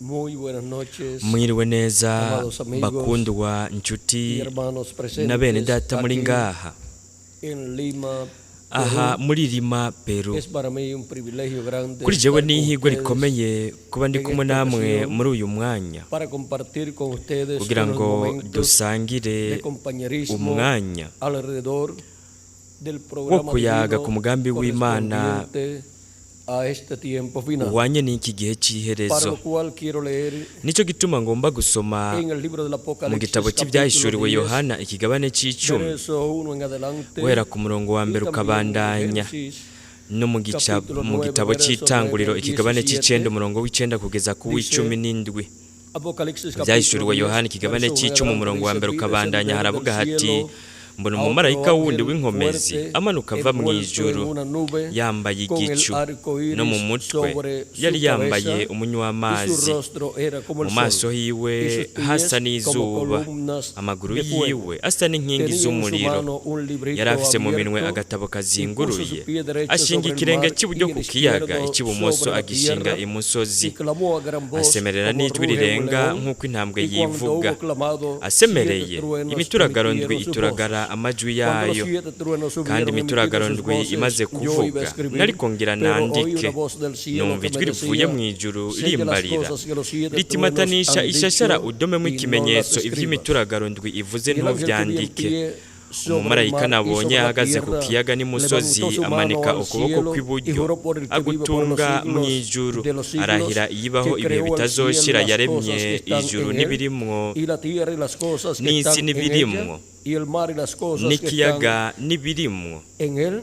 Muy buenas noches, Mwiriwe neza, amados amigos bakundwa y nshuti hermanos na bene presentes data muri aquí ngaha en Lima, aha Perú. muri Lima, Peru. Es para mí un privilegio grande Kuri jewe estar con ni ihirwe ustedes rikomeye kuba ndi en kumwe esta namwe ocasión muri uyu mwanya para compartir con ustedes kugira unos ngo momentos dusangire de compañerismo umwanya alrededor del wo programa kuyaga divino ku mugambi w'Imana correspondiente a este tiempo final. uhwanye n'iki gihe Para cy'iherezo. lo cual quiero leer Nicyo gituma ngomba gusoma en el libro del mu Apocalipsis gitabo capítulo cy'ibyahishuriwe 10, Yohana ikigabane c'icumi, verso 1 en adelante, guhera ku murongo wa y mbere también en ukabandanya, Génesis no mu capítulo mu 9, gitabo verso 9 c'itanguriro al ikigabane 17. c'icenda umurongo w'icenda kugeza ku w'icumi Dice n'indwi. Apocalipsis capítulo Ibyahishuriwe 10, Yohana ikigabane verso 1 en c'icumi adelante umurongo wa dice: mbere Vi ukabandanya, descender del haravuga hati: cielo mbona a otro umumarayika wundi ángel w'inkomezi fuerte amanuka ava mu envuelto en ijuru, una nube yambaye con el igicu, arco no mu iris mutwe sobre su yari yambaye cabeza, umunywa y su w'amazi, rostro era como mu el maso sol, hiwe y sus pies hasa como n'izuba, columnas amaguru de fuego. yiwe asa n'inkingi Tenía en su z'umuriro. mano un librito Yari afise mu minwe abierto agatabo y puso su kazinguruye, pie derecho ashinga sobre el ikirenge mar cy'iburyo y el ku kiyaga, izquierdo icy'ibumoso sobre la agishinga tierra, imusozi, y clamó a gran voz asemerera como n'ijwi ruge un rirenga león, nk'uko intambwe y cuando yivuga. hubo clamado, siete Asemereye, truenos imituragaro ndwi emitieron sus ituragara voces. amajwi Cuando los yayo. siete truenos Kandi hubieron emitido sus imituragaro ndwi voces, imaze yo iba a kuvuga, escribir, nariko ngira pero oí nandike, una voz del cielo numva que me ijwi rivuye decía: mu ijuru Sella las rimbarira cosas que los siete riti: truenos matanisha han ishashara, dicho udomemo y no las ikimenyetso escribas. ivy'imituragaro ndwi ivuze, Y el ángel que vi en ntuvyandike. pie sobre el Umumarayika mar y nabonye sobre la ahagaze ku tierra kiyaga n'imusozi levantó su mano amanika al ukuboko cielo y kw'iburyo, juró por el que vive por los agutunga mu siglos ijuru, de los siglos, arahira iyibaho que ibihe creó el cielo y bitazoshira, las cosas yaremye que están ijuru en él, n'ibirimwo, y la tierra y las cosas que n'isi están en n'ibirimwo, ella, y el mar y las cosas que están n'ikiyaga n'ibirimwo, en él,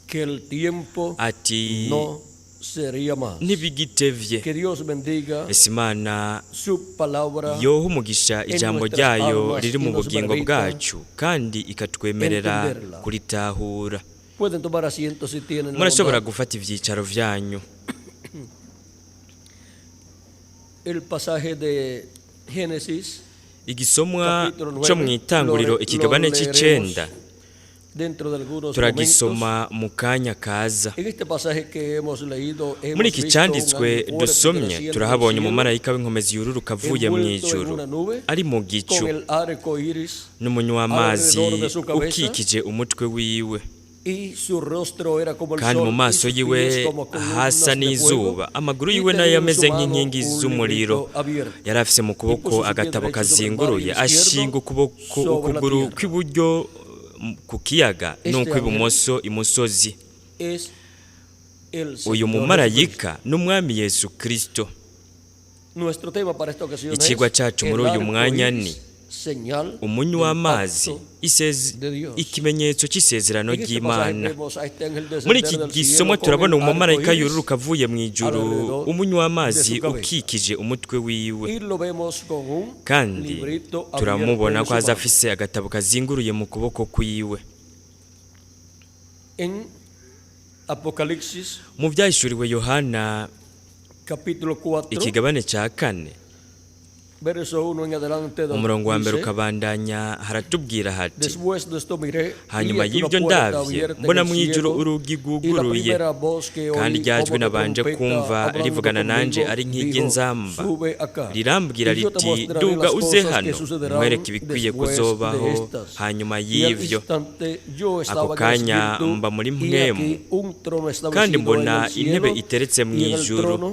que el tiempo ati: no sería más. ntibigitevye. Que Dios bendiga Ese Imana su palabra yoha umugisha en ijambo nuestras ryayo almas riri y mu nos bugingo permita bwacu kandi ikatwemerera entenderla. kuritahura. Pueden tomar asiento si tienen la Murashobora bondad. gufata ivyicaro vyanyu. El pasaje de Génesis, Igisomwa capítulo co 9, mw'itanguriro lo ikigabane leeremos c'icenda dentro de algunos momentos. turagisoma mu kanya kaza. En este pasaje que hemos leído, Muri hemos iki visto un canditswe ángel fuerte que dusomye desciende del turahabonye cielo, umumarayika w'inkomezi yururuka avuye mu envuelto en ijuru, una nube, ari mu gicu con el arco iris n'umunywa w'amazi alrededor de su cabeza, ukikije umutwe wiwe, y su rostro era como el kandi mu sol, y maso sus yiwe pies como hasa columnas de fuego, n'izuba, amaguru y yiwe tenía nayo en su ameze mano nk'inkingi un z'umuriro. librito abierto, Yari afise mu y kuboko puso su pie agatabo derecho sobre el mar y kazinguruye, el izquierdo ashinga ukuboko sobre la ukuguru tierra. kw'iburyo ku kiyaga Este n'ukw'ibumoso imusozi. Es el Uyu Señor Jesucristo. mumarayika n'umwami Yesu Kristo. Nuestro tema para esta ocasión Icigwa es cacu el muri uyu arco mwanya iris, ni señal umunywi del w'amazi, pacto de Dios. ikimenyetso c'isezerano En este pasaje ry'Imana. vemos a este ángel Muri descender iki del gisomwa cielo con turabona el arco umumarayika iris yururuka avuye mu ijuru, alrededor umunywi de w'amazi su cabeza. ukikije umutwe wiwe, Y lo vemos con un kandi librito abierto turamubona en ko su aza mano. afise agatabo kazinguruye mu kuboko kwiwe. En Apocalipsis Mu vyahishuriwe Yohana capítulo 4, ikigabane ca kane verso 1 en adelante, umurongo wa mbere dice: ukabandanya, haratubwira hati: Después de esto miré, y hanyuma he aquí una y'ibyo puerta ndavye abierta en mbona el mu ijuru cielo, urugi y la rwuguruye, primera voz que kandi oí rya jwi como de nabanje trompeta kumva hablando rivugana nanje conmigo ari dijo: nk'iry'inzamba, Sube acá, rirambwira y yo te riti: mostraré duga las uze cosas que hano, sucederán nkwereke ibikwiye después de kuzobaho estas. hanyuma Y al y'ivyo. instante yo Ako estaba en el kanya espíritu, mba muri y mpwemu, aquí un trono kandi establecido en mbona el intebe cielo, iteretse mu y en el ijuru, trono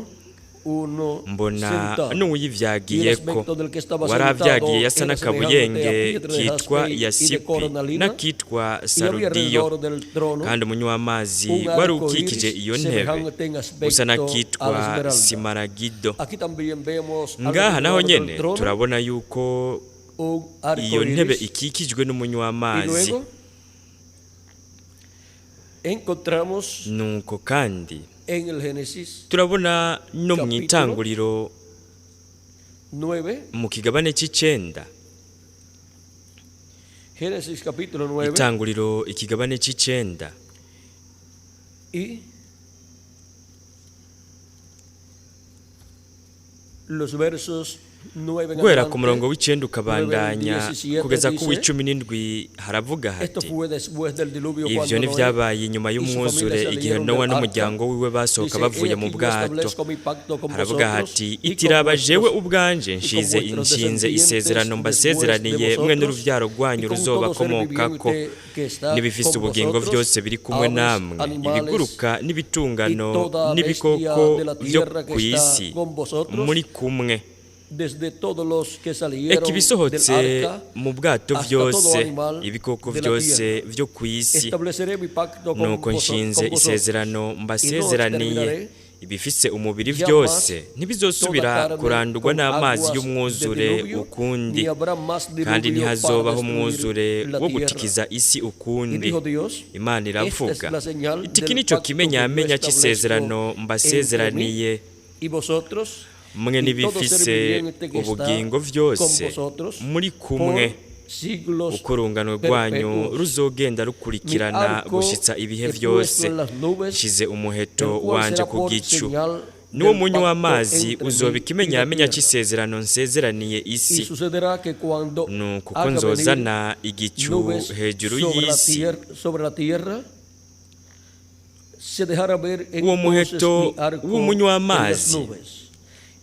uno mbona sentado. Y el n'uwuyivyagiyeko. aspecto del que estaba Waravyagiye sentado yasa era semejante a n'akabuyenge piedra de kitwa jaspe y de yasipi cornalina, n'akitwa y había sarudiyo, alrededor del trono kandi umunywi w'amazi un wari arco ukikije iris iyo ntebe semejante en usa aspecto a la n'akitwa esmeralda. simaragido. Aquí también vemos Ngaha naho alrededor del nyene trono turabona yuko un arco iyo ntebe iris, ikikijwe n'umunywi y w'amazi. luego encontramos Nuko kandi en el Génesis turabona no mu capítulo itanguriro 9, mu kigabane c'icenda, Génesis capítulo 9 itanguriro ikigabane c'icenda, y los versos 9 en Guhera ku adelante, murongo w'icenda ukabandanya 9, 17 kugeza ku dice, w'icumi n'indwi haravuga Esto hati: fue después del diluvio Ivyo cuando Noé ntivyabaye inyuma y su y'umwuzure familia igihe salieron Nowa del n'umuryango arca. wiwe basohoka Dice, bavuye "He mu aquí yo bwato. establezco mi pacto con Haravuga vosotros hati: y con Itiraba jewe vuestros ubwanje y con nshize vuestros nshinze descendientes isezerano después de mbasezeraniye mwe vosotros n'uruvyaro rwanyu y con todo ser ruzobakomokako viviente que está n'ibifise con ubugingo vosotros, vyose biri kumwe aves, namwe, animales ibiguruka y n'ibitungano toda n'ibikoko bestia de la vyo tierra que ku está isi con vosotros, muri kumwe. Desde todos los que Eka salieron del ibisohotse arca mu bwato hasta todo vyose, animal ibikoko de la vyose tierra. vyo ku isi. Estableceré mi pacto con Nuko nshinze con vosotros, isezerano y no mbasezeraniye, exterminaré ibifise umubiri ya vyose más ntibizosubira toda carne kurandurwa con n'amazi aguas de y'umwuzure diluvio, ukundi, ni habrá más kandi diluvio para ntihazobaho destruir umwuzure la wo tierra. gutikiza isi Y ukundi. dijo Dios, Imana esta iravuga es la señal iti: Iki del nico pacto que yo kimenyamenya c'isezerano establezco entre mí mbasezeraniye y vosotros mwe y todo ser n'ibifise viviente que está ubugingo con vyose vosotros muri kumwe, por siglos uko urungano rwanyu perpetuos. ruzogenda Mi rukurikirana arco gushitsa ibihe he puesto vyose. en las nubes, Nshize umuheto el cual wanje será ku por gicu, señal niwo del munyu pacto w'amazi entre uzoba mí y la ikimenyamenya tierra. c'isezerano nsezeraniye Y isi. sucederá que cuando Nuko uko haga venir nzozana igicu nubes hejuru sobre la y'isi, sobre la tierra, se dejará ver uwo entonces muheto mi arco w'umunywi en las w'amazi nubes.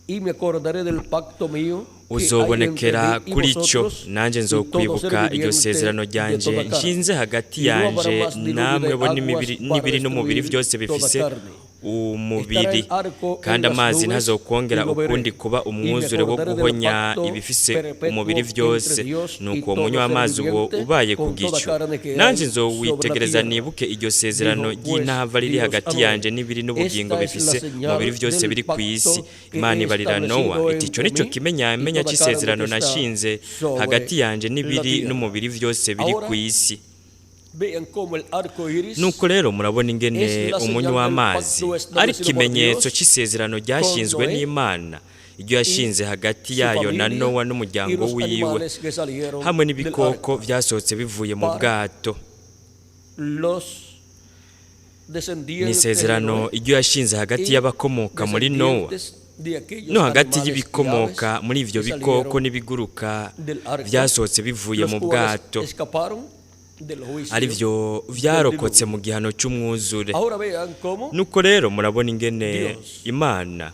Y me acordaré del pacto mío que hay entre uzobonekera mí y kuri ico, vosotros nanje y todo ser nzokwibuka iryo viviente sezerano de ryanje toda carne. nshinze hagati Y no habrá yanje más diluvio namwe de bo aguas n'imibiri para n'ibiri n'umubiri destruir vyose toda bifise carne. Estará umubiri, el arco en kandi las amazi nubes y ntazokwongera lo veré. ukundi kuba Y me umwuzure wo acordaré del guhonya pacto ibifise perpetuo umubiri entre vyose. Dios y Nuko uwo todo munywa ser w'amazi uwo viviente ubaye ku con toda gicu, carne que nanje hay sobre la nzowitegereza tierra. nibuke iryo sezerano Dijo pues ry'intahava riri Dios a hagati Noé, yanje n'ibiri n'ubugingo esta es la bifise señal umubiri vyose del biri ku isi. pacto que Imana he ibarira Nowa establecido iti: Ico entre nico mí y kimenyamenya toda carne c'isezerano que está nashinze sobre hagati yanje la n'ibiri tierra. n'umubiri vyose biri Ahora ku isi. vean cómo el arco iris Nuko rero murabona ingene es la umunywi señal del w'amazi pacto ari establecido por ikimenyetso Dios c'isezerano con ryashinzwe Noé n'Imana, iryo yashinze hagati su yayo na familia Nowa y n'umuryango los wiwe animales que salieron hamwe del n'ibikoko arca vyasohotse bivuye mu para bwato. los Ni descendientes de isezerano Noé iryo yashinze hagati y y'abakomoka muri Nowa descendientes de aquellos no hagati animales y y'ibikomoka aves muri ivyo que bikoko salieron n'ibiguruka del arca, vyasohotse bivuye los mu cuales bwato, escaparon del juicio ari vyo del vyarokotse diluvio. mu gihano c'umwuzure. Ahora vean cómo Nuko rero murabona ingene Dios Imana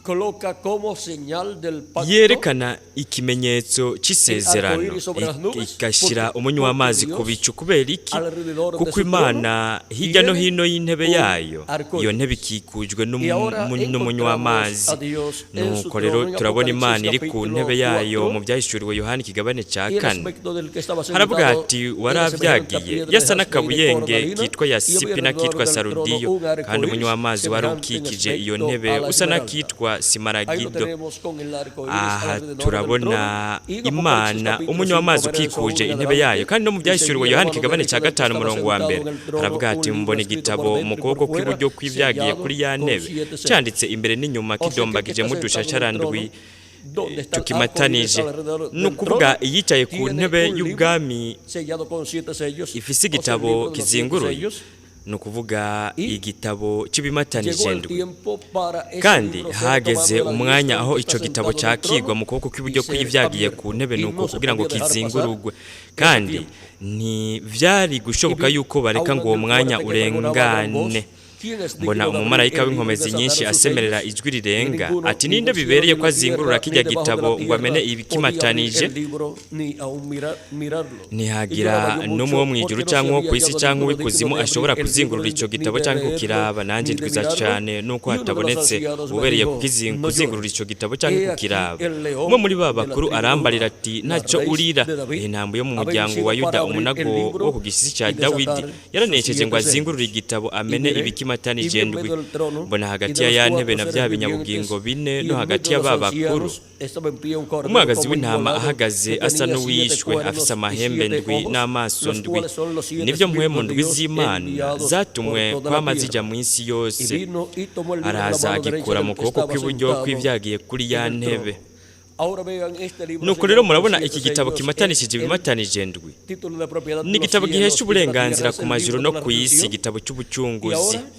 coloca como señal del pacto yerekana ikimenyetso el arco c'isezerano iris sobre las nubes, igashyira porque, umunywi porque w'amazi ku Dios bicu. Kubera iki? alrededor de Kuko su trono Imana hirya no tiene hino y'intebe un yayo, arco iyo ntebe iris. ikikujwe Y ahora n'umunywi encontramos w'amazi. a Dios en su Nuko rero trono en turabona Apocalipsis Imana iri ku capítulo ntebe yayo 4 mu Byahishuriwe Yohani ikigabane ca y el kane. aspecto del que estaba Haravuga sentado hati: era semejante a Warabyagiye piedra de yasa jaspe y de n'akabuyenge cornalina, kitwa y había yasipi alrededor n'akitwa del trono sarudiyo, un arco kandi umunywi iris w'amazi wari semejante en ukikije iyo aspecto ntebe a la usa esmeralda. n'akitwa Ahí lo simaragido. tenemos con el arco iris Aha alrededor del turabona trono. Y en Apocalipsis Imana capítulo umunywi 5, w'amazi verso 1 ukikuje en intebe yayo. adelante, Kandi no mu dice: Byahishuriwe Vi en la Yohani mano ikigabane derecha cya del que gatanu estaba umurongo wa sentado mbere en el trono haravuga un hati: libro Mbona escrito por igitabo mu dentro y por kuboko fuera, kw'iburyo kw'ibyagiye sellado kuri ya con ntebe, siete sellos. cyanditse imbere n'inyuma, O sea que el que kidombagije está mu sentado en el dushasharandwi trono, donde está el arco iris tukimatanije. alrededor Ni del ukuvuga trono, iyicaye ku tiene ntebe un libro y'ubwami sellado con siete sellos, ifise o sea, el igitabo libro de los siete kizinguruye, sellos. ni ukuvuga Y igitabo cy'ibimatanije llegó el ndwi. tiempo para ese Kandi libro ser hageze tomado de la umwanya diestra aho del que ico está gitabo sentado en el cakigwa trono mu kuboko y kw'iburyo ser kw'ivyagiye ku abierto. ntebe, Y nuko no se kugira ngo podía dejar pasar kizingurugwe, ese kandi tiempo. ntivyari Y gushoboka vi yuko a bareka un ngo uwo ángel mwanya fuerte que pregonaba a gran voz, urengane. ¿quién es Mbona digno de abrir umumarayika el libro y w'inkomezi nyinshi desatar sus asemerera sellos? ijwi Y rirenga ninguno, ati: ni en Ninde el cielo, bibereye ni en ko la azingurura tierra, ni kirya debajo de gitabo la ngo amene tierra podía abrir ibikimatanije? el libro, ni aun mirarlo. Y Ntihagira lloraba yo n'umwe mucho wo mw'ijuru porque no se canke uwo había kw'isi hallado canke ninguno digno uw'ikuzimu de abrir ashobora el libro, kuzingurura ico ni gitabo de canke leerlo, kukiraba. Nanje ni de ndwiza mirarlo. cane nuko Y uno de los hatabonetse ancianos me ubereye dijo, no kuzingurura llores. ico gitabo canke He aquí kukiraba. el Umwe león muri ba de la bakuru tribu de arambarira Judá, ati: la Ntaco raíz urira, de David, intambwe yo mu ha muryango vencido wa para Yuda, abrir el umunago wo libro ku gisisi ca y Dawidi, desatar sus yaranesheje ngo siete azingurure sellos. igitabo Y amene miré, y ibikimatanije vi en ndwi. medio del trono Mbona y hagati de ya los ya ntebe cuatro na seres vya vivientes binyabugingo bine y no en hagati medio de y'aba los bakuru ancianos estaba en pie un cordero umwagazi como w'intama inmolado ahagaze que asa tenía siete n'uwishwe, afise cuernos y amahembe siete ndwi ojos, n'amaso los ndwi. cuales son los siete Nivyo mpwemu espíritus de ndwi Dios z'Imana enviados por zatumwe toda la kwama zija tierra. mu isi Y yose. vino y tomó el libro de la Araza mano derecha agikura del mu que kuboko estaba kw'iburyo sentado kw'ivyagiye kuri ya en el ntebe. trono. Ahora vean este libro Nuko rero sellado con murabona siete iki gitabo sellos es kimatanishije el ibimatanije ndwi título de propiedad ni de los igitabo cielos gihesha y de la uburenganzira tierra, es ku el majuru libro no de la ku isi, redención. igitabo Y cy'ubucunguzi. ahora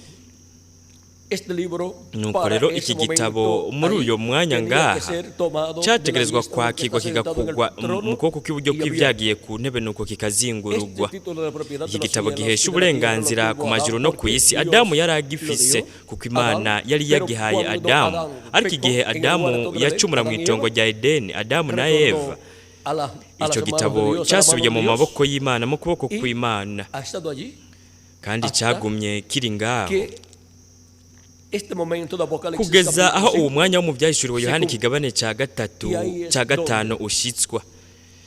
Este libro Nuko para rero ese iki gitabo momento muri ahí uyo mwanya tenía que ngaha ser tomado de la cyategerezwa diestra del que kwakirwa está sentado en el kigakugwa trono mu kuboko kw'iburyo y abierto. kw'ibyagiye ku ntebe, nuko kikazingurugwa. Este título de la propiedad Iki de los gitabo cielos gihesha y de la tierra lo uburenganzira tuvo ku majuru Adán no ku porque isi Dios Adamu yari lo agifise dio kuko a Imana Adán. yari Pero yagihaye cuando Adamu. Adán Ariko pecó igihe en el Adamu huerto de Edén, yacumura mu Adán y itongo Eva, rya Edeni, Adamu na retornó Eva, a icyo las manos de gitabo Dios, a la mano cyasubiye de mu Dios, maboko y'Imana, mu kuboko y kw'Imana, ha estado allí kandi hasta cyagumye kiri ngaho que este momento de Apocalipsis kugeza capítulo aho uwo 5, mwanya wo mu Byahishuriwe Yohana se cum- ikigabane cya gatatu Y ahí es cya gatanu donde ushyitswa.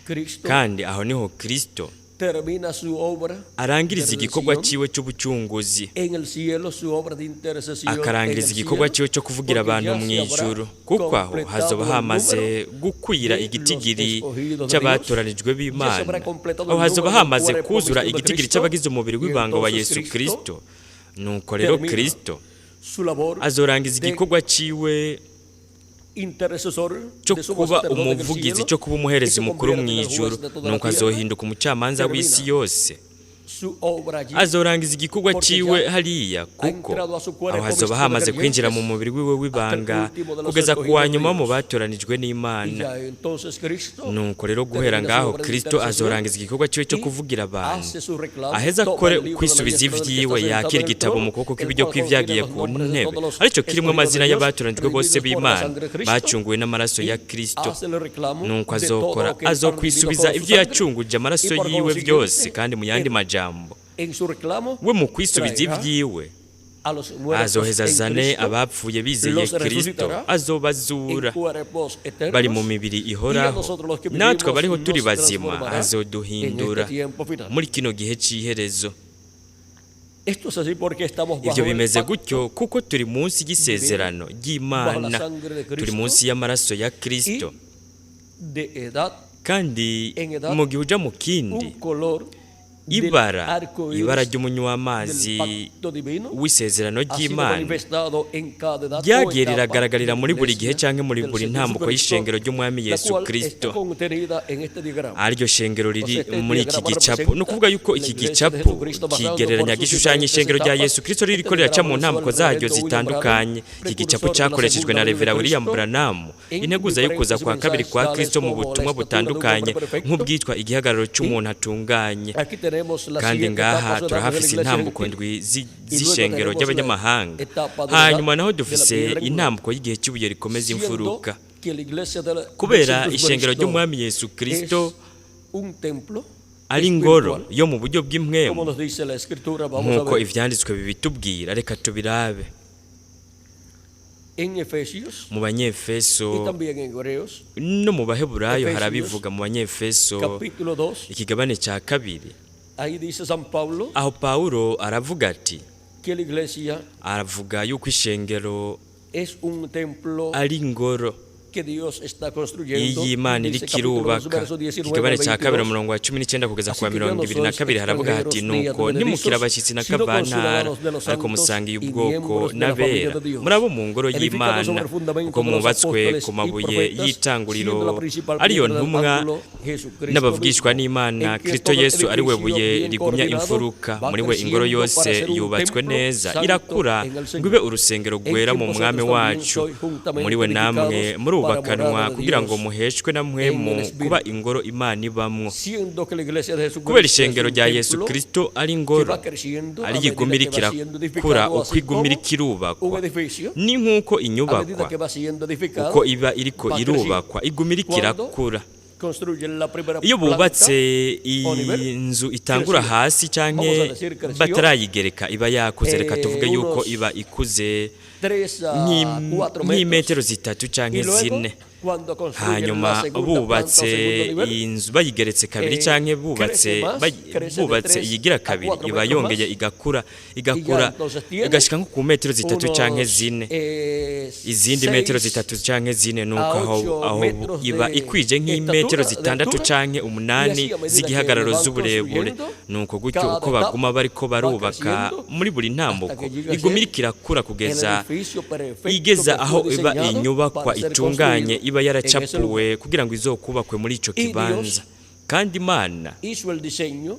Cristo Kandi aho niho Kristo termina su obra arangiriza de igikorwa redención cyiwe cy'ubucunguzi, en el cielo, su obra de intercesión en akarangiriza el igikorwa cielo, cyiwe cyo kuvugira porque abantu ya mu se habrá ijuru, kuko aho completado hazoba el hamaze número gukwira de los igitigiri escogidos de Dios, cy'abatoranijwe ya se b'Imana, habrá completado aho el hazoba número del hamaze cuerpo kuzura místico de igitigiri Cristo, cy'abagize umubiri y w'ibanga wa entonces Yesu Cristo Kristo. Nuko rero termina Kristo su labor azorangiza de igikorwa ciwe intercesor cyo de sumo kuba sacerdote en el umuvugizi, cielo, cyo kuba y umuherezi se mukuru mu convierte en el ijuru, juez de toda la nuko tierra, azohinduka umucamanza w'isi termina yose. su obra allí, Azorangiza igikorwa porque ciwe ya hariya ha kuko entrado a su aho cuerpo hazoba místico de hamaze kwinjira mu creyentes mubiri wiwe hasta el w'ibanga último de los kugeza ku wa escogidos de nyuma mu Dios. batoranijwe Y n'Imana. ya entonces Cristo Nuko rero guhera termina su ngaho obra de Kristo intercesión azorangiza igikorwa ciwe cyo y kuvugira abantu, hace su reclamo, aheza toma akore el libro de la kwisubiza diestra del que ivyiwe, está sentado yakira en el igitabo trono, mu kuboko el kw'iburyo cual contiene kw'ivyagiye los ku nombres de ntebe, todos los aricyo kirimwo escogidos de amazina Dios, y'abatoranijwe bose redimidos por la b'Imana sangre de Cristo, bacunguwe n'amaraso ya y Kristo. hace el reclamo Nuko de todo azokora lo que han recibido azokwisubiza con su ivyo sangre, yacunguje amaraso y por yiwe consiguiente, vyose. Kandi mu yandi en, majambo, en su reclamo we mu kwisubiza traerá ivyiwe a los muertos azoheza en azane Cristo, abapfuye bizeye los Kristo, resucitará en azobazura cuerpos bari mu eternos, mibiri y a ihoraho, nosotros los que natwe vivimos abariho turi nos bazima transformará en este azoduhindura tiempo final. muri kino gihe c'iherezo. Esto es así porque estamos Ivyo bajo el bimeze pacto gutyo kuko turi munsi y'isezerano divino, bajo la ry'Imana, sangre de turi Cristo munsi y'amaraso ya y Kristo. de edad Kandi en edad mu gihe uja mu kindi, un color del ibara arco ibara iris ry'umunywa del w'amazi pacto divino w'isezerano ha sido ry'Imana manifestado en cada edad o ryagiye etapa riragaragarira de la muri buri gihe iglesia canke muri del buri Señor ntambuko Jesucristo, y'ishengero ry'Umwami la Yesu cual está Kristo, contenida en este diagrama. ariryo shengero O riri sea, este muri iki diagrama gicapo. Ni representa ukuvuga yuko la iki iglesia de gicapo Jesucristo pasando por kigereranya sus gishushanya diferentes ishengero rya etapas. Yesu Kristo ririko Este riraca diagrama mu lo usó el ntambuko zaryo reverendo William Branham, zitandukanye. Iki gicapo precursor de la cyakoreshejwe segunda na venida de Revera William Cristo, Branham, en integuza y'ukuza diferentes kwa kabiri mensajes kwa tales Kristo mu como la butumwa estatura de un hombre butandukanye perfecto. nk'ubwitwa igihagararo Y c'umuntu atunganye. aquí tenemos las Kandi siete ngaha etapas o edades de la turahafise iglesia intambuko gentil. ndwi Y luego z'ishengero tenemos la ry'abanyamahanga. etapa de la edad Hanyuma naho de la dufise piedra angular. intambuko y'igihe cy'ibuye rikomeza Siendo imfuruka. que la iglesia del Kubera Señor ishengero Jesucristo ry'Umwami Yesu Kristo es un templo ari ingoro espiritual, yo mu buryo como bw'impwemu, nos dice la escritura, vamos a nk'uko ver ivyanditswe bibitubwira, reka tubirabe en Efesios mu y Banyefeso también en Hebreos, no mu Baheburayo Efesios harabivuga. Mu Banyefeso capítulo 2, ikigabane ca kabiri, ahí dice San Pablo aho Pawulo aravuga ati, que la iglesia aravuga yuko ishengero es un templo ari ingoro que Dios está construyendo. iyi Imana Dice iriko capítulo 2, irubaka. verso 19 Ikigabane al ca kabiri, 22. umurongo wa 19 kugeza Así ku wa que ya mirongo no ibiri na sois kabiri, haravuga hati: extranjeros ni nuko ntimukiri advenedizos, abashyitsi na sino kavantara, conciudadanos de los ariko santos musangiye y ubwoko miembros de la familia n'abera, de Dios, muri abo mu ngoro edificados sobre y'Imana, el fundamento kuko de los mwubatswe apóstoles ku y mabuye profetas, y'itanguriro, siendo la principal ariyo piedra del ntumwa ángulo Jesucristo n'abavugishwa mismo, n'Imana, en quien Kristo todo el Yesu ari we edificio buye bien rigumya coordinado imfuruka. va Muri we ingoro creciendo para yose ser un yubatswe templo neza santo irakura en el ngo ibe Señor, urusengero en rwera quien mu Mwami vosotros también wacu. sois juntamente Muri we namwe edificados para murubakanwa morada de kugira ngo Dios muheshwe na en mwemu el kuba Espíritu. ingoro Imana ibamwo. Siendo que la iglesia de Kubera Jesucristo es ishengero un rya Yesu templo Kristo ari que ingoro va creciendo a ari medida iguma que iriko va siendo irakura, edificado, uko así iguma como iriko un irubakwa, edificio, ni nk'uko a medida inyubakwa que va siendo edificado, uko iba iriko va creciendo. irubakwa iguma iriko Cuando irakura. construyen la primera Iyo planta bubatse o nivel, inzu itangura creció. hasi Vamos canke a decir, creció batarayigereka, iba yakuze, reka tuvuge yuko unos iba ikuze 3 a 4 metros. nk'imetero 3 canke Y luego, 4. cuando construyen la Hanyuma segunda planta o bubatse segundo nivel, inzu bayigeretse kabiri canke bubatse crece más, crece de bubatse 3 iyigira a kabiri, 4 iba metros yongeye más. igakura Y ya igakura entonces tiene igashika nko ku metero 3 canke unos 4, izindi metero 6 3 canke 4. Nuko a aho 8 aho metros iba de ikwije nk'imetero estatura, de 6 altura, canke y 8 así a medida que le z'igihagararo van z'uburebure. construyendo, Nuko gutyo cada uko etapa baguma bariko va barubaka creciendo muri buri hasta ntambuko, que llega a iguma ser iriko irakura el kugeza edificio perfecto igeza que aho fue iba diseñado inyubakwa para ser itunganye construido iba en ese yaracapuwe lugar. kugira ngo izokubakwe muri ico Y kibanza. Dios Kandi Imana hizo el diseño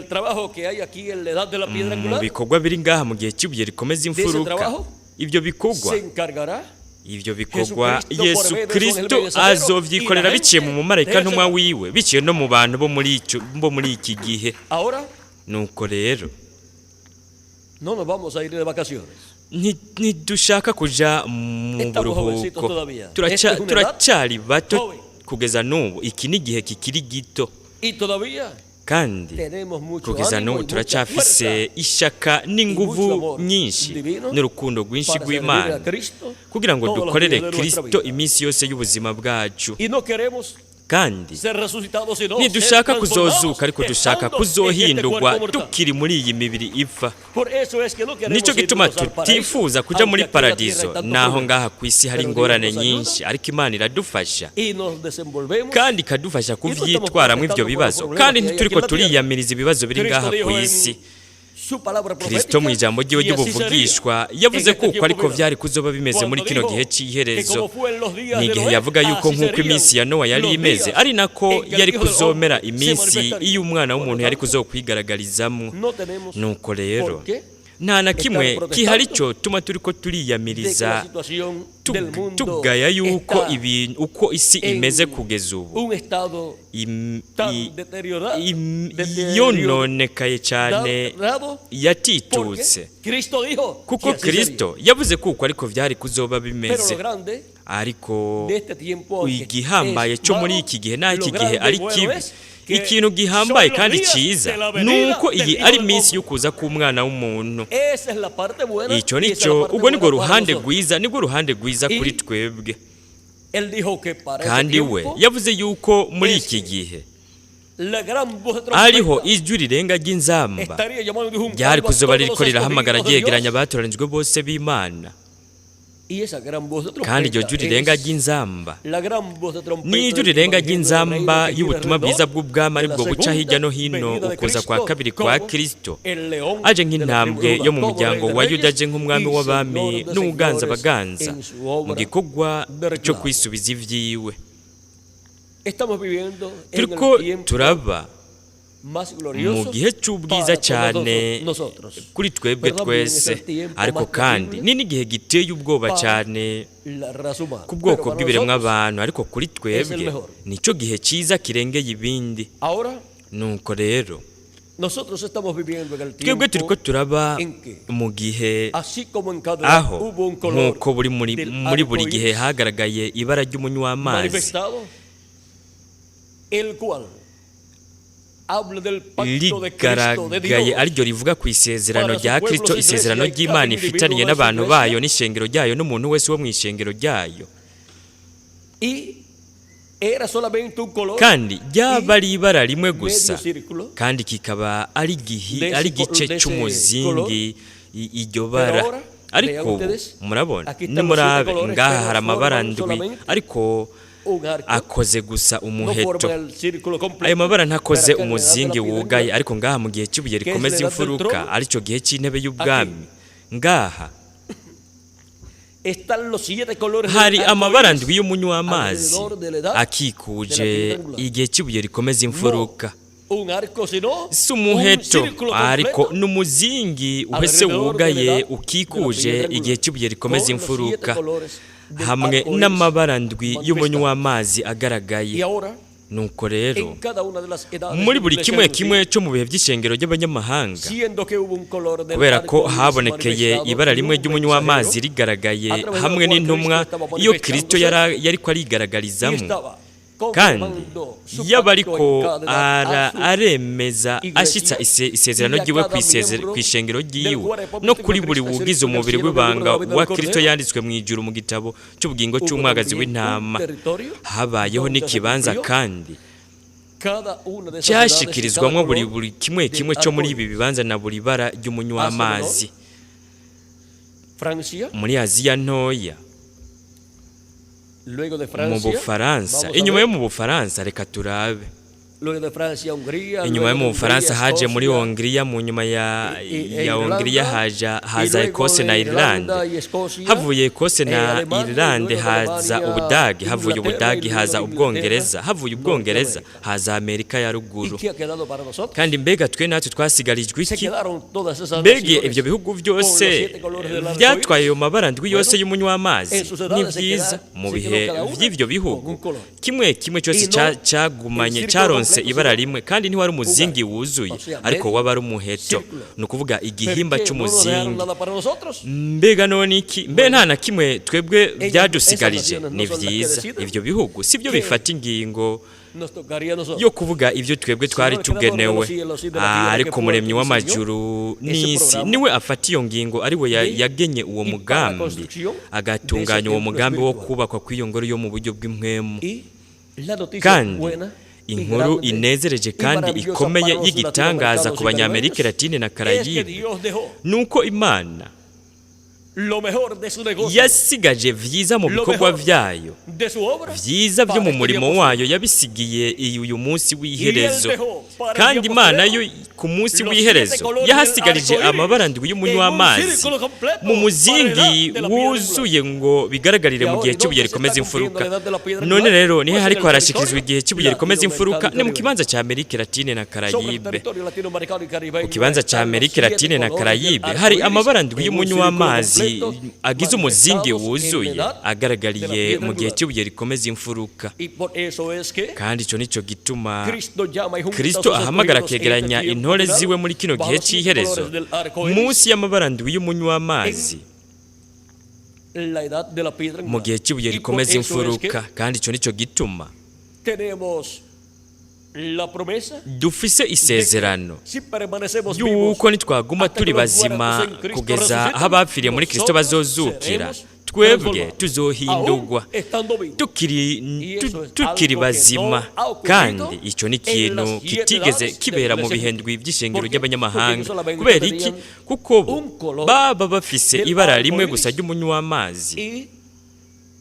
En el trabajo que hay aquí en la edad de la piedra Mu angular, bikorwa biri ngaha mu gihe cy'ibuye rikomeza imfuruka, trabajo ibyo bikorwa se encargará Ivyo bikorwa Jesucristo Yesu por medio de su ángel Kristo mensajero azovyikorera y la biciye mu gente mumarayika de esa ntumwa edad. wiwe, biciye no mu bantu bo muri iki gihe. Ahora Nuko rero no nos vamos a ir de vacaciones. Ntidushaka kuja mu Estamos jovencitos buruhuko. todavía. Esta es una edad Turacyari bato joven. kugeza n'ubu. Iki ni igihe kikiri gito, Y todavía kandi tenemos mucho kugeza ánimo n'ubu y mucha turacyafise fuerza ishaka n'inguvu mucho amor nyinshi divino n'urukundo rwinshi para servir a rw'Imana Cristo kugira ngo todos los dukorere días de nuestra Kristo vida. iminsi yose y'ubuzima bwacu. Y no queremos Kandi ser resucitados, sino ser ntidushaka transformados kuzozuka, ariko dushaka estando en este kuzohindurwa cuerpo mortal. tukiri muri iyi mibiri ipfa. Por eso es que no queremos Nicyo gituma irnos al paraíso, tutifuza kuja muri aunque aquí en la tierra paradizo, hay tantos naho problemas. ngaha ku isi hari Pero Dios ingorane nos ayuda nyinshi, ariko Imana iradufasha y nos desenvolvemos. kandi ikadufasha Y no estamos kuvyitwaramo ivyo protestando por los bibazo, problemas kandi que hay aquí ntituriko en la tierra. turiyamiriza ibibazo biri Cristo ngaha dijo ku en isi. su palabra Kristo mu profética, ijambo ryiwe y así sería ry'ubuvugishwa yavuze en ko este uko tiempo ariko final. vyari kuzoba bimeze muri Cuando kino dijo gihe que c'iherezo. como fue en los días Ni de igihe Noé, yavuga yuko así nk'uko serían iminsi ya Nowa yari los imeze, días ari nako en que el yari Hijo del kuzomera Hombre se iminsi manifestaría. iyo umwana Por lo w'umuntu yari tanto, kuzokwigaragarizamwo. no tenemos Nuko rero por qué nta na kimwe estar kihari protestando cyo tuma turiko de que la turiyamiriza situación del mundo tugaya yuko está ibintu uko isi en imeze kugeza ubu un estado tan yononekaye cyane, deteriorado, yatitutse, porque Cristo dijo kuko que así sería. Kristo yavuze kuko ariko vyari kuzoba Pero bimeze. lo grande Ariko de este tiempo, aunque igihambaye es cyo muri malo, iki gihe, naho lo iki gihe grande ari y bueno kibi, es que ikintu gihambaye son los kandi días ciza de la venida nuko del iyi Hijo ari del iminsi Hombre. yo kuza k'umwana w'umuntu. Esa es la parte buena Icyo y esa es la nicyo, parte ubwo nibwo buena para ruhande nosotros. rwiza, nibwo ruhande rwiza Y kuri twebwe. Él dijo que para ese Kandi we tiempo yavuze yuko muri es iki gihe la gran voz de ariho trompeta ijwi rirenga ry'inzamba estaría llamando y juntando ryari a kuzoba todos ririko los rirahamagara escogidos de ryegeranya Dios. abatoranijwe bose b'Imana. Y esa gran voz de Kandi iryo trompeta jwi rirenga es ry'inzamba la gran voz de trompeta ni ijwi del rirenga Evangelio del ry'inzamba Reino que gira y'ubutumwa bwiza alrededor bw'ubwami, de la aribwo buca hirya segunda no hino venida de ukuza kwa Cristo kabiri kwa como Kristo, el león aje de la tribu nk'intambwe de Judá, yo mu como muryango rey de wa Yuda, reyes aje nk'umwami y w'abami señor de n'uganza señores abaganza en su mu obra gikorwa de cyo reclamo. kwisubiza ivyiwe. Estamos viviendo en el Turiko tiempo turaba más mu glorioso gihe c'ubwiza para todos cyane nosotros. kuri twebwe Pero también es twese, el tiempo ariko más kandi terrible ni n'igihe giteye ubwoba para cyane la raza humana. ku Pero bwoko para bw'ibiremwa nosotros, abantu, ariko kuri twebwe mejor. nicyo gihe cyiza kirengeye ibindi. Ahora Nuko rero nosotros estamos viviendo en el twebwe tiempo turiko turaba en que, mu gihe así como en cada edad aho hubo un color nk'uko buri muri, del muri buri arco gihe iris hagaragaye ibara ry'umunywa w'amazi manifestado, el cual habla del pacto de Cristo de rigaragaye, Dios ariryo rivuga ku isezerano para su rya pueblo, Kristo, su iglesia isezerano y cada ry'Imana individuo ifitaniye de su n'abantu iglesia. bayo n'ishengero ryayo n'umuntu wese wo mu ishengero ryayo. Y era solamente un color Kandi ryaba ari ibara rimwe medio gusa, círculo kandi kikaba ari de ari ese, igice de ese color. c'umuzingi iryo Pero bara. ahora, Ariko vean ubu ustedes, murabona, aquí están los siete nimurabe colores, ngaha pero hari amabara forman ndwi, solamente ariko un arco, akoze gusa no umuheto. forma el círculo Ayo completo. mabara Pero ntakoze acá en la edad de la umuzingi piedra wugaye, angular, ariko ngaha mu gihe cy'ibuye que es la rikomeza edad del imfuruka, trono, aricyo gihe cy'intebe y'ubwami, ngaha están los siete colores del hari arco amabara iris ndwi y'umunywa w'amazi alrededor de la edad de la akikuje piedra angular. igihe cy'ibuye rikomeza imfuruka. No un arco, sino Si un umuheto, círculo ariko completo ni umuzingi uhese alrededor de la wugaye edad de la ukikuje piedra igihe angular, cy'ibuye rikomeza con los siete imfuruka, colores del hamwe arco iris n'amabara ndwi y'umunywa manifestados. w'amazi Y agaragaye. ahora, Nuko rero en cada una de las edades muri de la buri iglesia kimwe gentil, kimwe cyo mu bihe by'ishengero ry'abanyamahanga, siendo que hubo un color del kubera ko arco iris habonekeye manifestado ibara y rimwe un ry'umunywa w'amazi mensajero rigaragaye a través del hamwe cual n'intumwa Cristo estaba iyo Kristo manifestándose yariko y arigaragarizamo, estaba kandi confirmando su yaba pacto ariko en cada edad a su aremeza ashitsa iglesia isezerano y a ryiwe cada miembro kw'ishengero del ryiwe cuerpo no místico kuri de buri Cristo wugize escrito en el umubiri cielo en el libro de w'ibanga la vida wa del Kristo Cordero. yanditswe mu ijuru mu gitabo cy'ubugingo Hubo cy'umwagazi también un w'intama. territorio Habayeho donde se n'ikibanza cumplió kandi cada una de esas edades y cada cyashikirizwamwo buri color buri kimwe del kimwe cyo muri arco ibi iris. bibanza na buri bara ry'umunywa Asia Menor, w'amazi. Francia, Muri Aziya ntoya, luego de mu Francia, Bufaransa, vamos a inyuma yo ver mu Bufaransa, reka turabe. Luego de Francia, Hungría, Inyuma yo luego mu de Bufaransa Hungría, haje muri Escocia Hongiriya, mu nyuma ya e ya Hongiriya Irlanda, haja y haza luego Ekose na de Irlande. Irlanda y Escocia, Havuye Ekose na Alemania, y Irlande luego de haza Alemania, Ubudagi, havuye Inglaterra, y Ubudagi luego haza de Ubwongereza, Inglaterra, havuye Ubwongereza Norteamérica. haza Amerika ya ¿Y ruguru. qué ha quedado para nosotros? Kandi mbega twe natwe twasigarijwe Se iki? quedaron todas esas Mbega naciones ibyo bihugu con los byose siete colores del arco byatwaye iris. ayo mabara ndwi yose Bueno, y'umunywa w'amazi? en sus Ni edades se byiza, queda- mu se bihe quedó cada una by'ibyo con bihugu un color. kimwe kimwe cyose Y no cagumanye el círculo caronse completo, ibara sino rimwe, kandi ntiwari umuzingi un wuzuye, o sea, ariko medio waba ari umuheto, círculo. ni ukuvuga ¿Por igihimba qué no nos dejaron cy'umuzingi. nada para nosotros? Mbega none iki? Mbe nta na kimwe twebwe Ellas- byadusigarije? esas naciones Ni no son las que byiza, deciden ibyo bihugu si byo qué bifata ingingo nos tocaría a nosotros. yo kuvuga ibyo twebwe twari Señor, creador de tugenewe. los cielos y de la tierra, Ariko que fue el umuremyi que w'amajuru diseñó ese n'isi programa niwe afata iyo ngingo, ari we de- yagenye uwo y para la mugambi, construcción de ese agatunganya uwo templo mugambi wo espiritual. kubakwa kw'iyo ngoro yo mu buryo bw'impwemu. Y la noticia Kandi buena y inkuru grande inezereje y kandi maravillosa ikomeye para los y'igitangaza latinoamericanos ku y banyamerika caribeños latine na es que Karayibe Dios dejó nuko Imana lo mejor de su negocio, yasigaje vyiza mu lo bikorwa mejor vyayo, de su obra, vyiza vyo para mu este murimo día wayo yabisigiye uyu munsi w'iherezo. Y él dejó para el Kandi día Imana postrero yo ku munsi los w'iherezo siete colores yahasigarije del arco iris amabara ndwi y'umunywa en un w'amazi círculo completo mu muzingi para la edad de la piedra wuzuye ngo bigaragarire Y mu ahora, gihe ¿y cy'ibuye dónde se rikomeza está cumpliendo imfuruka. la edad de la piedra None angular? rero nihe Pues en hariko el harashikirizwa territorio igihe cy'ibuye rikomeza imfuruka? Ni mu latinoamericano y kibanza cya Amerika Latine na Sobre el Karayibe. territorio latinoamericano y caribeño Ku kibanza cya están los Amerika siete Latine na colores del Karayibe arco hari iris amabara ndwi en un y'umunywa círculo w'amazi completo agize umuzingi manifestados en la wuzuye edad de la agaragariye piedra mu gihe angular. cy'ibuye rikomeza imfuruka. Y por eso es que Kandi icyo nicyo gituma Cristo llama y junta Kristo sus ahamagara escogidos en este akegeranya tiempo intore final ziwe muri kino bajo gihe los siete cy'iherezo colores del arco iris munsi y'amabara ndwi y'umunywa w'amazi en la edad de la piedra mu angular. gihe cy'ibuye Y por rikomeza eso es imfuruka. que Kandi icyo nicyo gituma tenemos la promesa dufise isezerano si permanecemos vivos yuko nitwaguma hasta turi que los bazima muertos en Cristo kugeza resuciten, aho abapfiriye muri Kristo nosotros bazozukira, seremos twebwe transformados, tuzohindurwa aún estando vivos. tukiri Y eso es tukiri algo que bazima. no ha ocurrido Kandi icyo ni en ikintu las siete kitigeze edades de kibera la mu iglesia bihendwi by'ishengero ¿Por qué? Porque ry'abanyamahanga. ellos solamente Kubera iki? tenían Kuko bo un color baba bafise del ibara arco rimwe iris. gusa ry'umunywa w'amazi, Y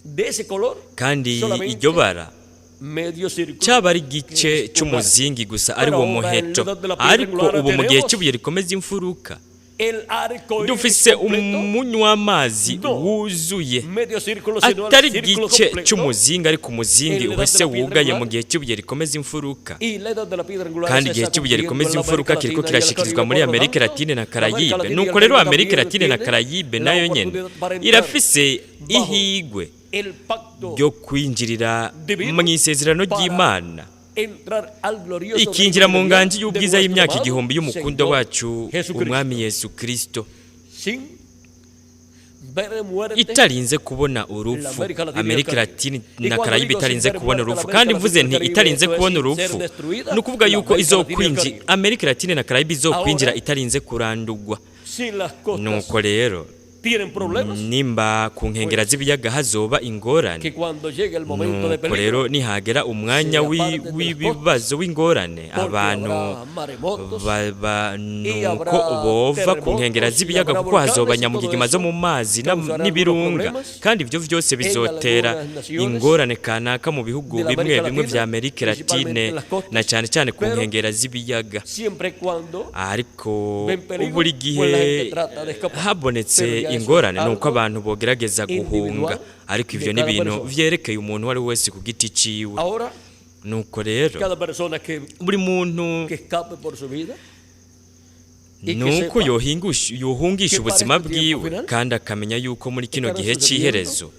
de ese color kandi solamente iryo bara medio círculo cyaba ari igice que es un cy'umuzingi gusa, ari Pero wo ahora en muheto. la edad de la piedra Ariko angular ubu mu gihe tenemos cy'ibuye rikomeza imfuruka el arco iris dufise completo, umunywa w'amazi No. wuzuye, medio círculo, sino el atari círculo igice completo. cy'umuzingi, ariko umuzingi En la edad uhese de la piedra wugaye mu angular. gihe cy'ibuye rikomeza imfuruka. Y la edad de la piedra angular Kandi se igihe está cy'ibuye cumpliendo rikomeza en la imfuruka América kiriko Latina y el kirashikirizwa Caribe. muri Por lo Amerika tanto, Latine na la América Karayibe. Latina y el Nuko rero Caribe Amerika también Latine na tiene Karayibe la nayo nyene oportunidad para entrar irafise bajo ihigwe el pacto ryo kwinjirira divino mu isezerano para ry'Imana, entrar al glorioso ikinjira reino mu milenial nganji de y'ubwiza nuestro y'imyaka amado igihumbi y'umukundo Señor wacu Jesucristo. umwami Yesu Kristo, Sin ver muerte itarinze kubona urupfu. Amerika Latina y el Amerika Caribe. Latine Y na cuando Karayibe digo sin itarinze ver kubona muerte, urupfu. la Kandi América mvuze Latina y nti el Caribe, itarinze esto es kubona sin urupfu, ser destruida, ni ukuvuga la yuko América Latina y el izokwinjira Caribe. Amerika Latine na Karayibe izokwinjira Ahora, itarinze kurandurwa. si las costas Nuko rero tienen problemas, nimba ku nkengera z'ibiyaga hazoba ingorane, que cuando llegue el momento de nuko peligro, rero nihagera umwanya se aparten de las w'ibibazo w'ingorane, porque abantu habrá maremotos nuko habrá bova ku nkengera terremotos y z'ibiyaga, habrá kuko hazoba volcanes y todo nyamugigima zo eso mu mazi causará algunos n'ibirunga, problemas kandi ibyo byose bizotera algunas naciones ingorane kanaka mu bihugu de la bimwe América bimwe Latina, vya Amerika Latine principalmente en las costas, na cyane cyane ku pero nkengera z'ibiyaga. siempre y cuando Ariko ven peligro, buri pues gihe la gente trata de escapar. habonetse Pero ya eso es ingorane, ni uko algo abantu bogerageza guhunga, individual ariko de ivyo ni cada ibintu persona. vyerekeye umuntu uwo ari we wese ku giti ciwe. Ahora Nuko rero cada persona que, buri muntu que escape por su vida y que nuko sepa yohungisha que para ubuzima este tiempo bwiwe final kandi akamenya yuko muri kino estarán gihe sucediendo c'iherezo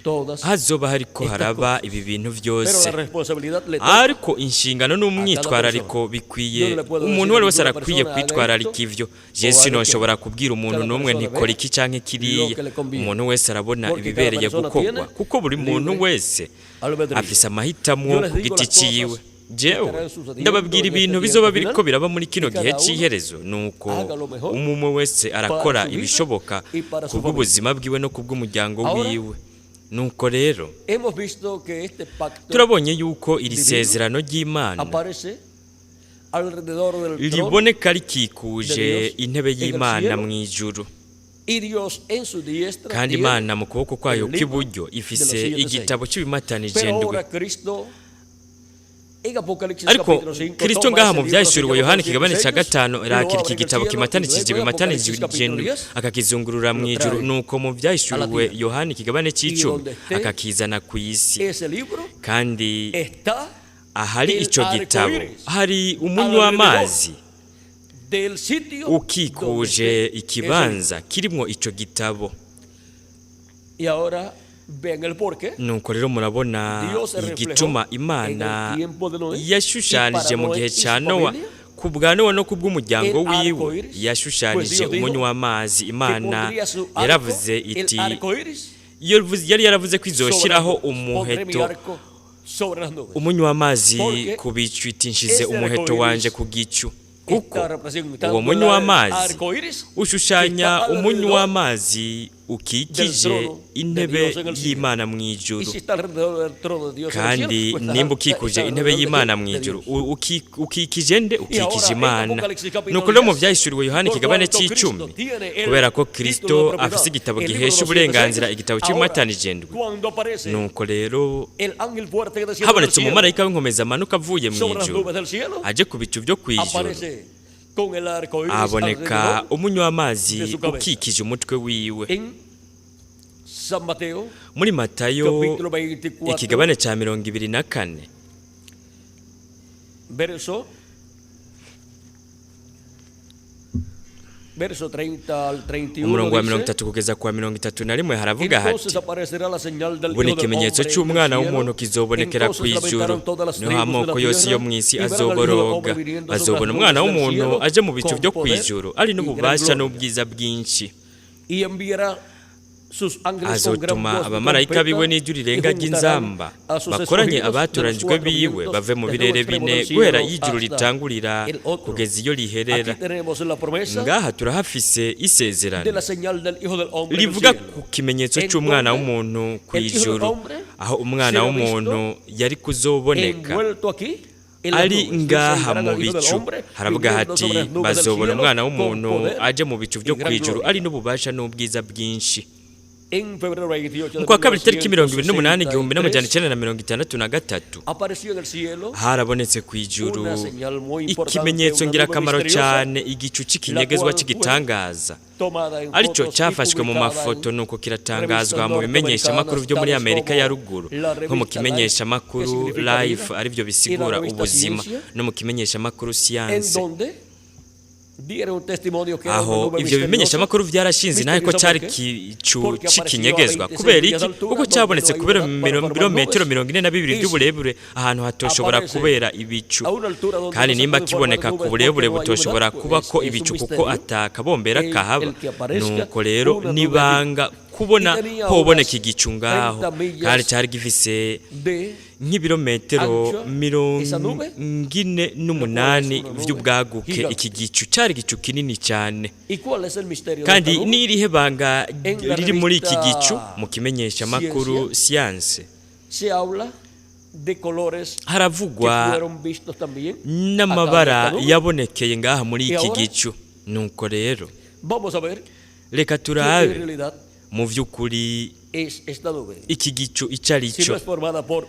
todas hazoba hariko estas haraba cosas. ibi bintu Pero vyose. la responsabilidad le toca Ariko inshingano n'umwitwarariko bikwiye Yo no le puedo umuntu decir uwo a ari wese ninguna arakwiye persona, haga kwitwararika esto ivyo. o Je haga sinoshobora aquello. kubwira umuntu Cada n'umwe persona ntikora ve iki canke lo kiriya. que le conviene. Umuntu wese arabona Porque cada ibibereye persona gukorwa, tiene kuko buri muntu libre wese albedrío. afise amahitamwo Yo les ku digo giti las cosas ciwe. que Jewe estarán sucediendo ndababwira en este ibintu tiempo bizoba final, biriko biraba muri kino y cada gihe uno c'iherezo, nuko haga lo mejor umwe wese arakora para su vida ibishoboka y para su kubw'ubuzima bwiwe no kubw'umuryango Ahora, wiwe. Nuko rero Hemos visto que este pacto turabonye yuko iri divino sezerano ry'Imana aparece alrededor del trono riboneka rikikuje de Dios intebe en el y'Imana cielo, mu ijuru, y Dios en su diestra kandi tiene Imana mu kuboko kwayo el libro kw'iburyo de los ifise siete igitabo sellos. cy'ibimatanije Pero ndwi. ahora Cristo En Apocalipsis Ariko capítulo 5 Kristo toma ngaha ese mu libro Vyahishuriwe sellado Yohana con siete ikigabane cya sellos gatanu y lo arakira abre iki en el gitabo cielo y kimatanishije luego en Apocalipsis bimatanishije capítulo 10 akakizungurura mu lo ijuru, trae nuko mu a la Vyahishuriwe tierra. Yohana ikigabane Y c'icumi donde esté akakizana ku isi. ese libro Kandi está ahari el ico gitabo arcoíris hari umunywa alrededor w'amazi del sitio donde ukikuje esté ese libro. ikibanza kirimwo ico gitabo. Y ahora ven el porqué. Nuko rero murabona Dios se reflejó igituma en Imana el tiempo de Noé y yashushanije para mu Noé gihe y su ca Nowa, familia ku bwa Nowa no ku bw'umuryango el wiwe arco iris. Pues yashushanije Dios dijo umunywa w'amazi. que Imana pondría su arco, yaravuze el iti arco iris, yari yaravuze ko sobre las izoshiraho nubes. Pondré mi umuheto arco sobre las nubes. umunywa w'amazi Porque ku bicu, iti nshize ese umuheto arco wanje iris ku gicu, kuko está representando uwo el munywa w'amazi arco iris que ushushanya está umunywa alrededor w'amazi del ukikije trono de intebe Dios en el cielo. y'Imana mu Y ijuru. si está alrededor del trono de Dios en el cielo, Kandi pues nimba está, ukikuje está intebe alrededor de y'Imana quién? mu De ijuru, Dios. ukikije nde? Y Ukikije ahora en Imana. Apocalipsis capítulo Nuko rero mu 10, Vyahishuriwe Yohana por ikigabane cuanto Cristo c'icumi, tiene el kubera ko título de Kristo propiedad, afise igitabo el libro de gihesha los siete uburenganzira, sellos, igitabo ahora c'ibimatanije ndwi. cuando aparece Nuko rero el ángel fuerte que desciende del habonetse cielo umumarayika w'inkomezi amanuka avuye mu sobre las ijuru nubes del cielo, aje ku bicu vyo kw'ijuru, aparece con el arco iris haboneka alrededor umunywa w'amazi de su cabeza. ukikije umutwe wiwe. En San Mateo, Muri Matayo capítulo 24, ikigabane ca 24, verso 30 al 31 umurongo wa mirongo dice, itatu kugeza ku wa 31, haravuga entonces hati: aparecerá la señal del Ubona Hijo del ikimenyetso Hombre en el c'Umwana cielo, w'umuntu kizobonekera entonces ku ijuru, lamentarán todas las niho tribus de la amoko yose tierra yo mw'isi y verán al Hijo del azoboroga, Hombre viniendo sobre las bazobona nubes Umwana del w'umuntu cielo aje mu bicu con vyo poder kw'ijuru ari y gran n'ububasha gloria. n'ubwiza bwinshi. Y enviará sus ángeles con gran Azotuma voz de abamarayika trompeta biwe n'ijwi y rirenga juntarán ry'inzamba, a sus bakoranye escogidos de los abatoranijwe cuatro biwe vientos, bave mu desde un birere extremo bine, del guhera cielo iyo ijuru hasta ritangurira el otro. kugeza iyo riherera. Aquí tenemos la promesa Ngaha turahafise de isezerano la señal del Hijo del Hombre en el rivuga cielo. ku kimenyetso En c'Umwana donde w'umuntu ku el Hijo del ijuru, Hombre aho Umwana será w'umuntu yari kuzoboneka envuelto aquí en las ari nubes. Dice, ngaha verán mu al Hijo del bicu. Hombre Haravuga viniendo hati sobre las nubes del bazobona cielo Umwana con w'umuntu poder aje mu bicu y vyo gran kw'ijuru gloria. ari n'ububasha n'ubwiza bwinshi. En febrero 28 Mu de kwa kabiri tariki 28 1963 1963 apareció en el cielo harabonetse ku ijuru una señal muy importante, ikimenyetso una nube ngirakamaro misteriosa, cyane, igicu c'ikinyegezwa la cual c'igitangaza, tomada en arico fotos y cyafashwe mu publicada mafoto, en nuko kiratangazwa revistas mu bimenyeshamakuru byo muri norteamericanas Amerika ya tales ruguru, como la nko mu revista Life, que kimenyeshamakuru significa Life, vida, arivyo y la bisigura revista ubuzima, Ciencia, no mu kimenyeshamakuru en Science, donde dieron un testimonio que era una aho nube ivyo misteriosa, bimenyeshamakuru vyarashinze naho ko misteriosa cari ¿por qué? igicu Porque apareció a c'ikinyegezwa. 26 Kubera millas iki? de altura, Kuko donde no cabonetse hay kubera humedad para formar ibirometero nubes. 42 Y si vy'uburebure, ahantu hatoshobora aparece kubera ibicu, a una altura donde kandi no se nimba pueden formar kiboneka ku nubes porque burebure no hay humedad, butoshobora pues kubako es un ibicu kuko misterio atakabombera kahaba, el que aparezca nuko rero una nube nibanga allí. kubona Y tenía hoboneka unas igicu ngaho, 30 millas kandi cari gifise de nk'ibirometero ancho, mirongo esa nube, ine n'umunani una nube vy'ubwaguke. gigante. Iki gicu cari igicu kinini cyane. ¿Y cuál es el misterio de Kandi esta nube? n'irihe banga En la riri muri iki revista gicu? Mu kimenyeshamakuru Science Se habla de colores que haravugwa fueron vistos también acá en n'amabara esta nube. yabonekeye ngaha muri Y iki ahora gicu. Nuko rero vamos a ver reka qué en turabe realidad mu vy'ukuri es esta nube. iki gicu ico ari Si cyo. no es formada por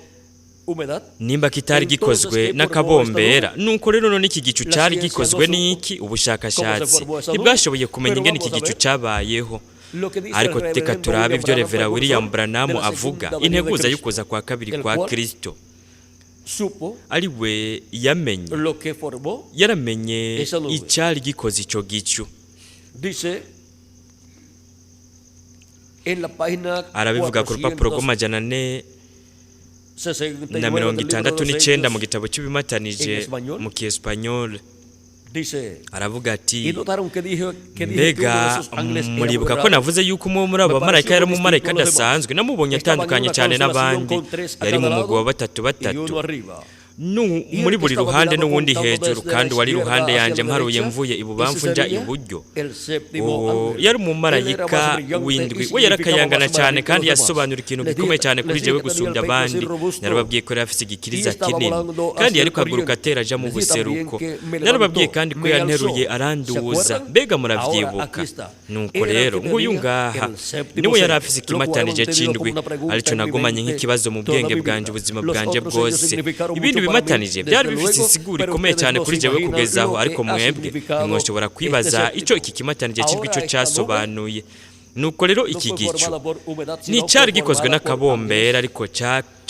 humedad, Nimba kitari entonces, gikozwe ¿qué formó n'akabombera, esta nube? nuko rero none iki gicu La cari ciencia gikozwe no supo n'iki? cómo se Ubushakashatsi formó esa nube, ntibwashoboye kumenya pero ingene iki vamos a gicu ver cabayeho. lo que dice el Ariko reka reverendo turabe William ivyo Branham, Revera William precursor Branham de la avuga, segunda venida de integuza Cristo, y'ukuza kwa kabiri el kwa cual Kristo, supo ari we yamenye, lo que formó yaramenye esa nube. icari gikoze ico gicu. Dice en la página Arabivuga ku rupapuro rw'amajana ane 469 na mirongo del libro de itandatu los n'icenda mu Hechos gitabo cy'ibimatanije en español. mu kiespanyol. Dice, Aravuga ati: y notaron que dije que uno de Mbega esos ángeles era muy muribuka ko raro. navuze yuko umwe muri abo Me bamarayika pareció yari muy umumarayika distinto a los demás. adasanzwe? Namubonye Estaban en atandukanye una cyane constelación n'abandi, con tres a yari mu cada mugwi wa lado batatu y batatu, uno arriba. Nu- Y el muri que buri estaba ruhande mirando n'uwundi contando hejuru, desde la kandi uwari izquierda iruhande hacia yanjye la mparuye derecha, mvuye ese ibubamfu nja sería iburyo, el séptimo uwo ángel. yari Él era más umumarayika brillante y w'indwi, we significaba yarakayangana más cyane para mí que kandi los demás. yasobanura ikintu Les gikomeye dije, cyane kuri les dije jewe que tenía gusumbya el pecho así abandi. robusto Narababwiye ko yari afise y igikiriza estaba kinini volando kandi hacia yari el kuhaguruka oriente. atera aja mu Les dije también buseruko. que me Narababwiye levantó, kandi ko me yanteruye alzó. ¿Se aranduza. acuerdan? Mbega Ahora muravyibuka? aquí está. Nuko Era el rero que nguyu tenía ngaha el séptimo niwe yari sello, afise lo cual he ikimatanije mantenido como c'indwi, una pregunta arico en mi nagumanye mente nk'ikibazo mu toda bwenge mi bwanje vida. ubuzima Los bwanje otros sellos bwose. significaron Ibindi mucho para para mí, bimatanije byari desde bifite luego, insiguro pero ikomeye ustedes cyane no kuri se jewe imaginan kugeza aho lo ariko que ha mwebwe significado ntimwoshobora kwibaza este ico séptimo. iki kimatanije cy'indwi Ahora ico esta nube casobanuye. Nuko rero no iki fue gicu formada por humedad, sino fue nticari gikozwe formada por n'akabombera ángeles. ariko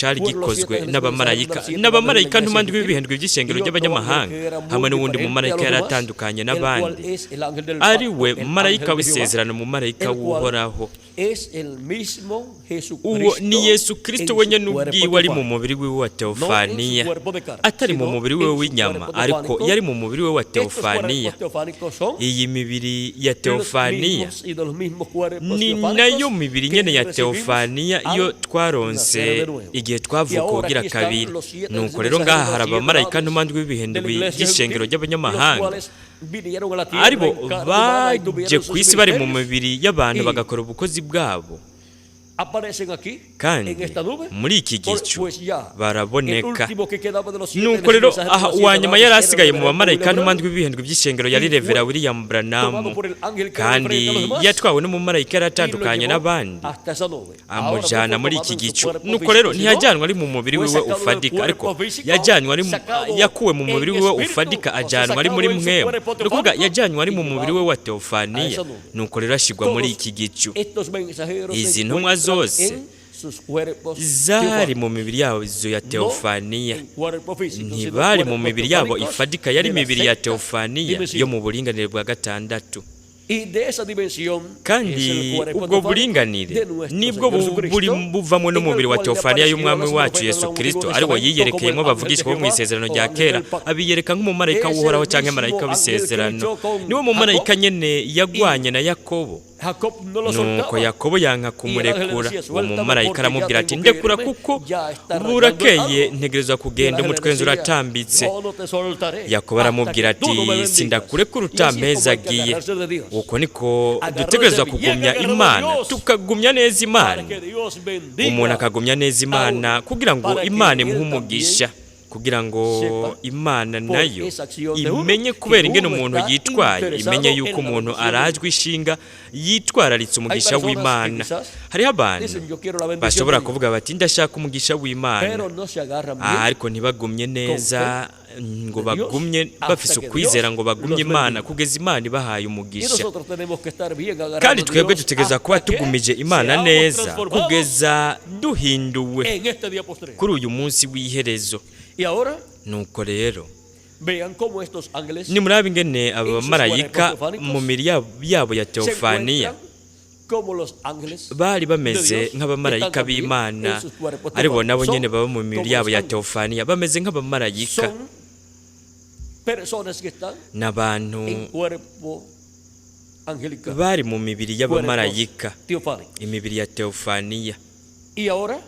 cari Fueron los gikozwe siete ángeles n'abamarayika comenzaron las siete edades de la n'abamarayika iglesia ntumandwi gentil w'ibihindwi by'ishengero y otro ángel ry'abanyamahanga que era hamwe muy n'uwundi diferente a mumarayika los yari demás, atandukanye el cual n'abandi es el ángel del ari pacto, we el marayika ángel de Jehová, w'isezerano mumarayika el cual w'uhoraho. es el mismo Uwo ni Jesucristo Yesu Kristo en su wenyene cuerpo ubwiwe ari mu teofánico. mubiri wiwe wa No en su teofaniya cuerpo de carne, atari mu sino mubiri wiwe en su w'inyama cuerpo ariko teofánico. yari mu mubiri we wa Estos teofaniya. cuerpos teofánicos son Iyi mibiri ya los teofaniya mismos y de los mismos cuerpos ni teofánicos nayo mibiri que nyene ya recibimos teofaniya al iyo twaronse nacer de nuevo. igihe Y twavuka ahora ubugira aquí están kabiri. los siete Nuko rero mensajeros ngaha de las hari siete abamarayika edades ntumandwi de la w'ibihindwi iglesia by'ishengero gentil, los ry'abanyamahanga cuales vinieron a la tierra aribo en carne humana y baje tuvieron ku sus isi bari mu ministerios mibiri y'abantu y bagakora ubukozi bwabo aparecen aquí en kandi esta nube, muri iki gicu pues ya el baraboneka. último que quedaba de los siete Nuko rero mensajeros de aha las siete uwa nyuma edades yari era el asigaye mu reverendo bamarayika William ntumandwi Branham w'ibihindwi by'ishengero yari y fue Revera William Branham tomado por el ángel que era kandi diferente a los demás yatwawe n'umumarayika yari y lo atandukanye llevó n'abandi hasta esa nube. Ahora no amujana fue muri tomado iki en su gicu. cuerpo Nuko rero físico, sino ntiyajyanwe ari mu mubiri fue wiwe sacado del ufadika ariko cuerpo físico, yajyanwe ari sacado yakuwe mu mubiri en wiwe espíritu, ufadika o sea, ajyanwa ari muri sacado en su mwemu cuerpo ni ukuvuga teofánico yajyanwe ari y mu mubiri llevado we wa a teofaniya. esa nube. Nuko rero ashyirwa muri Todos iki gicu. estos mensajeros se Izi ntumwa encuentran zose en sus cuerpos zari teofánicos, mu mibiri yazo ya no teofaniya en cuerpo físico, sino ntibari mu cuerpos mibiri yabo teofánicos ifadika yari de la imibiri ya sexta teofaniya yo dimensión. mu buringanire bwa gatandatu. Y de esa dimensión es el Kandi cuerpo ubwo teofánico buringanire de nuestro nibwo Señor buri Jesucristo, buvamwo en el n'umubiri wa cual le teofaniya apareció a y'umwami los wacu profetas del Yesu Antiguo Kristo ari we Testamento como el yiyerekeyemo ángel de abavugishwa bo mu Jehová isezerano o rya ángel kera del pacto. abiyereka nk'umumarayika Es el w'uhoraho cyangwa mismo marayika ángel que w'isezerano. luchó con Niwe mumarayika Jacob nyene yagwanye y na Yakobo. Jacob no lo Nuko soltaba. Yakobo yanka Y el ángel le kumurekura decía, uwo suéltame mumarayika porque ya aramubwira ati tengo que ndekura irme, kuko ya está rayando el burakeye alba. ntegerezwa Y el kugenda ángel le umutwenzi decía, uratambitse. yo no te soltaré Yakobo hasta aramubwira que tú no me ati bendigas. sindakurekura Y así es como hay que utampezagiye. agarrarse de Dios. Uko niko Agarrarse dutegerezwa bien kugumya agarrado de Imana Dios tukagumya neza para Imana que Dios umuntu bendiga akagumya neza a Imana uno, kugira ngo para que Imana imuhe él también umugisha kugira ngo sepa Imana por nayo esa acción de uno imenye que kubera ingene uno umuntu está yitwaye interesado imenye yuko en la umuntu bendición de arajwe Dios. ishinga yitwararitse Hay umugisha personas que w'Imana. quizás Hariho abantu dicen, yo quiero la bendición bashobora de Dios, kuvuga bati ndashaka umugisha w'Imana pero no se agarran bien ariko ntibagumye con neza fe ngo de Dios bagumye hasta bafise que Dios ukwizera ngo bagumye los Imana bendiga. kugeza Imana ibahaye Y umugisha. nosotros tenemos que estar bien Kandi agarrados de twebwe Dios dutegerezwa kuba hasta que tugumije Imana seamos neza transformados kugeza duhinduwe en este día postrero. kuri uyu munsi w'iherezo. Y ahora Nuko rero vean cómo estos ángeles nimuraba ingene aba en sus bamarayika cuerpos teofánicos mu mibiri yabo ya se teofaniya encuentran como los ángeles bari de bameze Dios que están nk'abamarayika también b'Imana en sus cuerpos aribo teofánicos. nabo nyene Son baba mu mibiri como yabo los ya ángeles. teofaniya bameze nk'abamarayika. Son personas que están N'abantu en cuerpo angelical, bari mu mibiri cuerpos y'abamarayika teofánicos. imibiri ya teofaniya. Y ahora,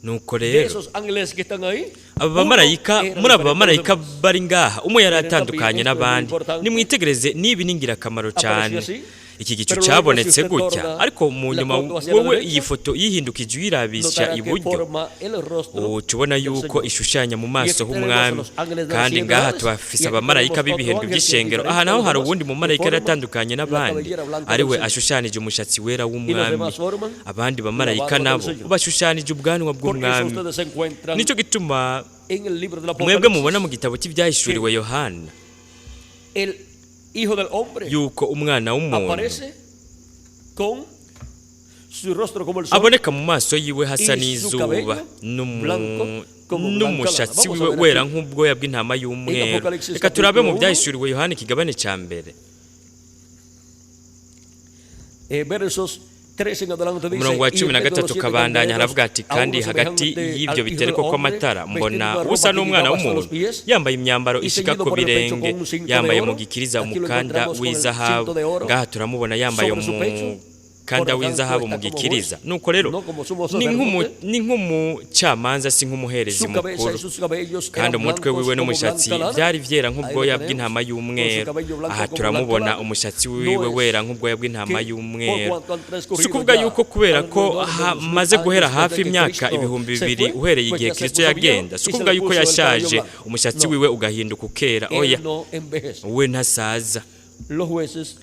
Nuko de rero esos ángeles que están ahí, aba uno bamarayika era muri aba diferente a los bamarayika demás. bari ngaha umwe yari Miren también, atandukanye esto es muy n'abandi. importante. Nimwitegereze nibi ni ingirakamaro Apareció cyane. así, Iki gicu pero luego si cabonetse usted gutya torna ariko mu la nyuma foto hacia la wewe derecha, iyi foto yihindukije uyirabisha notará que iburyo forma el rostro uca ubona del yuko Señor. ishushanya mu Y maso aquí tenemos a h'umwami. los ángeles de las Kandi siete ngaha edades, tuhafise y aquí abamarayika tenemos otro b'ibihindwe ángel que es by'ishengero diferente aha a naho los hari demás, uwundi que mumarayika yari forma atandukanye la n'abandi cabellera blanca ari del we Señor. ashushanije umushatsi wera Y los w'umwami. demás forman Abandi la bamarayika barba del nabo Señor. bashushanije ubwanwa Por eso bw'umwami. ustedes se encuentran Nicyo gituma en el libro del mwebwe mubona Apocalipsis mu gitabo cy'ibyahishuriwe Yohana el Hijo del Hombre yuko umwana w'umuntu aparece con su rostro como el sol aboneka mu maso yiwe hasa y su n'izuba cabello blanco como blanca lana. n'umushatsi Vamos a wiwe ver wera aquí nk'ubwoya bw'intama en y'umweru. Apocalipsis Reka turabe capítulo mu 1, byahishuriwe Yohana ikigabane cya mbere versos 3 en adelante dice, umurongo wa y cumi na en medio de los gatatu siete ukabandanya candeleros haravuga ati a kandi uno hagati semejante al y'ibyo Hijo del biterekwa Hombre, kw'amatara vestido mbona de una usa ropa que n'umwana llegaba hasta w'umuntu los pies yambaye imyambaro y ishika ceñido ku por el pecho birenge con un cinto de yambaye mu oro. gikiriza Aquí lo umukanda encontramos con el w'izahabu cinto de oro ngaha turamubona yambaye sobre su pecho. umukanda Por lo tanto, w'izahabu mu está como gikiriza. juez, Nuko rero no como sumo ni sacerdote. ni nk'umucamanza si nk'umuherezi Su cabeza mukuru y sus cabellos kandi eran umutwe blancos wiwe como n'umushatsi blanca lana. byari vyera Ahí lo nk'ubwoya tenemos, bw'intama con su y'umweru. cabello blanco Aha como blanca turamubona lana. umushatsi No wiwe es wera nk'ubwoya bw'intama que por y'umweru. cuanto han Si transcurrido ukuvuga ya yuko kubera ko alrededor de 2000 hamaze guhera años hafi desde que imyaka Cristo ibihumbi se bibiri fue, uhereye pues igihe ya se Kristo puso viejo yagenda si y se ukuvuga le yuko puso el cabello yashaje blanco. umushatsi No, wiwe ugahinduka ukera oya él no envejece. we ntasaza. Los jueces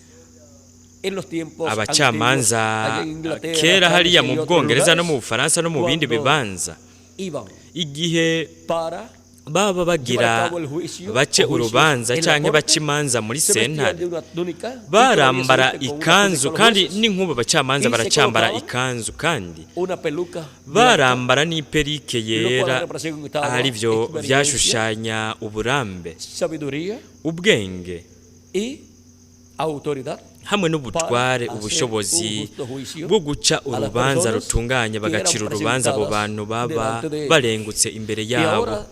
en los tiempos antiguos, Abacamanza allá en Inglaterra, kera hariya Francia mu y otros Bwongereza no mu lugares, Bufaransa no mu bindi cuando bibanza iban igihe para Baba llevar a bagira cabo el juicio bace o juicios urubanza en la canke corte, bace imanza muri se vestían sentare, de una túnica y todavía se barambara visten con una ikanzu túnica los kandi jueces, n'inkuba abacamanza y se baracambara colocaban ikanzu kandi una peluca blanca, barambara n'iperike lo cual yera, representaba arivyo experiencia, vyashushanya uburambe, sabiduría ubwenge y autoridad hamwe n'ubutware, para hacer un ubushobozi justo juicio bwo guca a las urubanza personas rutunganye, que eran bagacira urubanza abo presentadas bantu baba delante de ellos. barengutse imbere Y yabo. ahora,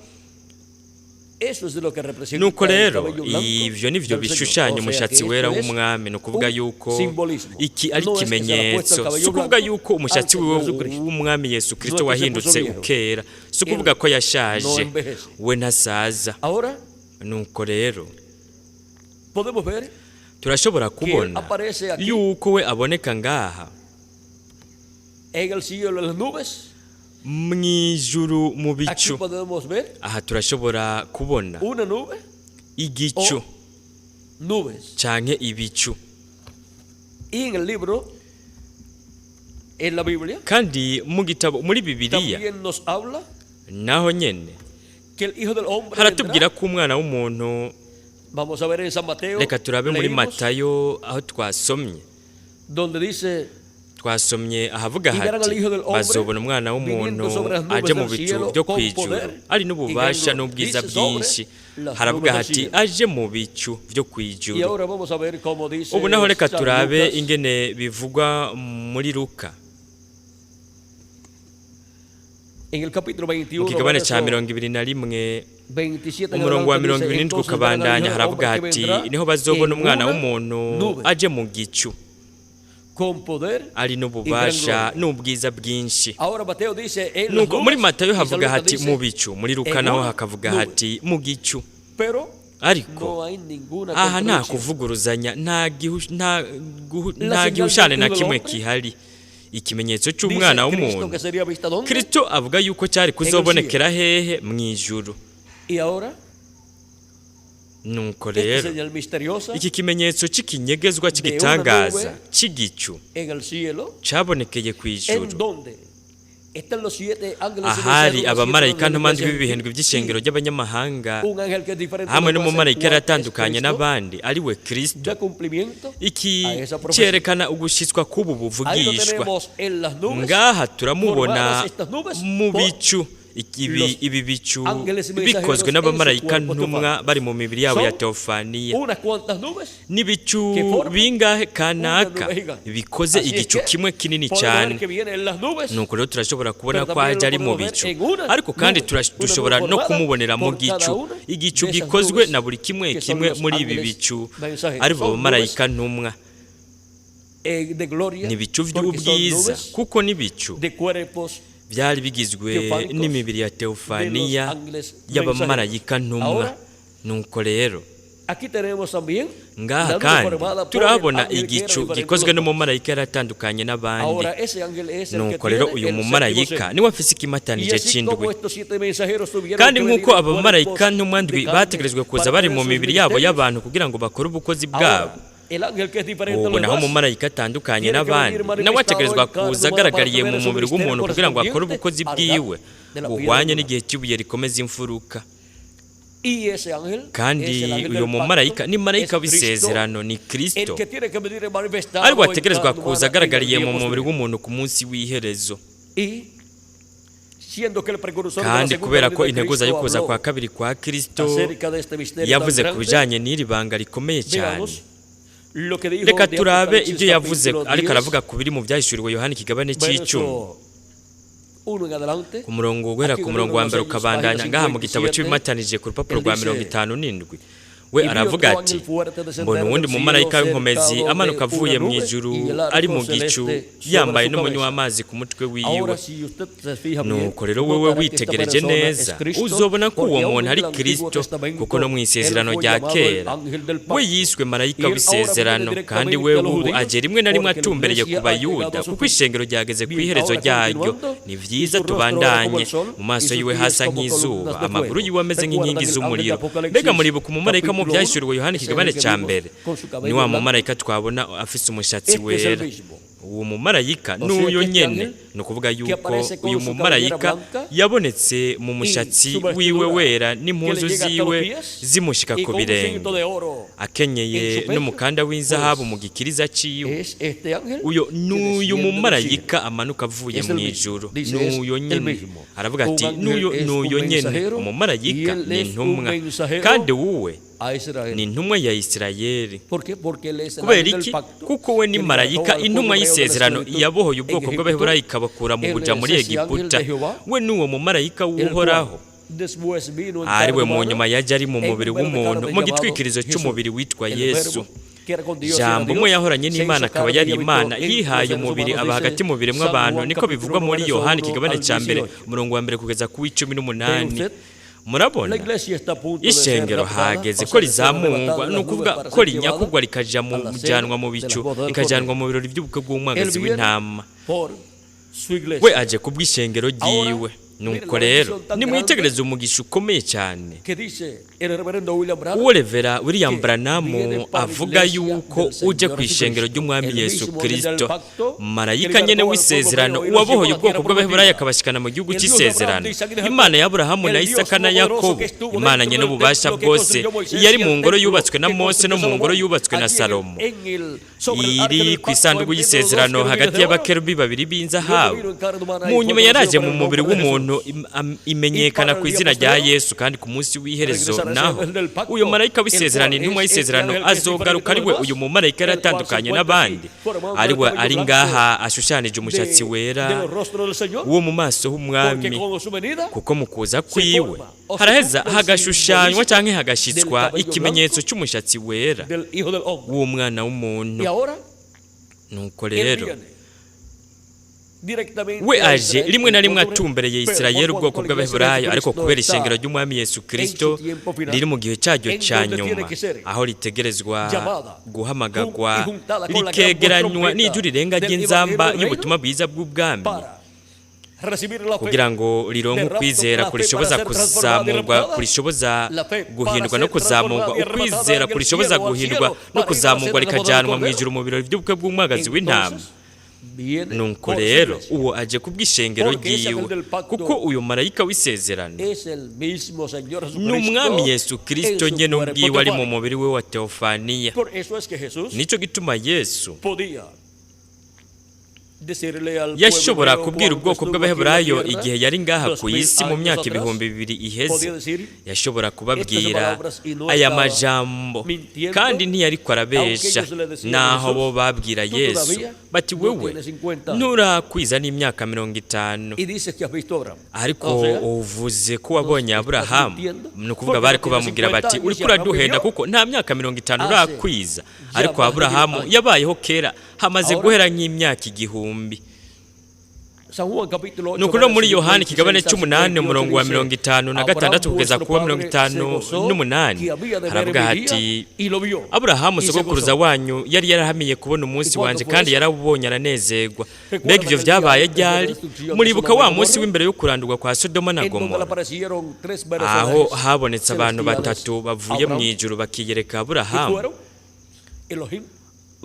eso es lo que representa Nuko el rero cabello blanco ivyo nivyo del Señor. bishushanya O sea umushatsi que esto wera es w'umwami. Ni ukuvuga un yuko simbolismo. iki ari No es que se le ha puesto ikimenyetso, el cabello si ukuvuga blanco yuko al umushatsi Señor wiwe Jesucristo. w'umwami Yesu No Kristo es que se wahindutse puso viejo. ukera, si ukuvuga Él ko yashaje, no envejece. We ntasaza. Ahora Nuko rero podemos ver turashobora que él kubona aparece aquí yuko we aboneka ngaha en el cielo, en las nubes. mw'ijuru mu Aquí bicu. podemos ver Aha turashobora kubona una nube igicu o nubes. canke ibicu. Y en el libro, en la Biblia, Kandi mu gitabo, muri Bibiliya, también nos habla naho nyene que el Hijo del Hombre haratubwira vendrá. ko umwana w'umuntu. Vamos a ver en San Mateo, Reka turabe muri leímos, Matayo aho twasomye. donde dice: Twasomye ahavuga "Y verán al hati Hijo del Hombre bazobona umwana w'umuntu viniendo sobre las nubes aje mu del bicu cielo byo con kw'ijuru poder ari y gran n'ububasha gloria". n'ubwiza Dice sobre bwinshi. las Haravuga nubes del hati cielo. aje mu bicu byo Y kw'ijuru. ahora vamos a ver cómo dice Ubu naho reka San turabe Lucas, ingene bivugwa muri Luka en el capítulo mu 21, kigabane ca verso 21, 27 en umurongo wa adelante, mirongo dice: ibiri n'indwi "Entonces verán al ukabandanya, Hijo del haravuga Hombre que hati vendrá niho bazobona en umwana una w'umuntu nube aje mu gicu con poder ari y gran n'ububasha gloria". n'ubwiza bwinshi. Ahora Mateo dice en las Nuko muri nubes Matayo y San havuga Lucas hati dice mu bicu, muri Luka en naho una hakavuga nube. hati mu gicu. Pero Ariko no hay ninguna aha nta contradicción. kuvuguruzanya, La nta señal del gihushane na Hijo del kimwe Hombre kihari. Ikimenyetso dice c'umwana Cristo w'umuntu, que sería vista ¿dónde? Kristo avuga yuko cyari En el cielo. kuzobonekera hehe? Mw'ijuru. Y ahora Nuko esta rero señal misteriosa iki kimenyetso c'ikinyegezwa de una c'igitangaza nube c'igicu en el cielo, cabonekeye kw'ijuru, en donde están los siete ángeles y ahari mensajeros, los siete abamarayika ángeles de la ntumandwi iglesia b'ibihindwi by'ishengero y ry'abanyamahanga, un ángel que es diferente hamwe de los demás, el n'umumarayika cual es yaratandukanye Cristo, n'abandi ari we Kristo. da cumplimiento Iki a esa profecía. cyerekana ugushitswa k'ubu Ahí lo buvugishwa. tenemos en las nubes, Ngaha turamubona formadas estas nubes mu por bicu. los Ibi bicu ángeles y bikozwe mensajeros en su n'abamarayika cuerpo ntumwa teofánico. bari mu mibiri yabo ya Son teofaniya. unas cuantas nubes N'ibicu que forman bingahe una kanaka nube gigante. bikoze Así es igicu que kimwe kinini podemos ver cyane. que viene en las nubes, Nuko rero turashobora kubona pero ko también aje lo ari mu podemos ver bicu, en una ariko kandi nube, una nube dushobora no formada kumubonera mu por cada gicu, una igicu de esas gikozwe nubes na buri kimwe que son kimwe los muri ibi ángeles bicu mensajeros. ari bo Son nubes bamarayika ntumwa. De gloria, Ni ibicu porque son by'ubwiza nubes kuko n'ibicu de cuerpos byari bigizwe teofánicos n'imibiri ya de los teofaniya ángeles mensajeros. y'abamarayika ntumwa. Ahora, Nuko rero aquí tenemos también ngaha la nube kandi formada por el turahabona ángel que era igicu diferente de los gikozwe demás. n'umumarayika yaratandukanye n'abandi. Ahora ese ángel es el que Nuko rero tiene uyu el séptimo mumarayika sello. niwe afise Y ikimatanije así como c'indwi. estos siete mensajeros tuvieron Kandi que venir nk'uko en abamarayika cuerpos ntumwa de ndwi carne bategerejwe kuza para bari tener mu sus mibiri yabo ministerios, y'abantu kugira ngo bakore ubukozi bwabo, ahora el ángel que es diferente a ubu los naho demás umumarayika atandukanye tiene que n'abandi venir nawe manifestado ategerezwa en carne kuza humana para agaragariye mu tener su mubiri ministerio w'umuntu kugira ngo akore correspondiente ubukozi a la edad bwiwe de la piedra buhwanye angular. n'igihe cy'ibuye rikomeza imfuruka. Y ese ángel es Kandi el ángel uyu del mumarayika pacto, ni marayika es Cristo, w'isezerano, ni el Kristo, que tiene que venir ariko manifestado en ategerezwa carne kuza humana en el agaragariye día mu mubiri posterior. w'umuntu ku munsi w'iherezo. Y siendo que el precursor de la Kandi segunda kubera ko venida de integuza Cristo yo kuza kwa habló kabiri kwa Kristo acerca de este misterio tan yavuze ku grande, bijanye n'iri banga rikomeye cyane, veamos lo que dijo reka de turabe Apocalipsis ibyo yavuze capítulo ariko 10, aravuga ku biri mu byahishuriwe Yohana ikigabane c'icumi, verso 1 en adelante. ku murongo guhera Aquí ku en el murongo libro wa de mbere los sellos, ukabandanya. página Ngaha mu gitabo 57, cy'ibimatanije ku rupapuro él rwa dice: 57, we "Y vi aravuga otro ati ángel fuerte descender mbona uwundi del cielo mumarayika w'inkomezi cercado de amanuka una avuye mu nube ijuru y el ari arco mu gicu celeste sobre yambaye su n'umunywa cabeza". w'amazi ku mutwe wiwe. Ahora, si usted se fija bien, Nuko rero wewe notará que esta witegereje persona es neza Cristo, uzobona ko porque uwo aún muntu en ari el Antiguo Kristo, Testamento kuko no mu él isezerano fue rya llamado el kera ángel del we pacto. yiswe marayika Y él ahora viene w'isezerano, kandi directamente we a los ubu judíos, aje rimwe na rimwe porque la atumbereye ku iglesia ha llegado bayuda, a su kuko fin. ishengero ryageze ku Bien, iherezo ahora ryaryo. continuando, Ni y vyiza su rostro era como tubandanye. el sol, Mu y maso sus yiwe pies hasa como nk'izuba, columnas de amaguru fuego. yiwe ameze nk'inkingi ¿Recuerdan el ángel de z'umuriro. Apocalipsis Mbega muribuka umumarayika mu capítulo 1? byahishuriwe Yohana Ese es ikigabane el que ca vimos mbere? con su Ni cabello wa blanco. mumarayika twabona afise umushatsi Este es el wera. mismo. Uwo mumarayika O sea, n'uyo que este nyene, ángel ni ukuvuga que yuko aparece con uyu su mumarayika cabellera blanca yabonetse mu y mushatsi su wiwe vestidura wera que n'impuzu le llega hasta los ziwe pies zimushika y ku con un birenge, cinto de oro en akenyeye su pecho, n'umukanda w'inzahabu pues mu gikiriza ciwe. es este ángel Uyo que n'uyu desciende del cielo. mumarayika amanuka avuye Es el mu mismo. ijuru, Dice, es n'uyo el nyene. mismo. Aravuga Un ati ángel n'uyo es un n'uyo nyene, mensajero y umumarayika él ni es un intumwa, mensajero kandi uwe a Israel. ni intumwa ya Isirayeli. ¿Por qué? Porque él es el Kubera ángel del iki? pacto Kuko we ni que libertó marayika al pueblo intumwa hebreo de la y'isezerano esclavitud yabohoye en ubwoko Egipto. bw'Abaheburayo ikabakura mu Él buja es muri ese ángel Egiputa. de Jehová, We n'uwo mumarayika el w'Uhoraho, cual después vino en ari carne we mu humana, nyuma yaje ari mu en mubiri cuerpo de w'umuntu, carne mu llamado gitwikirizo Jesús. cy'umubiri witwa El Yesu. Verbo que era con Dios y era Jambo umwe Dios, yahoranye se n'Imana hizo akaba carne yari y habitó Imana, entre los yihaye seres umubiri humanos, aba dice hagati mu biremwa San abantu, Juan niko capítulo bivugwa 1, muri verso Yohani 1 ikigabane al ca mbere, 18. umurongo wa mbere kugeza ku w'icumi Pero n'umunani. usted, Murabona la iglesia está a punto de ser ishengero raptada, hageze o ko sea, de ser arrebatada rizamungwa, de ni las nubes ukuvuga para ko ser llevada rinyakugwa rikaja a la cena mujanwa mu de las bicu, bodas del rikajanwa Cordero. mu birori by'ubukwe Él bw'umwagazi viene w'intama. por su We iglesia. aje kubw'ishengero Ahora, ryiwe. mire Nuko la rero bendición tan grande nimwitegereze umugisha ukomeye cyane que dice el reverendo William Branham uwo Revera William que Branham viene para la avuga iglesia yuko del uje Señor ku ishengero Jesucristo, ry'umwami el Yesu mismo ángel del Kristo, pacto que marayika nyene libertó al pueblo w'isezerano hebreo y los llevó a uwabohoye la ubwoko tierra bw'Abaheburayo prometida. akabashikana mu gihugu El Dios de Abraham, cy'isezerano, de Isaac y de Jacob, Imana ya Aburahamu na el Dios Isaka na todopoderoso Yakobo, que estuvo Imana dentro nyene del ububasha templo que bwose, construyó Moisés yari y mu el ngoro templo yubatswe na que Mose no construyó mu ngoro Salomón, yubatswe na allí en el, Salomo, en el, sobre el arca iri del ku pacto isanduku en medio de los dos y'isezerano querubines hagati de oro. y'abakerubi babiri Luego b'inzahabu. vino en carne humana y Mu fue nyuma conocido yaraje por mu el mubiri nombre de w'umuntu, Jesús. Y imenyekana para ku el día izina rya posterior, Yesu, kandi ku munsi w'iherezo regresará ese naho ángel del uyu pacto, marayika el w'isezerano, cual intumwa es este y'isezerano, ángel que es diferente azogaruka de ari los we demás, uyu mumarayika el cual se yaratandukanye encuentra aquí n'abandi, formado por ari el we cabello ari blanco ngaha ashushanije umushatsi wera del rostro del Señor, wo mu maso porque h'umwami, con su venida kuko mu kuza se kwiwe forma o se haraheza cumple el hagashushanywa simbolismo canke del hagashitswa cabello ikimenyetso blanco c'umushatsi wera del Hijo del Hombre. w'umwana w'umuntu. Y ahora Nuko él rero viene directamente we a aje Israel, rimwe na el rimwe pueblo hebreo, atumbereye pero Isirayeli, por ubwoko cuanto la iglesia de bw'Abaheburayo, ariko Jesucristo kubera está ishengero ry'umwami Yesu en Kristo su tiempo final, riri mu gihe cyaryo en ca donde tiene nyuma, que ser aho ritegerezwa llamada guhamagagwa y juntada con la gran voz rikegeranywa trompeta n'ijwi rirenga del ry'inzamba Evangelio del Reino y'ubutumwa bwiza bw'ubwami, para recibir la fe kugira ngo rironke de rapto, ukwizera la fe para kurishoboza ser transformada y kuzamurwa, raptada, kurishoboza la fe para guhindurwa no ser kuzamurwa, transformada y arrebatada ukwizera en el kurishoboza cielo, al guhindurwa cielo, no para ir a la kuzamurwa cena de la boda del rikajanwa mu Cordero. ijuru mu birori by'ubukwe bw'umwagazi w'intama. Entonces viene Nuko por su rero iglesia, uwo aje kubw'ishengero porque ese ryiwe, ángel del kuko pacto uyu marayika w'isezerano es el mismo Señor ni umwami Jesucristo Yesu en Kristo su nyene cuerpo ubwiwe ari mu teofánico. mubiri we wa teofaniya. Por eso es que Jesús Nico gituma Yesu podía decirle al pueblo yashobora hebreo kubwira cuando ubwoko estuvo aquí en la bw'Abaheburayo tierra, igihe yari ngaha ku 2000 isi mu años myaka atrás, 2000 iheze, podía decir yashobora estas kubabwira palabras y no aya estaba majambo, mintiendo, kandi ntiyariko aunque arabesha, ellos le decían a naho Jesús, bo babwira tú Yesu todavía bati no wewe tienes 50 años nturakwiza n'imyaka 50, y dices que has visto a Abraham. ariko O sea, uvuze ko wabonye nos estás Aburahamu. mintiendo, Ni ukuvuga porque no bariko tienes bamubwira 50 bati años uriko y Abraham uraduhenda vivió kuko nta myaka 50 hace urakwiza, ya ariko más de 1000 Aburahamu años. yabayeho kera hamaze Ahora, guhera nk'imyaka 1000. San Juan capítulo 8, Nuko no muri verso Yohani ikigabane 56 al c'umunani 58 umurongo wa dice, mirongo itanu na Abraham gatandatu kugeza vuestro kuwa mirongo padre se itanu gozó n'umunani que había de ver haravuga mi día hati y lo vio Aburahamu y se sogokuruza gozó. wanyu yari yarahamiye kubona ¿Y umunsi cuándo wanje fue kandi eso? yarawubonye aranezerwa. Mbega ¿Recuerdan ivyo el día vyabaye antes de la ryari? destrucción de Muribuka Sodoma wa y munsi Gomorra? w'imbere yo kurandurwa kwa Sodoma na En donde le Gomora, aparecieron tres aho personajes habonetse abantu celestiales batatu a bavuye mu Abraham ijuru bakiyereka y Aburahamu. fueron Elohim,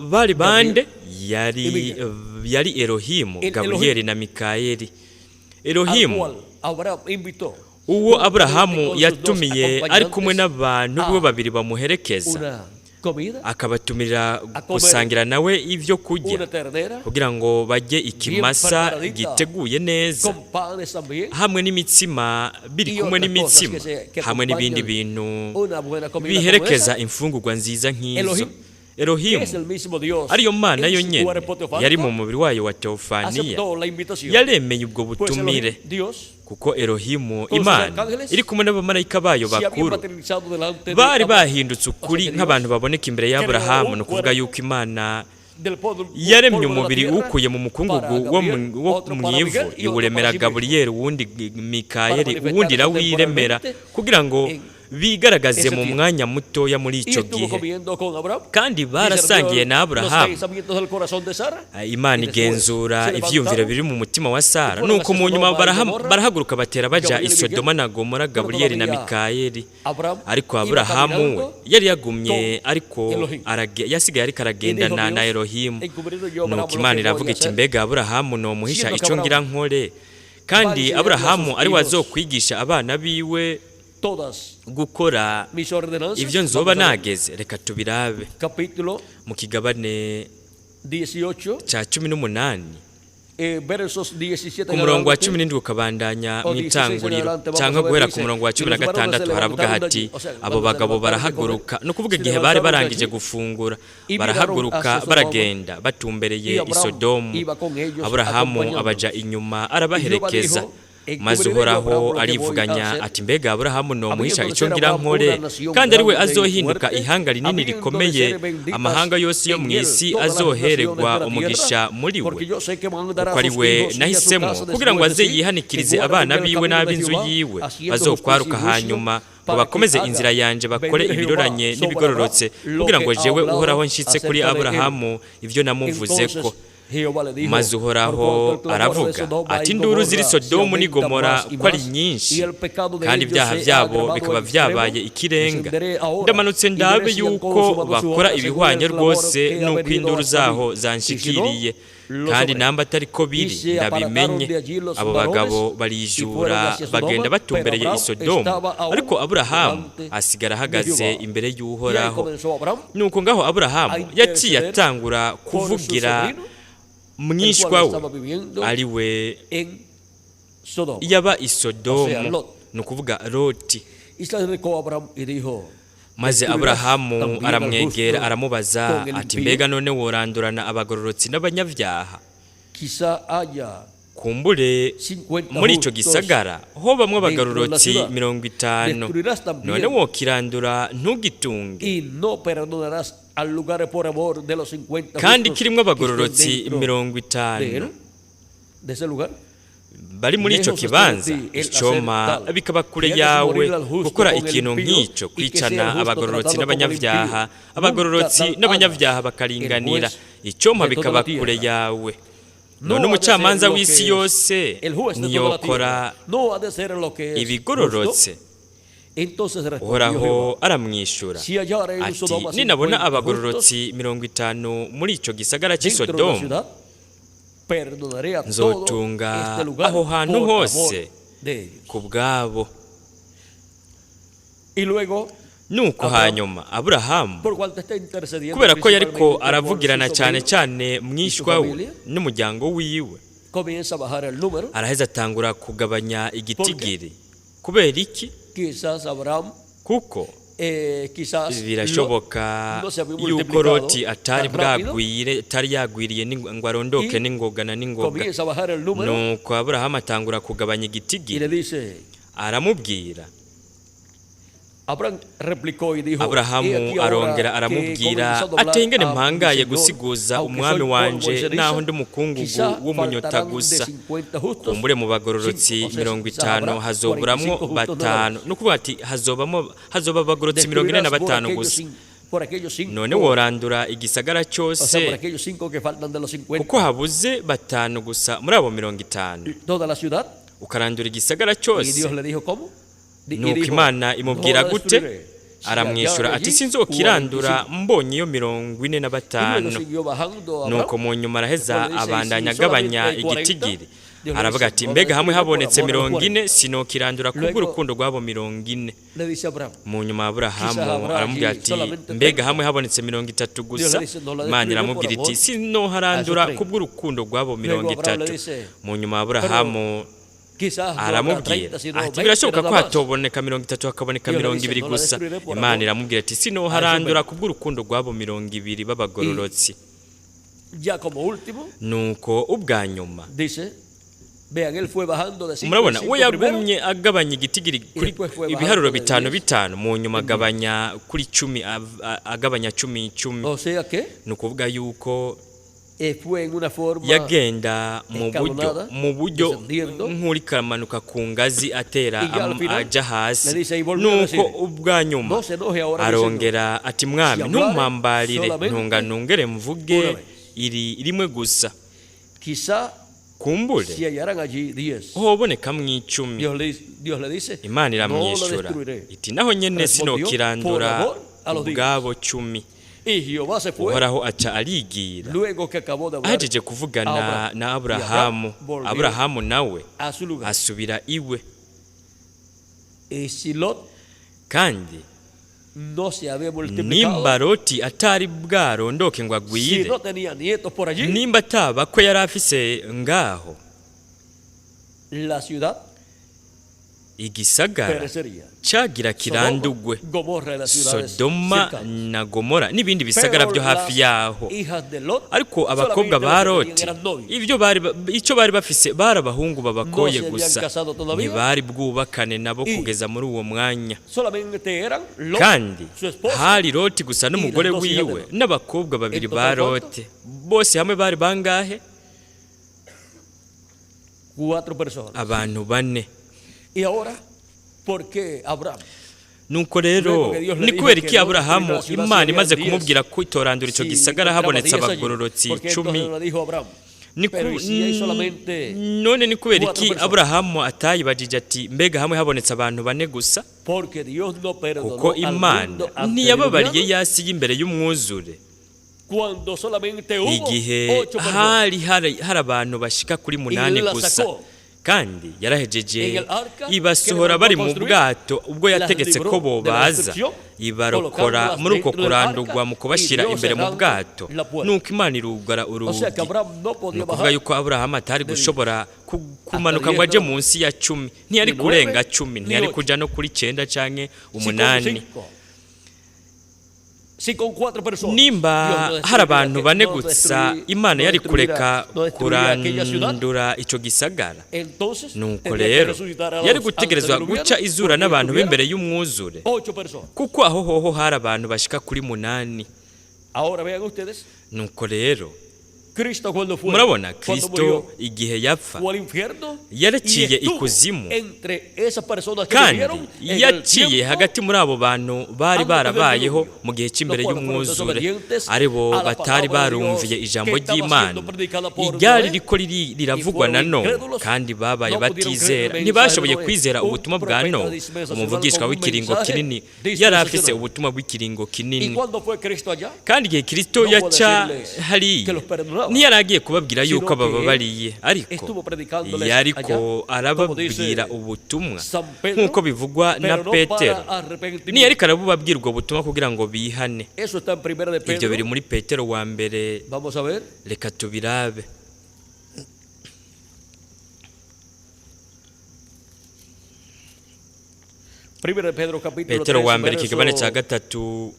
Bari bande? Gabriel y Yari Miguel. yari Elohimu, El Elohim Gaburiyeli na Mikayeli. al Elohimu cual Abraham invitó uwo juntamente Aburahamu con sus dos yatumiye ari kumwe acompañantes n'abantu biwe a babiri bamuherekeza, una comida, akabatumira a comer gusangira nawe ivyo kurya, una ternera kugira ngo barye bien ikimasa preparadita, giteguye neza, con panes también hamwe n'imitsima biri y kumwe otras cosas n'imitsima, que hamwe n'ibindi acompañan bintu una buena comida como biherekeza esa. imfungurwa nziza nk'izo. Elohim, que Elohimu es el mismo Dios ariyo Mana en yo su nyene cuerpo yari mu teofánico, mubiri wayo wa teofaniya, aceptó la invitación. yaremeye ubwo Pues butumire, Elohim, Dios, kuko Elohimu con sus Imana arcángeles, iri kumwe n'abamarayika bayo se había bakuru materializado delante de bari Abraham. bahindutse O sea ukuri que Dios nk'abantu baboneka imbere creó y'Aburahamu. un Ni ukuvuga cuerpo yuko Imana del polvo yaremye polvo de la umubiri tierra uwukuye mu mukungugu para wo mu Gabriel, wo otro mu para ivu, Miguel y otro iwuremera para sí mismo, Gaburiyeli, uwundi para Mikayeli, uwundi manifestarse irawiremera, temporalmente kugira ngo en bigaragaze Ese mu tiempo. mwanya mutoya muri Y icyo estuvo gihe. comiendo con Abraham. Kandi barasangiye Discernió na los Aburahamu. pensamientos del corazón de Sara. Imana Y después igenzura se ivyiyumviro levantaron biri mu mutima wa Sara. y fueron Nuko hacia mu nyuma Sodoma y Gomorra, barahaguruka batera baja Gabriel i y Miguel. Sodoma na Gomora, Pero Gaburiyeli na todavía Mikayeli. Abraham Ariko iba Aburahamu we caminando yari yagumye, con ariko Elohim. yasigaye ariko Y dijo aragendana na Dios, Elohimu. encubriré yo a Abraham Nuko lo Imana que voy iravuga a iti hacer. mbega Aburahamu nomuhisha Siendo que ico ngira Abraham nkore? Kandi va a enseñarle a Aburahamu sus ari we hijos azokwigisha abana biwe todas gukora mis ordenanzas. ivyo nzoba Vamos a ver. nageze. Reka tubirabe Capítulo mu kigabane 18, ca 18, versos 17 ku en murongo wa adelante. 17 ukabandanya O mu 16 en itanguriro, adelante, vamos cyangwa a ver, guhera ku dice, murongo wa y cumi na los varones se gatandatu haravuga levantaron de hati allí, o sea, abo cuando se bagabo levantaron de comer, barahaguruka, ni ukuvuga se igihe bari levantaron de barangije allí gufungura, y miraron barahaguruka hacia Sodoma, baragenda batumbereye y i Abraham Sodomu. iba con ellos Aburahamu acompañándolos. abaja inyuma Y Jehová arabaherekeza. dijo, Maze encubriré yo a Abraham Uhoraho lo que voy a arivuganya hacer, ati mbega Aburahamu nomuhisha habiendo de ico ser ngira Abraham nkore, una nación kandi ari we grande y azohinduka fuerte, ihanga rinini habiendo de rikomeye, ser benditas amahanga yose yo en mu él isi todas las naciones azohererwa de la umugisha tierra, muri we, porque yo sé que mandará kuko a ari sus we hijos y a su nahisemo casa kugira ngo después de aze sí, que yihanikirize guarden abana el biwe camino de n'ab'inzu Jehová, yiwe, haciendo bazokwaruka justicia y juicio, hanyuma ngo para que bakomeze haga inzira yanje, bakore venir Jehová ibiroranye sobre n'ibigororotse, Abraham lo kugira que ngo ha jewe hablado Uhoraho nshitse kuri acerca de él. Aburahamu ivyo namuvuzeko. Entonces Jehová le dijo, Maze por Uhoraho cuanto el clamor de aravuga Sodoma ati y induru ziri Gomorra se Sodomu n'i aumenta Gomora más y ko ari más, nyinshi, y el pecado de kandi ellos ibyaha se ha byabo agravado bikaba en extremo, vyabaye ikirenga, descenderé ahora ndamanutse y veré ndabe si han yuko consumado su bakora obra según ibihwanye el clamor rwose que ha n'uko venido induru hasta mí. zaho Y si no, zanshikiriye, lo kandi sabré. namba atari ko Y biri se apartaron ndabimenye. de allí los Abo varones bagabo y fueron barijura hacia bagenda Sodoma, pero batumbereye i Abraham Sodomu, estaba aún ariko Aburahamu delante asigara de ahagaze Jehová. imbere Y ahí y'Uhoraho. comenzó Abraham Nuko ngaho a Aburahamu yaciye interceder atangura por su kuvugira sobrino, el mwishwa cual we, estaba viviendo ari we en Sodoma. yaba i O sea, Sodomu, Lot. ni ukuvuga Loti. Y se acercó Abraham y dijo, Maze ¿destruirás Aburahamu también al aramwegera justo aramubaza con el ati impío? mbega none worandurana abagororotsi n'abanyabyaha? Quizá haya Kumbure 50 muri ico justos gisagara ho bamwe dentro de la abagororotsi ciudad. 50, Destruirás también none wokirandura ntugitunge, y no perdonarás al lugar por amor de los 50 kandi justos kirimwo que estén abagororotsi dentro mirongo de itanu él, de ese lugar. bari muri ico Lejos está de kibanza, ti el hacer icoma tal, bikaba kure que hagas yawe morir al justo gukora con el ikintu impío nk'ico, y que sea el kwicana justo abagororotsi tratado como el n'abanyabyaha, impío. Nunca abagororotsi tal haga n'abanyabyaha el bakaringanira, juez icoma de toda bikaba la kure tierra. yawe. No None ha de umucamanza ser lo w'isi que es yose el juez de toda la ntiyokora tierra. No ha de ser lo que es justo. ibigororotse? Entonces respondió Uhoraho Jehová, aramwishura si hallare en ati Sodoma ninabona 50 justos abagororotsi 50 muri ico gisagara c'i dentro de la Sodomu, ciudad, perdonaré a todo nzotunga este lugar aho hantu por amor hose de ellos. ku bwabo. Y luego, Nuko Abraham, hanyuma Aburahamu, por cuanto está intercediendo kubera ko yariko principalmente por aravugirana su cyane sobrino cyane y su mwishwa we familia, n'umuryango wiwe, comienza a bajar el número. araheza atangura kugabanya Porque igitigiri. Kubera iki? quizás Abraham, Kuko quizás Lot birashoboka no se había yuko multiplicado Loti atari tan rápido bwagwire, atari yagwiriye ngo arondoke y n'ingoga na n'ingoga. comienza a bajar el número Nuko Aburahamu atangura kugabanya y igitigiri, le dice, aramubwira. Abraham replicó y dijo, he Aburahamu aquí ahora arongera que he aramubwira comenzado a ati hablar ingene a mi mpangaye Señor, gusiguza aunque umwami soy polvo y wanje ceniza, naho ndi umukungugu quizá w'umunyota faltarán de gusa, 50 justos kumbure mu bagororotsi cinco, o sea, mirongo quizás itanu habrá hazoburamwo 45 justos nada batanu, más. ni ukuvuga ati hazoba abagororotsi 45 Destruirás por aquellos gusa. por aquellos None cinco, worandura igisagara o sea, por cyose aquellos cinco que faltan de los kuko 50, habuze batanu gusa muri abo 50, toda la ciudad. ukarandura igisagara Y cyose? Dios le dijo, ¿cómo? Y Nuko dijo, Imana no imubwira la gute? destruiré. Si Aramwishyura hallare ati allí sinzokirandura 45. mbonye iyo mirongo ine na Y luego batanu. siguió bajando Nuko Abraham. mu nyuma araheza Después le dice, y abandanya si solamente agabanya hay 40, igitigiri, Dios le aravuga dice, ati no la mbega hamwe destruiré por habonetse amor a los 40 40. sinokirandura Luego kubw'urukundo rw'abo 40. le dice a Abraham, Mu nyuma quizás Aburahamu habrá aramubwira allí ati solamente mbega 30. hamwe habonetse 30 Dios gusa. le dice, no la Imana destruiré por iramubwira iti amor a esos sinoharandura 30. kubw'urukundo rw'abo Luego mirongo Abraham le itatu. dice, Mu nyuma pero Aburahamu quizás no habrá aramubwira 30, sino ati 20 birashoboka nada ko más. hatoboneka 30 hakaboneka Dios le mirongo dice, ibiri no la gusa. destruiré por Imana amor iramubwira ati a esos sinoharandura 20. kubw'urukundo rw'abo 20 Y b'abagororotsi. ya como último, Nuko ubwa nyuma dice, vean, él fue bajando de 5 en murabona we 5 primero yagumye agabanya igitigiri y kuri después fue ibiharuro bajando de bitanu 10 bitanu, mu nyuma en 10. agabanya kuri 10, agabanya 10 10. O sea que Ni ukuvuga yuko Fue en una forma Yagenda mu buryo escalonada, mu buryo descendiendo. nk'uri karamanuka ku ngazi atera Y ya al final, aja hasi. le dice, y volvió a Nuko decir, ubwa nyuma "No se enoje ahora, mi Señor. arongera ati: "Mwami, Si hablare ntumpambarire, solamente ntunga nongere mvuge una vez." iri rimwe gusa." Quizá Kumbure si hallaran allí 10. hobonekamwo 10. Dios le dice: Imana "No la iramwishyura destruiré." iti: "Naho nyene Respondió, sinokirandura "Por amor a los 10." ubwabo 10." Y Jehová se fue Uhoraho aca arigira luego que acabó de hablar ahejeje kuvugana Abraham. na Y Aburahamu. Abraham volvió Aburahamu nawe a su lugar. asubira iwe. Y si Lot Kandi no se había multiplicado, nimba Loti atari bwarondoke ngo si agwire, no tenía nietos por allí, nimba ataba ko yari afise ngaho, la ciudad igisagara perecería. cagira kirandugwe. Sodoma, Gomorra y las ciudades Sodoma cercanas. na Gomora n'ibindi bisagara Pero byo hafi las yaho. hijas de Lot Ariko abakobwa solamente ba lo que tenían Loti, eran novios. ivyo bari icyo bari bafise bari abahungu babakoye No se habían gusa, casado todavía. ntibari bwubakane nabo Y kugeza muri uwo mwanya. Solamente eran Lot, Kandi su esposa, hari Loti gusa n'umugore y las dos hijas de wiwe Lot. n'abakobwa babiri En ba total, ¿cuánto? Lote. Bose hamwe bari bangahe? Cuatro personas. Abantu bane. Y ahora, ¿por qué Abraham? Nuko rero Luego que Dios le ni dijo kubera que iki no Aburahamu destruirá la ciudad si Imana había imaze 10, kumubwira ko itorandura ico si gisagara encontraba habonetse 10 allí? abagororotsi Porque 10? entonces le dijo a Abraham, Ni ku- pero ¿y si hay solamente none ni kubera cuatro iki personas? Aburahamu atayibajije ati: "Mbega hamwe habonetse abantu bane gusa?" Porque Dios no perdonó Kuko al Imana mundo ntiyababariye antediluviano yasi y'imbere y'umwuzure cuando solamente hubo igihe ocho personas. hari abantu bashika kuri 8 la gusa. sacó Kandi yarahejeje en el arca ibasohora que le bari mandó mu construir, bwato ubwo las yategetse libró ko de la bobaza, destrucción, ibarokora colocándolas muri uko dentro del kurandurwa arca mu kubashyira y Dios imbere mu cerrando bwato. la puerta. Nuko Imana irugara O urugi. sea que Abraham no Ni podía ukuvuga bajar yuko Aburahamu atari de gushobora kumanuka diez, ngo aje no. munsi ya 10, ntiyari Ni nueve, kurenga 10, ni ntiyari ocho. kuja no kuri 9 canke Si con 8. cinco, si con cuatro personas, Nimba Dios no hari destruiría abantu bane no gusa, Imana no yari destruirá, kureka no destruiría aquella ciudad. kurandura ico gisagara. Entonces Nuko tendría que rero resucitar a yari los gutegerezwa antediluvianos, guca izura porque n'abantu estuvieron b'imbere y'umwuzure, ocho personas. kuko aho hoho hari abantu bashika kuri 8. Ahora vean ustedes, Nuko rero Cristo cuando fue, murabona cuando Kristo murió, igihe yapfa, fue al infierno yaraciye y estuvo ikuzimu, entre esas personas que kandi vivieron en el yaciye tiempo hagati muri abo bantu bari antes del barabayeho diluvio, mu gihe cy'imbere los cuales fueron y'umwuzure, desobedientes aribo a la batari palabra de Dios barumviye ijambo que estaba ry'Imana siendo predicada por iryari Noé, riko riravugwa y na fueron Nowa, incrédulos, kandi babaye no pudieron creer batizera, el mensaje ntibashoboye de Noé, kwizera un ubutumwa bwa profeta Nowa, dispensacional umuvugishwa con un w'ikiringo mensaje kinini yari afise dispensacional. ubutumwa bw'ikiringo ¿Y kinini. cuándo fue Cristo allá? Kandi igihe Kristo No yaca puedo decirles hariya, que los perdonaba, ntiyari agiye kubabwira yuko sino que abababariye, ariko estuvo predicándoles yariko allá, como arababwira dice ubutumwa San Pedro, nk'uko bivugwa na pero no Petero. para arrepentimiento. Ntiyariko arabubabwira ubwo butumwa kugira ngo bihane. Eso está en Primera de Ibyo biri Pedro. muri Petero wa mbere. Vamos a ver. Reka tubirabe. Primera de Pedro capítulo Petero 3, wa mbere ikigabane verso cya gatatu,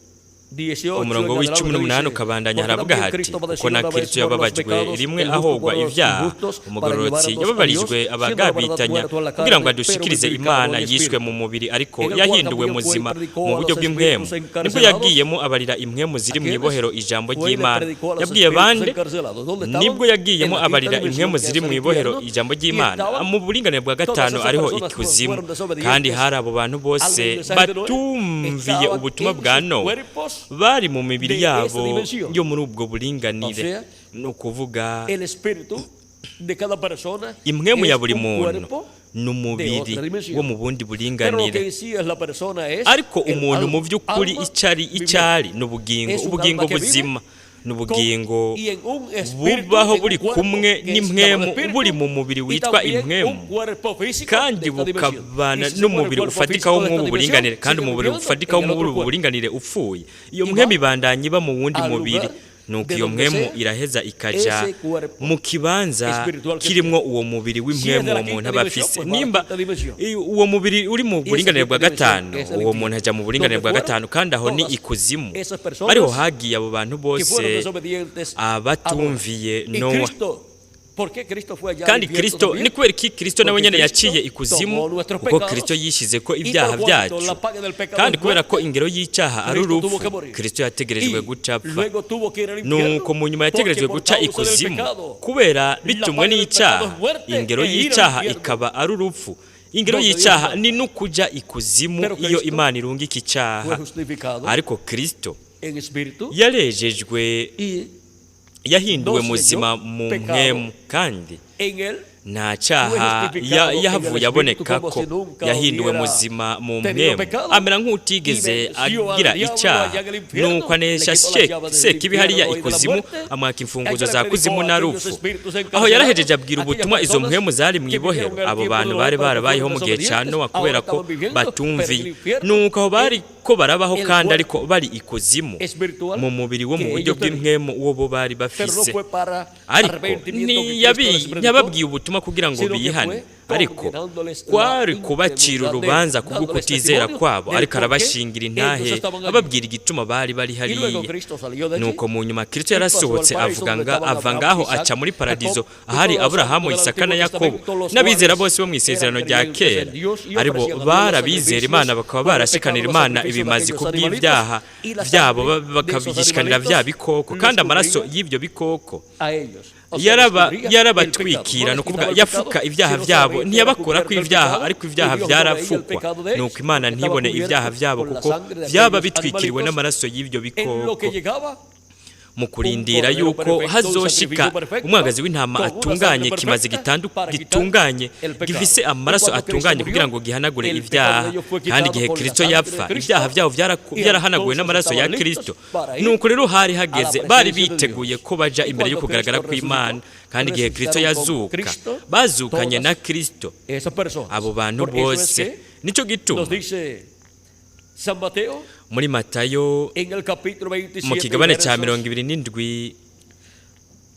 18 umurongo en w'icumi adelante n'umunani dice, ukabandanya, "Porque haravuga también hati: Cristo padeció "Kuko na una vez Kristo por los yababajwe pecados, rimwe el justo ahogwa por los ibyaha, injustos, para umugororotsi llevarnos a Dios, yababarijwe siendo la verdad abagabitanya, muerto en la kugira ngo carne, pero adushikirize vivificado Imana, en yishwe espíritu, mu mubiri ariko en el cual yahinduwe también fue y muzima predicó mu a buryo los bw'impwemu, espíritus nibwo encarcelados." yagiyemo abarira impwemu ziri ¿A mu quiénes? ibohero ijambo Fue y le ry'Imana. predicó a los Yabwiye espíritus bande? encarcelados. ¿Dónde estaban? Nibwo En yagiyemo la quinta abarira dimensión, impwemu que es ziri el mu ibohero infierno, ijambo y ry'Imana estaban mu buringanire bwa todas gatanu, esas ariho personas que ikuzimu. fueron desobedientes Kandi hari abo bantu al bose mensaje de Noé, batumviye estaban ubutumwa en bwa sus Nowa cuerpos bari mu mibiri de esa yabo dimensión. yo muri ubwo buringanire. O sea, Ni ukuvuga El espíritu de cada persona impwemu ya es buri un muntu cuerpo ni de umubiri otra dimensión. wo mu bundi Pero lo que buringanire. en sí es la persona es Ariko el umuntu mu alma, by'ukuri alma icyo ari viviente. icyo ari ni ubugingo, Es un ubugingo alma que vive buzima, ni ubugingo con- y en un espíritu, bubaho en buri un cuerpo kumwe que es n'impwemu, llamado espíritu, buri mu mubiri y witwa también impwemu, un cuerpo físico kandi de esta dimensión. bukabana Y si se muere el n'umubiri cuerpo ufatika físico wo de mw'ubu esta buringanire, dimensión, kandi sigue umubiri viviendo ufatika wo en el mw'ubu otro cuerpo. buringanire upfuye, iyo Y mpwemu va ibandanya iba mu wundi al mubiri. lugar Nuko de iyo donde mpwemu sea iraheza ikaja ese cuerpo mu kibanza espiritual que kirimwo uwo mubiri Si es w'impwemu de la uwo muntu quinta aba dimensión, afise. pues va a la Nimba quinta dimensión. uwo mubiri uri mu esa buringanire bwa quinta dimensión gatanu, es el uwo infierno, muntu aja mu buringanire donde bwa fueron gatanu, kandi aho ni todas ikuzimu, esas personas ariho hagiye abo bantu que bose fueron desobedientes a Noé. abatumviye Y Nowa. Cristo ¿Por qué Cristo fue allá al Kandi infierno Kristo, también? ni kubera iki Kristo nawe Porque nyene Cristo yaciye ikuzimu? tomó nuestros Kuko pecados Kristo yishize ko y ibyaha por cuanto byacu, la paga del pecado kandi es kubera ko muerte, ingero y'icyaha ari Cristo tuvo urupfu, que morir. Kristo yategerejwe Y guca apfa. luego tuvo que ir al infierno, Nuko mu nyuma porque yategerejwe por guca causa del ikuzimu pecado, kubera la bitumwe paga del n'icyaha, pecado es muerte, ingero e ir al y'icyaha infierno. ikaba ari urupfu. Ingero Donde Dios y'icyaha manda. ni n'ukuja ikuzimu Pero iyo Cristo Imana irungika icyaha. fue justificado Ariko Kristo en espíritu yarejejwe, y yahinduwe no muzima selló mu pecado mpwemu, kandi en él nta fue cyaha justificado en el yahavuye espíritu aboneka como ko si nunca yahinduwe hubiera muzima mu tenido mpwemu, pecado, amera y nk'utigeze venció al agira diablo icyaha. allá en el infierno, Nuko anesha le quitó las llaves del Sekibi hariya infierno y de la ikuzimu, muerte. amwaka imfunguzo Allá le za predicó kuzimu a na aquellos rupfu. espíritus Aho encarcelados, yarahejeje abwira aquellas ubutumwa izo personas mpwemu zari mu que ibohero, vivieron el abo tiempo bantu de Noé bari para que barabayeho fueron mu gihe ca desobedientes, Nowa ahora kubera ko estaban viviendo, pero en el batumviye. infierno, Nuko aho bari ko barabaho el kandi cuerpo ariko bari ikuzimu espiritual mu mubiri wo mu que buryo ellos tenían. bw'impwemu uwo bo bari Pero no bafise. fue para Ariko arrepentimiento que Cristo les predicó, ntiyababwiye ubutumwa kugira ngo sino que bihane, fue ariko condenándoles la kwari kubacira incredulidad de urubanza ellos, kubwo dándoles kutizera testimonio kwabo, del ariko por qué arabashingira intahe, ellos estaban allí. ababwira igituma bari bari Y luego hariya. Cristo salió de allí Nuko mu nyuma Kristo y pasó al yarasohotse paraíso avuga donde nga estaban ava Abraham, ngaho Isaac, aca muri paradizo Jacob y ahari todos los Aburahamu, santos del Isaka na Antiguo Yakobo Testamento, los n'abizera cuales bose bo mu isezerano eran rya creyentes kera, en Dios y aribo ofrecían a Dios bari abizera sacrificios Imana, bakaba por el barashikanira pecado, los Imana sacrificios de ibimazi aquellos ku animalitos, bw'ibyaha y la byabo, sangre de esos bakabishikanira bya animalitos bikoko, los kandi amaraso cubría y'ibyo bikoko a ellos. O sea, les cubría el pecado. No yarabatwikira, les ni ukuvuga quitaba el yafuka pecado, ibyaha sino byabo, solamente era ntiyabakurako cubierto el ibyaha, pecado, ariko y ibyaha Dios no veía el byarafukwa. pecado de ellos, Nuko Imana porque estaba ntibone ibyaha cubierto byabo con la kuko sangre de byaba aquellos bitwikiriwe animalitos. n'amaraso y'ibyo En lo que bikoko. llegaba Mu un kurindira cordero yuko perfecto, un hazoshika sacrificio perfecto, umwagazi w'intama con una atunganye, sangre kimaze perfecta para quitar gitunganye, el pecado. gifise Y amaraso cuando Cristo atunganye kugira murió, ngo gihanagure el pecado ibyaha. de ellos fue Kandi quitado igihe con la Kristo sangre de yapfa, Cristo, ibyaha byabo y byarahanaguwe entonces n'amaraso ya estaban listos Kristo. para ir Nuko rero hari a la hageze, bari presencia de biteguye Dios. ko baja Y imbere yo cuando kugaragara Cristo kw'Imana. resucitó, Kandi igihe Kristo resucitaron con yazuka, Cristo bazukanye na todas Kristo esas personas. abo bantu Por eso es bose. que Nico gituma nos dice San Mateo muri Matayo en el capítulo 27 mu kigabane ca versos 27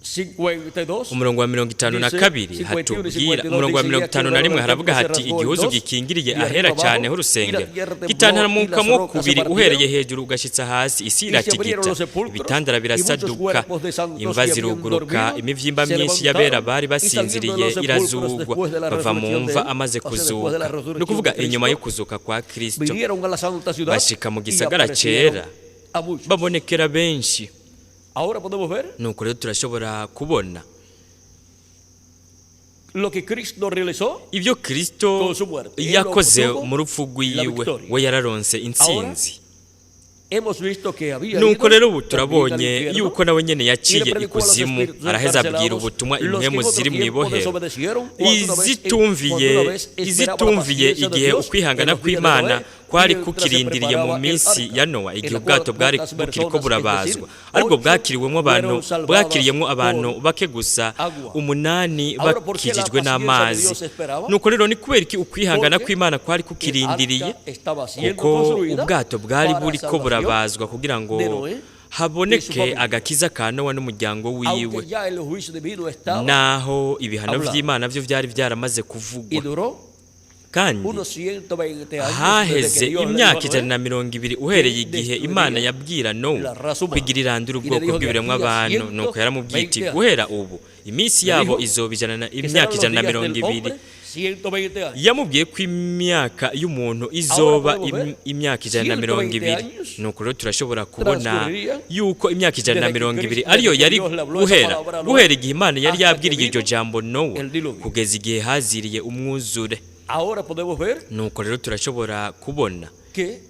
52, umurongo wa mirongo itanu na dice, kabiri 51 y hatubwira, 52 umurongo wa dice, mirongo y aquí itanu na el rimwe templo haravuga se hati rasgó en igihuzu dos, gikingiriye y arriba ahera abajo, cyane y la h'urusengero tierra tembló, y las gitantamukamwo rocas se kubiri partieron, uhereye hejuru ugashitsa hasi, isi y se abrieron iratigita, los sepulcros, ibitandara y muchos birasaduka, cuerpos de santos imva que habían ziruguruka, dormido imivyimba se myinshi y'abera levantaron bari y saliendo de basinziriye los sepulcros irazugwa, después de la bava mu resurrección de mva él, amaze o sea, después de la kuzuka, ni resurrección ukuvuga de inyuma yo Cristo, kuzuka kwa Kristo, vinieron a la santa ciudad bashika mu y gisagara aparecieron cera, a muchos. babonekera benshi. Ahora podemos ver Nuko rero turashobora kubona lo que Cristo realizó ibyo Kristo con su muerte. Él yakoze obtuvo mu rupfu la rwiwe, victoria. we yararonse intsinzi. Hemos visto que había Nuko ido rero ubu también al turabonye infierno yuko nawe nyene y le yaciye predicó a los ikuzimu, espíritus araheza abwira encarcelados, ubutumwa los que en impwemu otro ziri mu tiempo ibohero, desobedecieron, cuando una vez, cuando izitumviye una vez esperaba la izitumviye paciencia de igihe Dios en ukwihangana los días de kw'Imana Noé, kwari mientras se kukirindiriye mu preparaba el minsi arca, ya Nowa, en igihe la cual ubwato bwari pocas bukiriko personas, es decir, burabazwa, aribwo ocho, bwakiriwemwo abantu fueron salvadas bwakiriyemwo abantu por bake gusa, agua. 8 Ahora, ¿por qué la bakijijwe paciencia de n'amazi. Dios esperaba? Nuko rero ni kubera iki ukwihangana Porque kw'Imana kwari el kukirindiriye? arca estaba siendo Kuko construida ubwato bwari para buriko salvación burabazwa kugira ngo de Noé y su haboneke familia. agakiza ka Nowa n'umuryango wiwe, Aunque ya el juicio divino estaba naho ibihano hablado. vy'Imana vyo vyari byaramaze Y kuvugwa. duró Kandi unos 120 años desde haheze que Dios le dijo a imyaka Noé 120 uhereye que igihe Imana destruiría yabwira Nowa la raza humana. kugira irandura Y le ubwoko dijo de bw'ibiremwa aquí a abantu. Nuko yaramubwiye iti 120 años. guhera ubu iminsi Le yabo dijo izoba ijana na que imyaka serán los ijana na días mirongo del ibiri. hombre 120 años. Yamubwiye ko imyaka y'umuntu izoba Ahora podemos ver imyaka 120. 120 años Nuko rero turashobora kubona transcurrirían yuko imyaka ijana na desde que mirongo ibiri Cristo, ariyo desde que yari Dios le habló esa guhera palabra a Noé guhera igihe Imana yari hasta que yabwiriye iryo vino jambo Nowa el diluvio. kugeza igihe haziriye umwuzure. Ahora podemos ver Nuko rero turashobora kubona que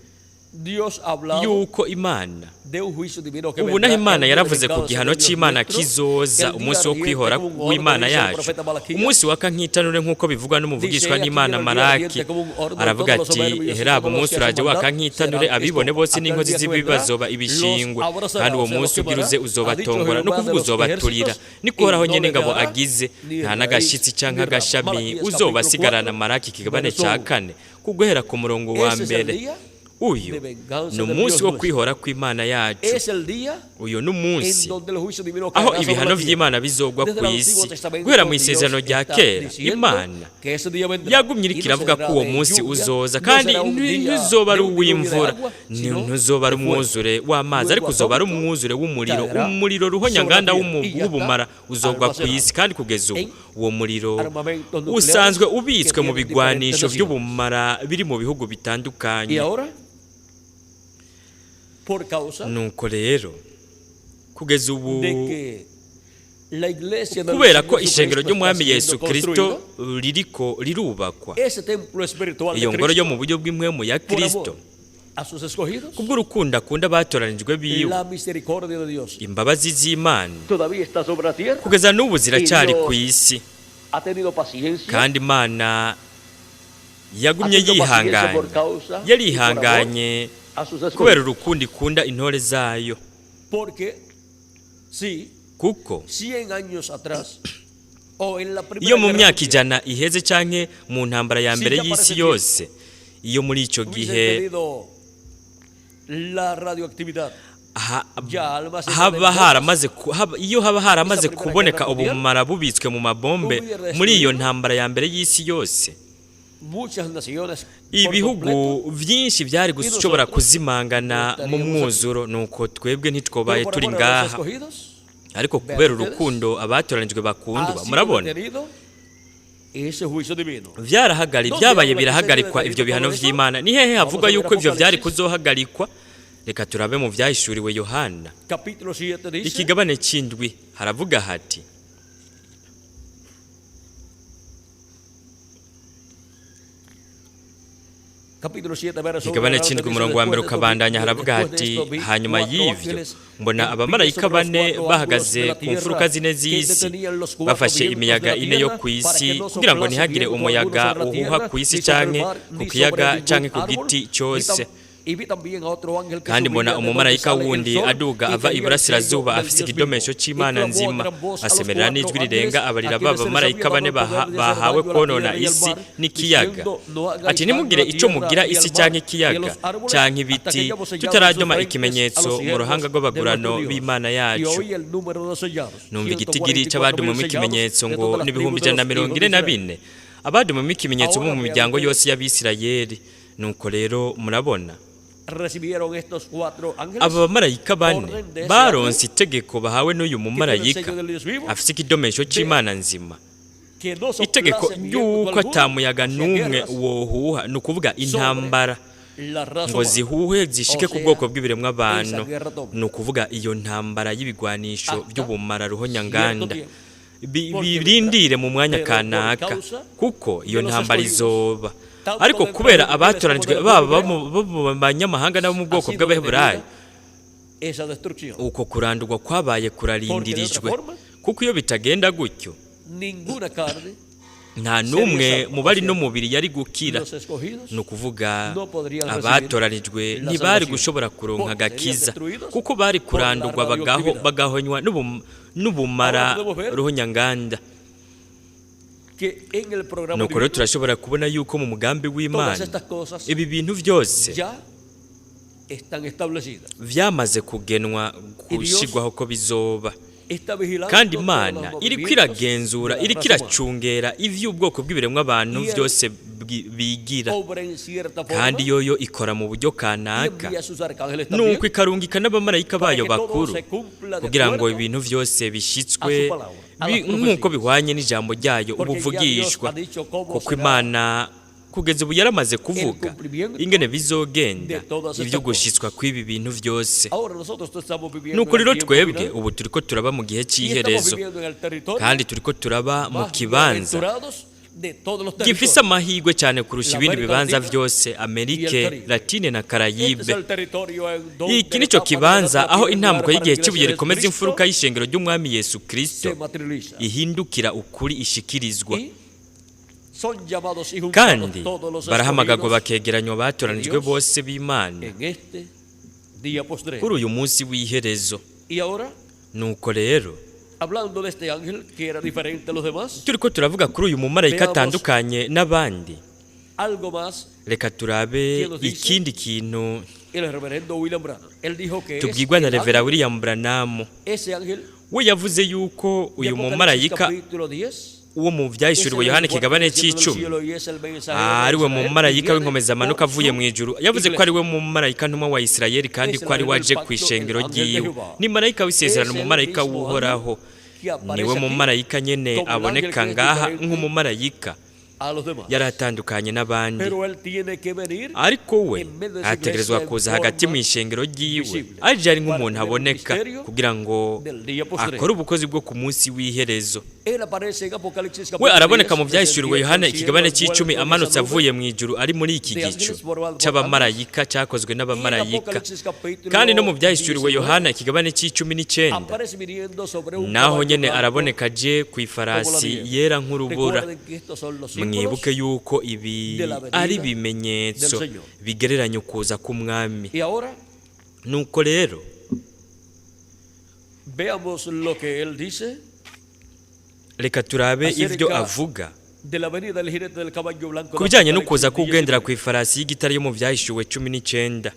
Dios ha hablado yuko Imana de un juicio divino que ubu vendrá naho Imana el día de yaravuze ku venganza gihano de Dios c'Imana nuestro, kizoza el día umunsi wo ardiente kwihora como un horno, w'Imana dice el yacu, profeta Malaquías. umunsi waka nk'itanure nk'uko bivugwa n'umuvugishwa Dice, "He aquí n'Imana viene el día Maraki, ardiente como un horno, aravuga todos los ati soberbios y heraba todos los umunsi que uraje hacen waka maldad nk'itanure, serán abibone estopa. bose Aquel n'inkozi día que z'ibibi vendrá, bazoba los ibishingwe, abrazará, kandi uwo o sea, los munsi ugira quemará. uze Ha dicho uzobatongora, no Jehová de kuvuga los uzobaturira, ejércitos, niko Uhoraho y no nyene le ingabo quedará agize, ni nta raíz n'agashitsi canke ni rama. agashami Malaquías capítulo uzobasigarana. 4, Maraki ikigabane verso ca 1. kane kuguhera ku murongo wa Ese es el mbere. día Uyu de venganza ni del umunsi Dios wo nuestro. kwihora kw'Imana yacu. Es el día Uyu ni en umunsi donde el juicio divino aho caerá sobre ibihano la tierra. vy'Imana bizogwa Desde ku el Antiguo isi. Testamento, Guhera mu Dios isezerano rya está kera, diciendo Imana que ese día vendrá yagumye iriko y no iravuga será ko uwo de munsi lluvia, uzoza, no kandi será un día ntuzoba de ari un diluvio de uw'imvura, agua, sino ntuzoba ari de fuego. umwuzure w'amazi, ariko Fuego uzoba ari atómico umwuzure w'umuriro. caerá Umuriro sobre la ruhonyanganda tierra y ya está w'ubumara uzogwa ku almacenado isi, kandi kugeza ubu en uwo muriro armamentos nucleares usanzwe que ubitswe mu tienen diferentes bigwanisho naciones. vy'ubumara biri mu bihugu Y bitandukanye. ahora, por causa Nuko rero kugeza ubu, de que la iglesia del kubera ko Señor ishengero Jesucristo está ry'Umwami siendo Yesu Kristo construida, ririko rirubakwa, ese templo espiritual de iyo ngoro yo Cristo, mu buryo bw'impwemu ya por Kristo, amor a sus escogidos, kubw'urukundo akunda abatoranijwe biwe, la misericordia de Dios imbabazi z'Imana todavía está sobre la tierra, kugeza n'ubu ziracyari Y Dios ku isi, ha tenido paciencia, kandi Imana ha yagumye tenido paciencia yihanganye, por causa y por amor yarihanganye a sus kubera escogidos. urukundo ikunda intore zayo. Porque si Kuko 100 años atrás o en la primera iyo mu guerra myaka mundial 100 iheze canke mu ntambara ya Si mbere ya para y'isi ese yose, iyo muri ico hubiesen gihe tenido la radioactividad ya almacenada haba en bombas, haramaze iyo haba haramaze Esa primera kuboneka guerra mundial ubumara bubitswe mu mabombe hubiera muri iyo destruido ntambara ya mbere y'isi yose, muchas naciones por ibihugu completo. vyinshi vyari gushobora nosotros kuzimangana no mu estaríamos mwuzuro. Nuko twebwe Pero ntitwobaye por turi amor a los ngaha, escogidos, ariko vean kubera ustedes, urukundo abatoranijwe ha bakundwa, sido murabona, detenido ese juicio divino. vyarahagari ¿Dónde vyabaye habla que se birahagarikwa detenido ivyo bihano todo eso? vy'Imana. Ni hehe Vamos havugwa a ver yuko ivyo vyari Apocalipsis kuzohagarikwa? Reka turabe mu vyahishuriwe Yohana, capítulo 7 dice: ikigabane c'indwi, haravuga hati: Capítulo 7, verso 1 Ikigabane adelante c'indwi, dice, umurongo wa mbere después de esto ukabandanya, haravuga después de hati: esto vi hanyuma cuatro y'ivyo ángeles mbona en pie abamarayika sobre los bane cuatro ángulos bahagaze de la ku mfuruka tierra, zine que z'isi, detenían los cuatro bafashe vientos de imiyaga la ine yo tierra ku para isi, que no kugira ngo soplase ntihagire viento alguno umuyaga sobre la uhuha tierra, ku isi ni sobre el canke mar, ku ni sobre kiyaga ningún canke ku árbol, giti ni cose. y vi también a otro ángel que Kandi subía mbona de donde umumarayika sale el wundi sol aduga y ava tenía el iburasirazuba, sello del afise Dios ikidomesho vivo. Y c'Imana clamó a nzima, gran voz a los asemerera cuatro n'ijwi ángeles rirenga, a abarira ba quienes se les bamarayika había bane dado el poder de hacer bahawe daño a la konona tierra y al isi mar, n'ikiyaga, diciendo, no hagáis ati: daño a ntimugire la ico tierra mugira ni al isi mar canke ni a ikiyaga los árboles canke hasta que ibiti, hayamos sellado en sus tutaradoma frentes a ikimenyetso los mu ruhanga siervos de rw'abagurano nuestro Dios. b'Imana Y yacu. oí el número de los sellados, Numva igitigiri 144.000 c'abadumamo sellados ikimenyetso de ngo todas las n'ibihumbi tribus de ijana na los mirongo hijos ine de na Israel. bine, abadumamo ikimenyetso bo Ahora mu vean miryango ustedes, yose y'Abisirayeli. Nuko rero murabona, recibieron estos cuatro ángeles aba bamarayika bane orden de ese baronse ángel itegeko bahawe n'uyu que tiene el mumarayika sello del Dios vivo, afise ikidomesho de c'Imana nzima, que no itegeko soplase viento ry'uko alguno, ata muyaga o sea, n'umwe guerras wohuha, ni ukuvuga sobre intambara la raza ngo humana, zihuhe o zishike ku sea, bwoko bw'ibiremwa esa abantu, guerra atómica, ni ukuvuga iyo ntambara y'ibigwanisho hasta by'ubumara cierto ruhonyanganda, tiempo, porque vendrá, birindire mu mwanya pero por kanaka, causa kuko iyo de los ntambara escogidos, izoba, tanto ariko de entre kubera los gentiles como abatoranijwe del baba pueblo hebreo, bo mu banyamahanga n'abo mu ha bwoko sido bw'Abaheburayo, detenida esa destrucción, uko kurandurwa kwabaye porque de otra kurarindirijwe, forma kuko iyo bitagenda gutyo ninguna carne nta sería n'umwe salva, mu o bari sea, n'umubiri yari gukira, los escogidos ni ukuvuga no podrían recibir abatoranijwe la ntibari salvación, gushobora kuronka porque serían agakiza, destruidos kuko bari por la kurandurwa radioactividad. bagahonywa n'ubumara Ahora podemos ver ruhonyanganda. que en el programa Nuko rero divino turashobora kubona yuko mu mugambi todas w'Imana estas cosas ibi bintu vyose ya están establecidas. vyamaze kugenwa Y Dios gushigwaho ko bizoba, está vigilando kandi todos Imana los iriko movimientos iragenzura, de la iriko raza humana iracungera ivy'ubwoko bw'ibiremwa abantu y Él vyose bigira, obra en cierta kandi forma yoyo ikora mu buryo y kanaka, envía a sus arcángeles también nuko ikarungika n'abamarayika para bayo que todo bakuru se cumpla de kugira ngo acuerdo ibintu vyose a bishitswe su palabra, a las nk'uko profecías. bihwanye n'ijambo ryayo Porque ya Dios ubuvugishwa, ha dicho cómo kuko será Imana kugeza ubu yaramaze el kuvuga cumplimiento ingene bizogenda de todas ivyo estas gushitswa cosas. kw'ibi bintu vyose. Ahora nosotros estamos viviendo Nuko en el rero tiempo twebwe final ubu turiko turaba mu gihe y estamos c'iherezo, viviendo en el territorio kandi turiko turaba mu más kibanza bienaventurados de todos los gifise territorios, amahirwe cyane kurusha la ibindi América bibanza Latina vyose, y el Amerike Caribe. Latine na Este es Karayibe. el territorio en donde Iki la nico etapa de la edad kibanza de la aho piedra intambuko angular para la y'igihe iglesia cy'ibuye de rikomeza Jesucristo imfuruka y'ishengero ry'Umwami Yesu Kristo se materializa. ihindukira ukuri ishikirizwa, Y son llamados y juntados kandi todos los barahamagagwa escogidos bakegeranywa de batoranijwe Dios bose b'Imana en este día postrero. kuri uyu munsi w'iherezo. Y ahora, Nuko rero hablando de este ángel que era diferente a los demás, turiko turavuga kuri uyu mumarayika veamos atandukanye n'abandi, Algo más, Reka turabe ¿Quién nos dice? Ikindi kintu el reverendo William Branham. Él dijo que es tubwirwa na el Revera ángel, William Branham. Ese ángel We yavuze yuko de uyu Apocalipsis mumarayika capítulo 10 wo mu Vyahishuriwe Yohana ikigabane c'icumi ari we mumarayika w'inkomezamanuka avuye mu ijuru. Yavuze ko ari we mumarayika ntumwa wa Isirayeli kandi ko ari waje ku ishengero ryiwe. Ni marayika w'isezerano, umumarayika w'Uhoraho. Niwe mumarayika nyene aboneka ngaha nk'umumarayika yari atandukanye n'abandi, ariko we ategerezwa kuza hagati mu ishengero ryiwe aje ari nk'umuntu aboneka kugira ngo akore ubukozi bwo ku munsi w'iherezo. We araboneka mu Vyahishuriwe Yohana ikigabane c'icumi, amanutse avuye mu ijuru ari muri iki gicu c'abamarayika cyakozwe n'abamarayika. Kandi no mu Vyahishuriwe Yohana ikigabane c'icumi n'icenda naho nyene araboneka aje ku ifarasi yera nk'urubura. Mwibuke yuko ibi ari ibimenyetso bigereranya ukuza k'Umwami. Nuko rero Veamos lo que él dice reka turabe ivyo avuga de la venida del jinete del caballo blanco. Ku bijyanye no kuza k'ugendera ku ifarasi y'igitare yo mu Vyahishuwe 19.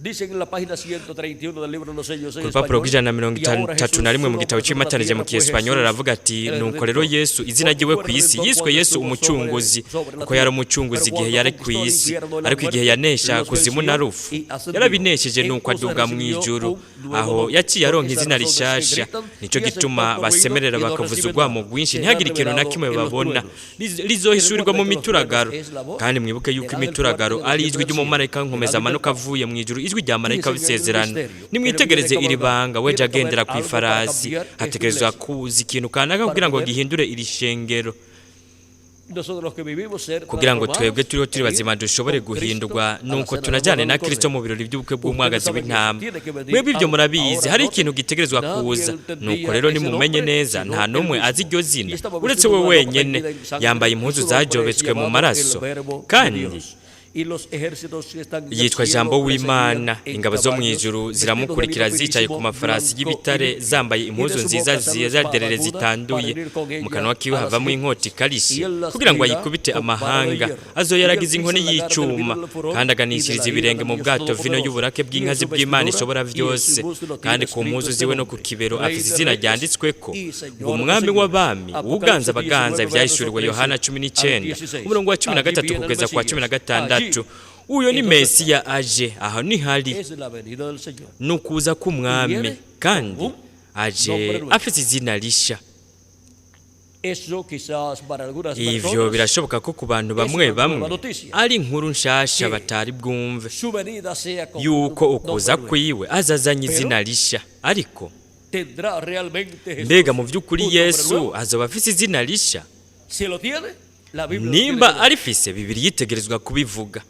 Dicen en la página 131 del libro de los sellos en Ku rupapuro español, rw'ijana na mirongo y ahora itatu na rimwe mu Jesús, gitabo su c'imatanije mu nombre en la tierra, Kiespanyol fue aravuga ati: Jesús, "Nuko rero Yesu, izina ryiwe ku isi, yiswe Yesu Umucunguzi, kuko yari umucunguzi igihe yari ku isi. Ariko igihe yanesha kuzimu na rufu, yarabinesheje, nuko aduga mu ijuru, aho yaciye aronka izina rishasha. Nico gituma basemerera bakavuza urwamo rwinshi, ntihagire ikintu na kimwe babona. Rizohishurirwa mu mituragaro." Kandi mwibuke yuko imituragaro ari ijwi ry'umumarayika nkomezamanuka avuye mu ijuru, ijwi rya marayika w'isezerano. Nimwitegereze iri banga: weje agendera ku ifarasi, hategerezwa kuza ikintu kanaka kugira ngo gihindure iri shengero, Nosotros los que vivimos ser kugira ngo transformados twebwe turiho turi e ir bazima dushobore con Cristo guhindurwa, a la nuko cena tunajyane del na Cordero. Kristo mu birori by'ubukwe bw'umwagazi Usted sabe que w'intama. tiene que venir Mwebwe ibyo algo. murabizi, Ahora hari noten, ikintu gitegerezwa nadie kuza. entendía Nuko rero ese nimumenye nombre, neza, sino nta él n'umwe mismo. azi iryo zina Y estaba uretse vestido we de una ropa wenyene. teñida en sangre, Yambaye y impuzu su nombre es zajobetswe mu llamado maraso, el Verbo de kandi Dios. Y los ejércitos que están en el yitwa cielo Jambo le w'Imana. seguían en Ingabo zo mu caballos, ijuru vestidos de ziramukurikira lino zicaye ku finísimo, mafarasi blanco y y'ibitare, limpio. zambaye Y de impuzu su nziza boca sale espada zizaderere aguda para zitanduye. herir con Mu ella kanwa kiwe a las havamo gentes. inkota Y ikarishe él las kugira ngo herirá ayikubite con vara de amahanga. hierro. Azoyaragiza Y él inkoni pisa el lagar del vino y'icuma, del furor kandi y de la aganishiriza ira ibirenge del mu Dios bwato vino Todopoderoso. y'uburake Y en bw'inkazi su bw'Imana vestidura ishobora y en su byose. muslo tiene Kandi ku escrito mpuzu este ziwe no ku nombre, kibero Rey afise de izina reyes ryanditsweko y ngo Señor de Umwami señores. w'abami, uwuganza Apocalipsis abaganza. 19, Ivyahishuriwe verso Yohana 13 cumi al n'icenda 16. umurongo wa cumi na Allí gatatu viene el kugeza ku wa cumi na Mesías. gatandatu. Allí. Uyo ni Entonces Mesiya aje, aho nihari. Es la venida del Señor. Ni ukuza k'Umwami, Viene kandi con un aje nombre nuevo. afise izina risha. Eso quizás para algunas Ivyo personas birashoboka ko ku bantu bamwe es una nueva bamwe noticia. ari inkuru nshasha Que batari bwumve su venida sea con yuko un ukuza nombre nuevo. kwiwe azazanye Pero izina risha. Ariko ¿tendrá realmente Jesús mbega mu by'ukuri un nombre Yesu nuevo? azoba afise izina risha? Si lo tiene, la Biblia lo tiene Nimba que decir. arifise, Bibiri yitegerezwa kubivuga.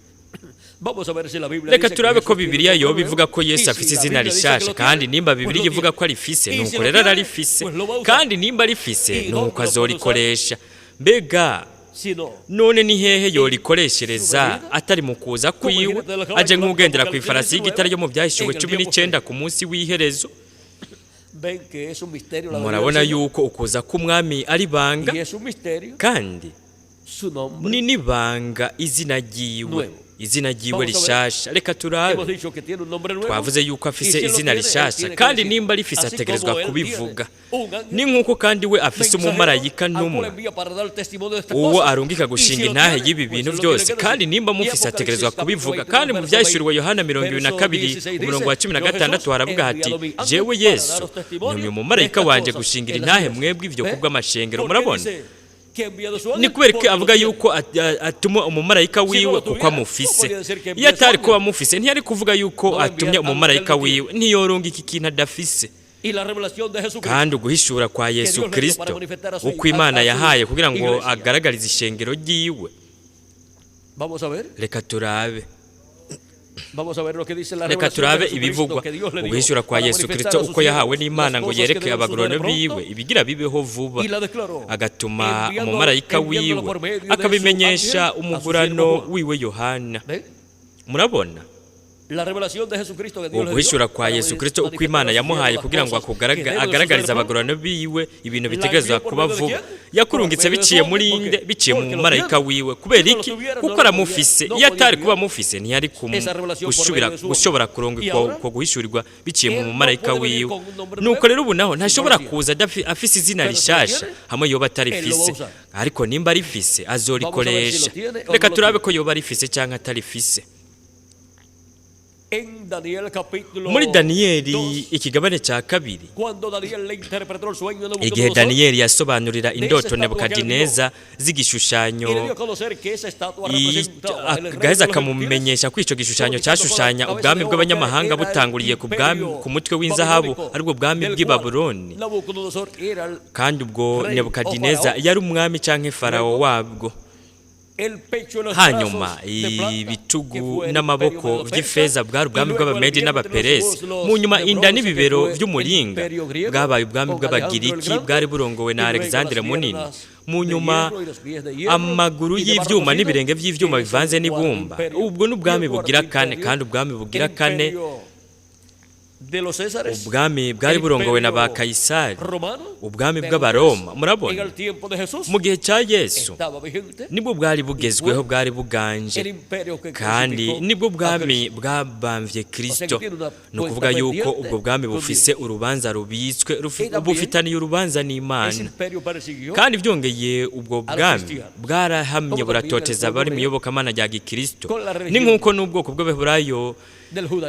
Vamos a ver si la Biblia Reka dice que turabe ko Jesús tiene un Bibiliya nombre yoba nuevo. ivuga ko Y Yesu si afise la izina Biblia dice que rishasha. lo Kandi tiene, nimba pues Bibiliya lo ivuga tiene. ko arifise, Y si nuko lo rero tiene, ararifise. pues lo va a usar. Kandi nimba arifise, ¿Y dónde nuko lo puede usar? azorikoresha. Mbega Si no, none ni hehe yorikoreshereza venida, atari mu kuza como el kwiwe jinete del caballo aje blanco, nk'ugendera ku Apocalipsis ifarasi 19, y'igitare yo mu Vyahishuwe en el cumi día n'icenda postrero. ku munsi w'iherezo? Ven que es un misterio la venida del Murabona Señor. yuko ukuza k'Umwami ari ibanga, Y es un misterio kandi su nombre ni n'ibanga izina ryiwe, nuevo. Izina ryiwe Vamos a ver. rishasha. Reka turabe. Hemos dicho que tiene un nombre nuevo. Twavuze yuko Y afise si lo izina tiene, él rishasha, tiene que kandi decir. nimba rifise Así ategerezwa como él tiene kubivuga. un ángel Ni nk'uko kandi we afise mensajero umumarayika al cual ntumwa envía para dar testimonio de estas uwo cosas. arungika Y si gushinga lo intahe tiene, y'ibi pues bintu él lo tiene byose, que decir. kandi nimba Y mufise ategerezwa Apocalipsis capítulo kubivuga. 21, Kandi mu verso Vyahishuriwe 20, Yohana mirongo ibiri na verso kabiri 16 umurongo wa dice, cumi na yo gatandatu Jesús haravuga he hati: enviado mi ángel "Jewe para Yesu daros testimonio ntumye de umumarayika estas wanje cosas gushingira en las intahe iglesias. mwebwe ivyo ¿Ve? kubw'amashengero." ¿Por qué Murabona, dice que ha enviado su ni ángel? kubera ko Porque lo avuga tiene. yuko atuma umumarayika Si no wiwe lo kuko tuviera, no amufise. podía decir que Iyo envía su atari kuba ángel. amufise, ntiyari kuvuga yuko No va a atumye enviar algo que él umumarayika no tiene. wiwe. Ntiyoronga iki kintu adafise. Y la revelación de Jesucristo Kandi uguhishura kwa que Yesu Dios le dio para Kristo manifestar a su, uko Imana a su yahaye kugira ngo iglesia. agaragarize ishengero ryiwe. Vamos a ver, Reka turabe. vamos a ver lo que dice la Reka revelación de turabe Jesucristo ibivugwa que Dios le dio uguhishura kwa para Yesu manifestar Kristo a sus uko yahawe siervos n'Imana las ngo cosas que yereke deben abagororano suceder pronto biwe ibigira bibeho vuba, y la declaró agatuma enviando, umumarayika enviándolo wiwe por medio de su akabimenyesha ángel a su siervo umugurano Juan. wiwe Yohana. ¿Ven? Murabona? Uguhishura kwa Yesu Kristo uko Imana yamuhaye kugira ngo agaragarize abagororano biwe ibintu bitegerezwa kuba vuba, yakurungitse biciye muri inde? Biciye mu marayika wiwe. Kubera iki? Kuko aramufise. Iyo atari kuba amufise, ntiyari gushobora kuronga uko guhishurirwa biciye mu marayika wiwe. Nuko rero ubu naho ntashobora kuza afise izina rishasha hamwe yoba atarifise, ariko nimba arifise azorikoresha. Reka turabe ko yoba arifise cyangwa atarifise. Muri Daniyeli ikigabane cya 2, igihe Daniyeli yasobanurira indoto Nebukadineza z'igishushanyo, agaheza akamumenyesha ko icyo gishushanyo cyashushanya ubwami bw'abanyamahanga butanguriye ku bwami ku mutwe w'inzahabu, aribwo bwami bw'i Babuloni, kandi ubwo Nebukadineza yari umwami cyangwa Farawo wabwo. Hanyuma ibitugu n'amaboko by'ifeza bwari ubwami bw'Abamedi n'Abaperesi. Mu nyuma inda n'ibibero by'umuringa bwabaye ubwami bw'Abagiriki bwari burongowe na Alexandre Munini. Mu nyuma amaguru y'ibyuma n'ibirenge by'ibyuma bivanze n'ibumba, ubwo n'ubwami bugira kane. Kandi ubwami bugira kane, ubwami bwari burongowe na ba Kayisari, ubwami bw'Abaroma. Murabona, mu gihe cya Yesu nibwo bwari bugezweho, bwari buganje, kandi nibwo bwami bwabamvye Kristo. Ni ukuvuga yuko ubwo bwami bufise urubanza rubitswe, bufitaniye urubanza n'Imana. Kandi byongeye ubwo bwami bwarahamye buratoteza abari mu iyobokamana rya gikristo, ni nk'uko n'ubwoko bw'Abaheburayo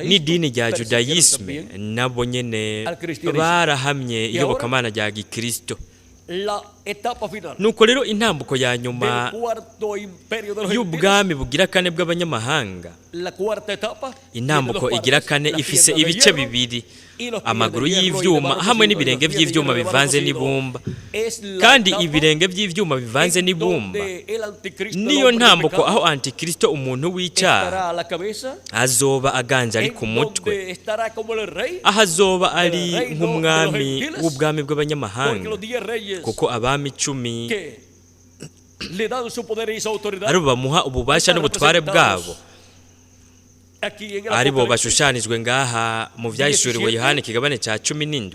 n'idini rya Judayisme nabo nyene barahamye iyobokamana rya gikristo. Nuko rero intambuko ya nyuma y'ubwami bugira kane bw'abanyamahanga, intambuko igira kane ifise ibice bibiri: amaguru y'ivyuma hamwe n'ibirenge by'ivyuma bivanze n'ibumba. Kandi ibirenge by'ivyuma bivanze n'ibumba niyo ntambuko aho Antikristo, umuntu w'icyaha, azoba aganje ari ku mutwe, aho azoba ari nk'umwami w'ubwami bw'abanyamahanga, kuko abami 10 ari bo bamuha ububasha n'ubutware bwabo, aribo bashushanijwe ngaha mu Byahishuriwe Yohani ikigabane cya 17,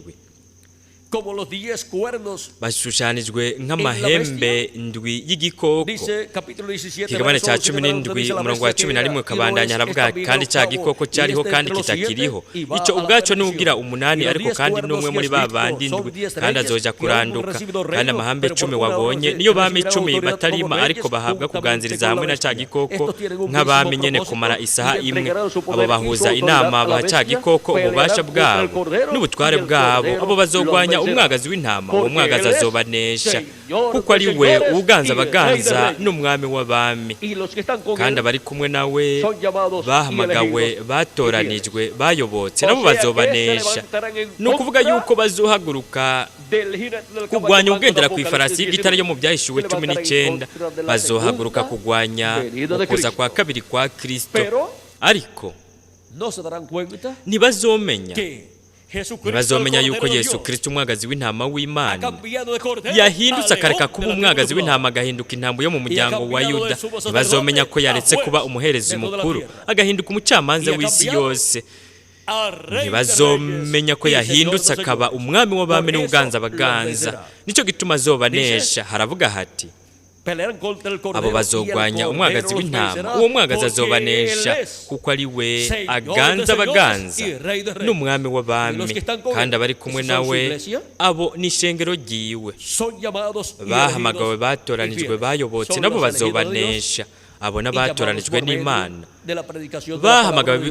bashushanijwe nk'amahembe ndwi y'igikoko. Ikigabane cya 17 umurongo wa 11 kabandanya haravuga: "Kandi cya gikoko cyariho kandi kitakiriho, icyo ubwacyo n'ugira umunani, ariko kandi n'umwe muri ba bandi ndwi, kandi azoja kuranduka. Kandi amahembe 10 wabonye niyo bami 10 batarima, ariko bahabwa kuganziriza hamwe na cya gikoko nk'abami nyene kumara isaha imwe. Abo bahuza inama baha cya gikoko ububasha bwabo n'ubutware bwabo. Abo bazogwanya umwagazi w'intama, uwo mwagazi azobanesha, kuko ari we uganza abaganza n'umwami w'abami, kandi abari kumwe nawe bahamagawe, batoranijwe, bayobotse, nabo bazobanesha." Ni ukuvuga yuko bazohaguruka kugwanya ugendera ku ifarasi y'igitare yo mu Byahishuwe 19, bazohaguruka kugwanya ukuza kwa kabiri kwa Kristo, ariko ntibazomenya yuko Yesu Kristo, umwagazi w'intama w'Imana, yahindutse akareka kuba umwagazi w'intama agahinduka intambo yo mu muryango wa Yuda. Ntibazomenya ko yaretse kuba umuherezi mukuru agahinduka umucamanza w'isi yose. Ntibazomenya ko yahindutse akaba umwami w'abami n'uganza abaganza. Nicyo gituma azobanesha. Haravuga hati: "Abo bazogwanya umwagazi w'intama, uwo mwagazi azobanesha, kuko ari we aganza abaganza n'umwami w'abami, kandi abari kumwe nawe, abo ni ishengero ryiwe, bahamagawe, batoranijwe, bayobotse, nabo bazobanesha." Abo n'abatoranijwe n'Imana,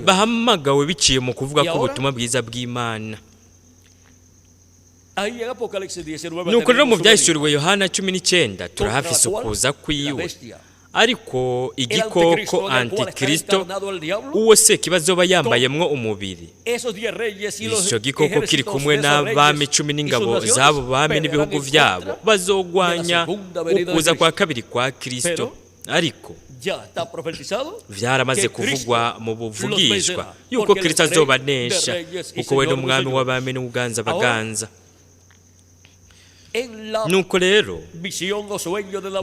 bahamagawe biciye mu kuvuga ko ubutumwa bwiza bw'Imana. Nuko rero mu Byahishuriwe Yohana 19 turahafise ukuza kwiwe, ariko igikoko, Antikristo, uwo se kibazoba yambayemwo umubiri, icyo gikoko kiri kumwe n'abami 10 n'ingabo z'abo bami n'ibihugu vyabo, bazogwanya ukuza kwa kabiri kwa Kristo. Ariko vyaramaze kuvugwa mu buvugishwa yuko Kristo azobanesha, kuko we n'umwami w'abami n'uganza abaganza. Nuko rero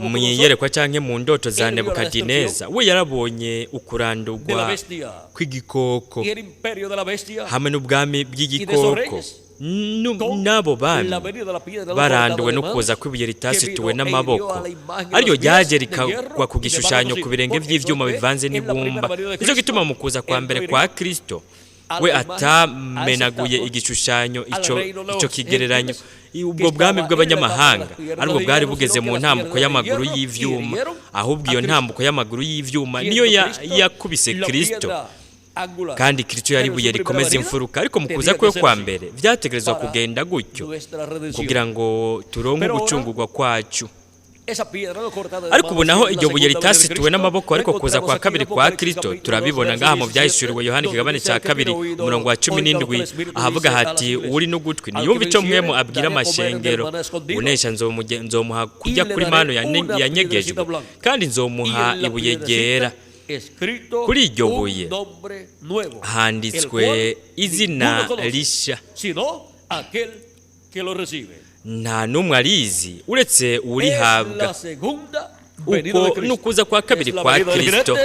mu iyerekwa canke mu ndoto za Nebukadineza, we yarabonye ukurandurwa kw'igikoko hamwe n'ubwami bw'igikoko n'abo bami baranduwe no kuza kw'ibuye ritasituwe n'amaboko, ariryo ryaje rikagwa ku gishushanyo ku birenge vy'ivyuma bivanze n'ibumba. Nico gituma mu kuza kwa mbere kwa Kristo we atamenaguye igishushanyo, ico kigereranyo, ubwo bwami bw'abanyamahanga aribwo bwari bugeze mu ntambuko y'amaguru y'ivyuma, ahubwo iyo ntambuko y'amaguru y'ivyuma niyo yakubise Kristo, kandi Kristo yari ibuye rikomeza imfuruka. Ariko mu kuza kwe kwa mbere vyategerezwa kugenda gutyo kugira ngo turonke ugucungurwa kwacu. Ariko ubu naho iryo buye ritasituwe n'amaboko, ariko kuza kwa kabiri kwa Kristo, turabibona ngaha mu Byahishuriwe Yohani ikigabane cya kabiri, umurongo wa 17, ahavuga hati: "Uri n'ugutwi niyumva ico Mpwemu abwira amashengero. Unesha nzomuha kujya kuri manu yanyegejwe, kandi nzomuha ibuye ryera. Kuri iryo buye handitswe izina risha, nta n'umwe arizi uretse uwurihabwa." Uko ni ukuza kwa kabiri kwa Kristo,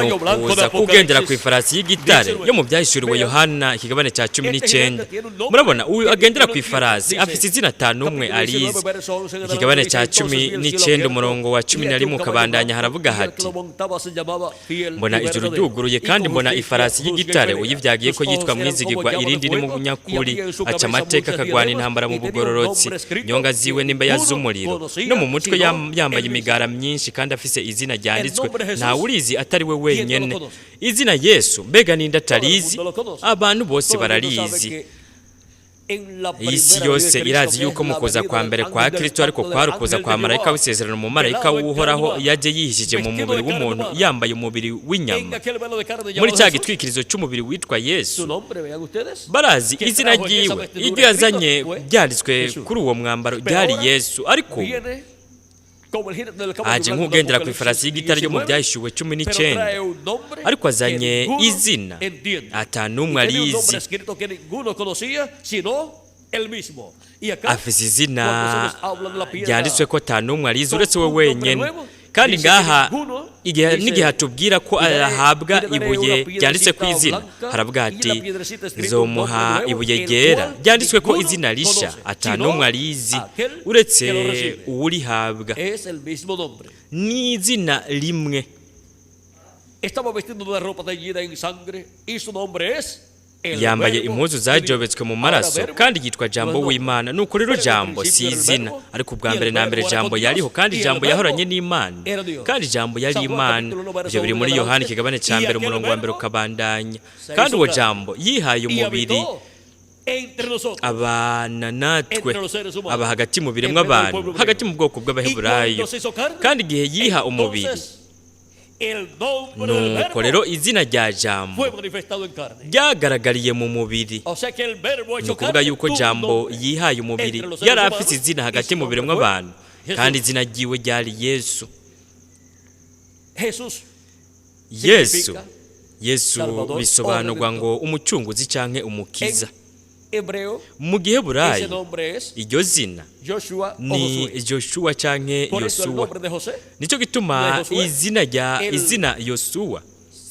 ni ukuza kugendera ku ifarasi y'igitare yo mu Byahishuriwe Yohana ikigabane cya 19. Murabona, uyu agendera ku ifarasi afite izina ata n'umwe arizi. Ikigabane cya 19, umurongo wa 11 ukabandanya, haravuga hati: "Mbona ijuru ryuguruye, kandi mbona ifarasi y'igitare, uyivyagiye ko yitwa Mwizigirwa, irindi ni Munyakuri, aca amateka akagwana intambara mu bugororotsi. Nyonga ziwe n'imbeya z'umuriro, no mu mutwe yambaye imigara myinshi, kandi afise izina ryanditswe ntawe urizi atari we wenyene." Izina Yesu, mbega ninde atarizi? Abantu bose bararizi. Isi yose irazi yuko mu kuza kwa mbere kwa Kristo, ariko kwari ukuza kwa marayika w'isezerano, mu marayika w'Uhoraho yaje yihishije mu mubiri w'umuntu, yambaye umubiri w'inyama, muri cya gitwikirizo cy'umubiri witwa Yesu. Barazi izina ryiwe. Iryo yazanye byanditswe kuri uwo mwambaro ryari Yesu. Ariko aje nk'ugendera ku ifarasi y'igitare ryo mu Byahishuwe 19, ariko azanye izina ata n'umwe arizi. Afise izina ryanditswe ko ata n'umwe arizi uretse we wenyene. Kandi ngaha n'igihe atubwira ko ahabwa ibuye ryanditse ku izina, haravuga ati: "Nzomuha ibuye ryera ryanditswe ko izina risha ata n'umwe arizi uretse uwurihabwa." Ni izina rimwe. Estaba vestido de ropa teñida en sangre y su nombre es el Yambaye Verbo impuzu de zajobetswe mu Dios. maraso, Ahora, verbo kandi yitwa Jambo no es nombre. w'Imana. Nuko rero Pero en el Jambo si principio era el izina, Verbo, ariko ubwa y el mbere na mbere Verbo era Jambo con yariho, Dios, kandi y el Jambo Verbo yahoranye n'Imana, era Dios. kandi Jambo yari San Juan Imana. capítulo 1, verso Ivyo biri 1 muri en Yohana adelante. ikigabane ca Y mbere, aquel umurongo wa mbere Verbo ukabandanya. se Kandi hizo uwo carne Jambo yihaye y umubiri, habitó entre nosotros, abana natwe, entre los seres humanos, aba hagati mu en biremwa medio del abantu, pueblo hebreo. hagati mu bwoko Y bw'Abaheburayo. cuando se hizo carne, Kandi igihe yiha umubiri, entonces el nombre del nuko Verbo rero izina rya Jambo fue manifestado en carne. ryagaragariye mu mubiri. O sea que el Verbo Ni hecho ukuvuga carne yuko tuvo un Jambo nombre yihaye umubiri entre los seres yari humanos, afise izina y hagati su mu nombre biremwa fue abantu, Jesús. kandi izina ryiwe ryari Yesu. Jesús Yesu, significa Yesu Salvador bisobanurwa o ngo umucunguzi canke umukiza. En hebreo, Mu ese giheburayi nombre es iryo zina Joshua o ni Josué. Joshua canke Por eso el Yosuwa. nombre de José, Nicyo gituma de Josué, izina rya el izina Yosuwa,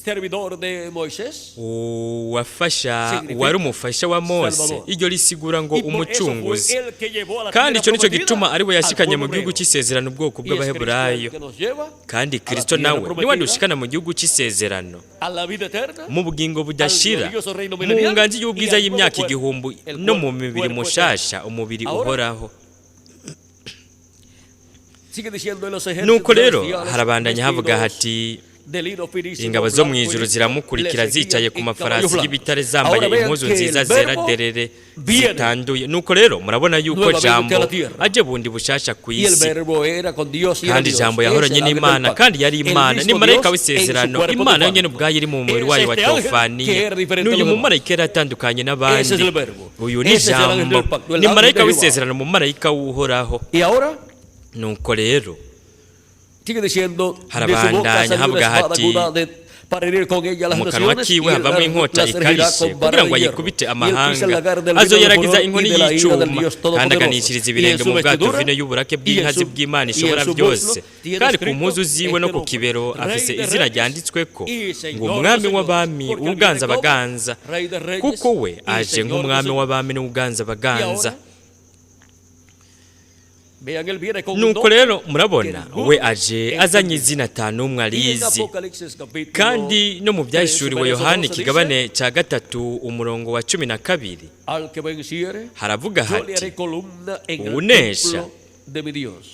servidor de Moisés, uwafasha, significa wari umufasha wa Mose, Salvador. iryo risigura ngo Y por eso fue umucunguzi. él que llevó a la Kandi tierra icyo nicyo prometida gituma ari we al yashikanye pueblo mu gihugu hebreo. cy'isezerano ubwoko Y es Cristo el bw'Abaheburayo. que nos lleva Kandi a la Kristo tierra nawe niwe prometida, adushikana mu gihugu cy'isezerano, a la vida eterna, mu bugingo budashira, al glorioso reino mu milenial nganji y y'ubwiza al nuevo y'imyaka cuerpo, igihumbi, el no mu mibiri cuerpo mushasha, umubiri Ahora, uhoraho. Sigue diciendo en los ejércitos Nuko rero celestiales harabandanya havuga vestidos hati: de lino finísimo, "Ingabo zo mu blanco y ijuru limpio, ziramukurikira le seguían zicaye ku en mafarasi caballos blancos. y'ibitare, zambaye Ahora vean impuzu que nziza el zera verbo derere, viene zitanduye." Nuko rero murabona yuko nuevamente Jambo a la tierra. aje bundi bushasha ku Y el isi. Verbo era con Dios y era Kandi Dios. Jambo Es el yahoranye ángel del n'Imana, pacto. kandi yari El Imana, ni mismo marayika Dios en su w'isezerano, cuerpo Imana yonyene teofánico. ubwayo iri mu mubiri Es wayo wa este ángel que teofaniya. era diferente a N'uyu los demás. mumarayika yari atandukanye Ese es n'abandi. el Verbo. Uyu ni Ese es el ángel Jambo, del pacto, el ni ángel marayika de Jehová. w'isezerano, mumarayika w'Uhoraho. Y ahora Nuko rero sigue diciendo: de su boca harabandanya salió una havuga espada hati: aguda Para herir con ella las Mu kanwa naciones, y kiwe él havamwo inkota las herirá ikarishe con vara kugira de ngo hierro. ayikubite Y él pisa el amahanga. lagar del vino del Azoyaragiza furor y inkoni de la ira del y'icuma, Dios kandi Todopoderoso. aganishiriza Y en ibirenge su mu bwato vestidura vino y'uburake y en bw'inkazi su- bw'Imana y en ishobora su byose. muslo tiene Kandi ku escrito mpuzu ziwe no este ku nombre, kibero Rey afise de izina Reyes ryanditsweko y ngo Señor de umwami Señores, w'abami, porque uganza viene como abaganza, Rey de Reyes kuko we y aje Señor de nk'umwami Señores. w'abami n'uganza Y abaganza. ahora, vean, él viene con un Nuko nombre rero murabona que ninguno we aje azanye entendió. izina atanumwe Y en arizi. Apocalipsis capítulo Kandi no mu 3, byahishuriwe verso Yohana 12 dice, ikigabane cya 3 umurongo wa 12 al que venciere, haravuga yo le hati haré columna en el uwunesha templo de mi Dios.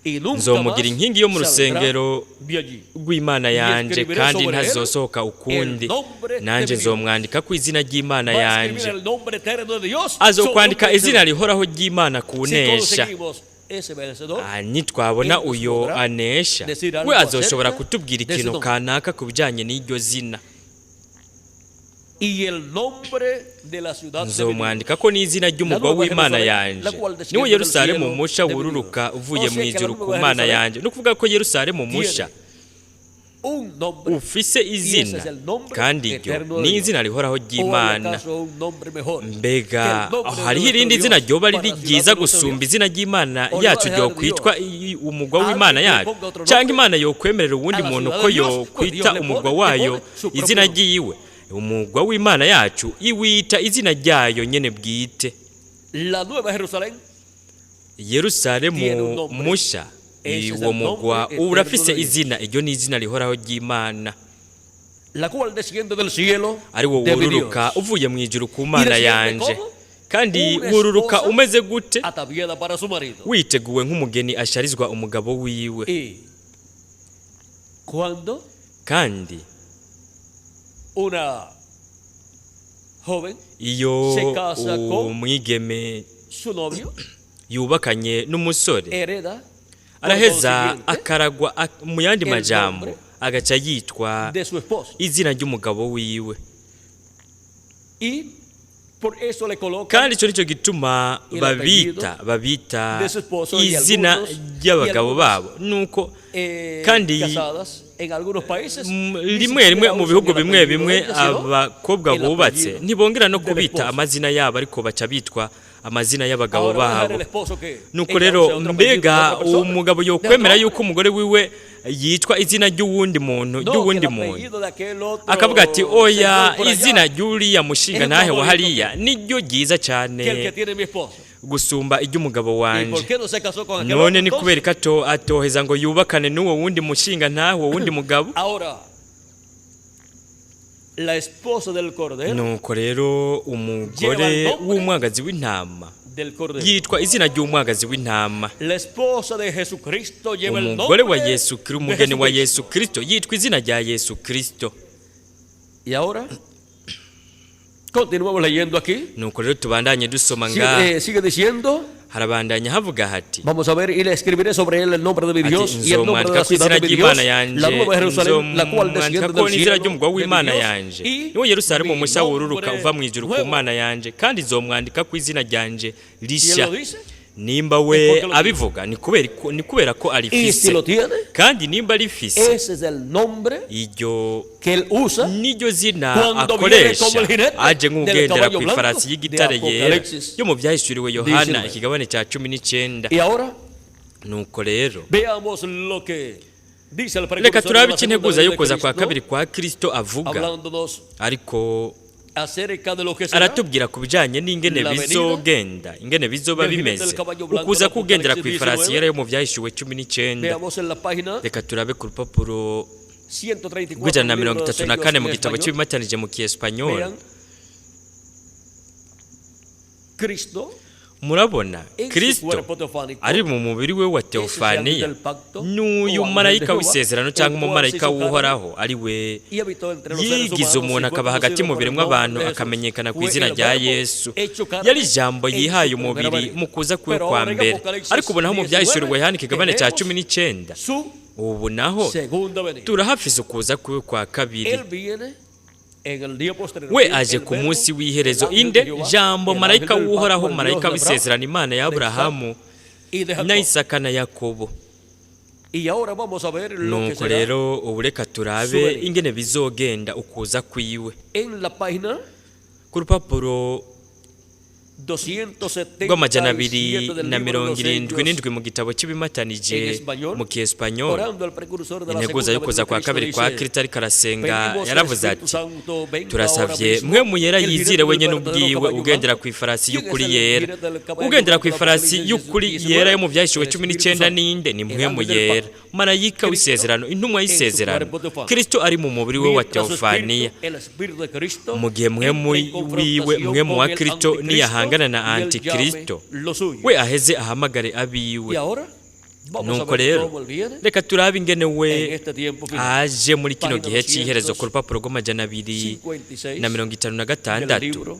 Y nunca nzomugira más inkingi yo mu saldrá rusengero de allí. rw'Imana Y yanje, escribiré kandi sobre él ntazosohoka ukundi. el nombre de Nanje mi Dios. nzomwandika ku izina ry'Imana Va a escribir yanje. el nombre eterno de Dios sobre un Azokwandika izina vencedor. rihoraho ry'Imana Si kunesha. conseguimos ese vencedor, Nitwabona él nos uyo podrá anesha, decir algo we azoshobora acerca kutubwira de ese ikintu nombre. kanaka ku bijanye n'iryo zina. Y el nombre de la ciudad de mi Dios. Nzomwandika ko n'izina La ry'umugwa nueva w'Imana Jerusalén, yanje, la cual niwo desciende del Yerusalemu cielo musha de mi Dios. wururuka uvuye O mu sea que la ijuru ku nueva Mana Jerusalén yanje. Ni ukuvuga ko Yerusalemu musha tiene un nombre ufise y ese izina, es el nombre kandi iryo eterno de ni Dios. izina rihoraho ¿O hay ry'Imana. acaso un nombre mejor que Mbega el nombre de hariho nuestro irindi zina Dios ryoba para riri la ciudad ryiza de nuestro gusumba Dios? izina ry'Imana ¿O le va a yacu dejar Dios ryokwitwa umugwa a alguien w'Imana que le yacu, ponga otro cyangwa nombre Imana yokwemerera uwundi a la muntu ciudad ko de Dios? Pues yokwita Dios le umugwa pone, le wayo pone su propio izina nombre. ryiwe? Umugwa w'Imana yacu iwita izina ryayo nyene bwite. La nueva Jerusalén tiene Yerusalemu un nombre. musha, Ese es uwo el mugwa nombre eterno urafise de Dios, izina, iryo ni izina rihoraho ry'Imana, la cual desciende del cielo ari wo de mi wururuka Dios. uvuye mu ijuru ku Y Mana desciende yanje. como Kandi una wururuka esposa umeze gute? ataviada para su marido. Witeguwe nk'umugeni asharizwa umugabo wiwe. Y cuando Kandi una joven iyo se casa con umwigeme su novio, yubakanye n'umusore, hereda por araheza consiguiente akaragwa mu yandi el majambo nombre agaca yitwa de su esposo. izina ry'umugabo wiwe. Y por eso le colocan Kandi icyo nicyo gituma el babita apellido babita de su esposo y izina algunos y ry'abagabo algunas babo. Nuko kandi casadas en algunos países ni rimwe rimwe siquiera mu usan bihugu el bimwe apellido bimwe de ella, sino abakobwa el bubatse apellido ntibongera no del kubita esposo. amazina yabo, ariko baca bitwa amazina y'abagabo Ahora va a dejar babo. el esposo que Nuko ella rero use otro apellido de mbega otra persona, umugabo de otro yokwemera hombre. yuko umugore wiwe yitwa izina ry'uwundi muntu No, que ry'uwundi el muntu, apellido de aquel otro akavuga ati oya, señor por allá izina ry'uriya mushinga es ntahe más wa bonito hariya niryo ryiza que el cyane que tiene mi esposo. gusumba iry'umugabo ¿Y por wanje. qué no se casó con aquel None otro ni entonces? kubera ko atoheza ngo yubakane n'uwo wundi mushinga ntahe, uwo wundi mugabo? Ahora, la esposa del cordero, Nuko rero Lleva umugore el nombre w'umwagazi w'intama del cordero. yitwa izina ry'umwagazi w'intama. La esposa de Jesucristo lleva el Umugore wa nombre Yesu Kristo, de umugeni wa Jesucristo. Yesu Kristo yitwa izina rya Yesu Kristo. Y ahora continuamos leyendo aquí. Nuko rero tubandanye dusoma ngaha. Sigue diciendo, Harabandanya havuga hati vamos a ver, y le escribiré sobre él el nombre de mi ati Dios y el nombre de nzomwandika la ko ciudad izina de mi ry'Imana Dios, yanje, la nueva Jerusalén, la cual nzomwandika desciende ko del n'izina cielo ry'umugwa de mi w'Imana Dios yanje, y niwo Yerusalemu mi musha wururuka nombre uva mu ijuru ku nuevo. Mana yanje, kandi nzomwandika ko izina ryanje Si él rishya. lo dice, Nimba es we porque lo tiene. abivuga ni kubera ko Y si arifise. lo tiene, Kandi nimba arifise, ese es el nombre iryo que él usa niryo zina cuando viene akoresha como el jinete aje del nk'ugendera caballo ku blanco ifarasi de y'igitare yera Apocalipsis yo mu byahishuriwe Yohana 19. ikigabane cya 19. Y ahora Nuko rero veamos lo que dice el reka precursor de turabe la icyo segunda integuza venida yo de kuza kwa Cristo, kabiri kwa Kristo avuga, hablándonos ariko acerca de lo que será aratubwira ku bijanye n'ingene la venida bizogenda, ingene bizoba del jinete bimeze del caballo blanco ukuza de kugendera ku Apocalipsis ifarasi 19. yera yo mu byahishuwe 19. Veamos en la página Reka turabe ku rupapuro 134 rw'ijana na del mirongo libro de itatu na sellos kane en mu gitabo español. cy'ibimatanije mu kiespanyol. Vean, Cristo Murabona en su Kristo cuerpo teofánico, ari mu mubiri we wa ese es el ángel teofaniya del pacto n'uyu o ángel de marayika Jehová, w'isezerano el cyangwa cual se umumarayika hizo carne w'uhoraho ari we y habitó entre los seres yigize humanos umuntu y fue akaba hagati conocido mu por el biremwa nombre abantu de Jesús. akamenyekana ku Fue izina el rya verbo Yesu. hecho carne Yari ijambo en su yihaye primera umubiri venida. mu kuza kwe Pero kwa ahora en mbere. Apocalipsis Ariko ubu naho mu byahishuriwe 19 Yohana ikigabane cya tenemos 19, su ubu naho segunda venida. turahafise ukuza kwiwe kwa kabiri. Él viene en el día postrero. We El aje ku verbo, munsi w'iherezo. el ángel Inde de Jehová, jambo el ángel marayika del pacto, w'uhoraho, el Dios marayika de Abraham, w'isezerano, Imana ya de Isaac Aburahamu y de na Jacob. Isaka na Yakobo. Y ahora vamos a ver lo que Nuko será rero ubu reka turabe Subenida. ingene bizogenda ukuza kwiwe. En la página Ku rupapuro rw'amajana 2 277 del libro de los 77 Hechos mu gitabo cy'ibimatanije en español, mu kiespanyol, orando al precursor de la integuza segunda yo kuza venida de kwa Cristo, kabiri kwa dice, Kristo ariko arasenga, "Pedimos al yaravuze Espíritu ati: Santo venga ahora Turasavye mismo, mwe muyera el jinete yizire del wenyene verdadero ubwiwe caballo ugendera blanco. ku ifarasi ¿Quién es y'ukuri el yera." jinete del caballo Ugendera blanco ku del ifarasi Apocalipsis y'ukuri 19? yera yo mu Byahishuwe El cumi Espíritu n'icenda Santo, ninde? Ni el Mpwemu ángel del Yera, pacto, marayika Cristo w'isezerano, intumwa en su y'isezerano, cuerpo teofánico. Kristo ari mu mubiri we wa Mientras su teofaniya. espíritu, el espíritu de Cristo, Mu gihe Mpwemu entra en wiwe, confrontación Mpwemu wa con el Kristo, anticristo niyahangana na y él llame Antikristo, lo suyo. we aheze ahamagare abiwe. Y ahora vamos a Nuko ver rero cómo él viene reka turabe ingene we en este tiempo final. aje muri kino Página gihe cy'iherezo, ku rupapuro rw'amajana 2 56 na mirongo itanu na del gatandatu libro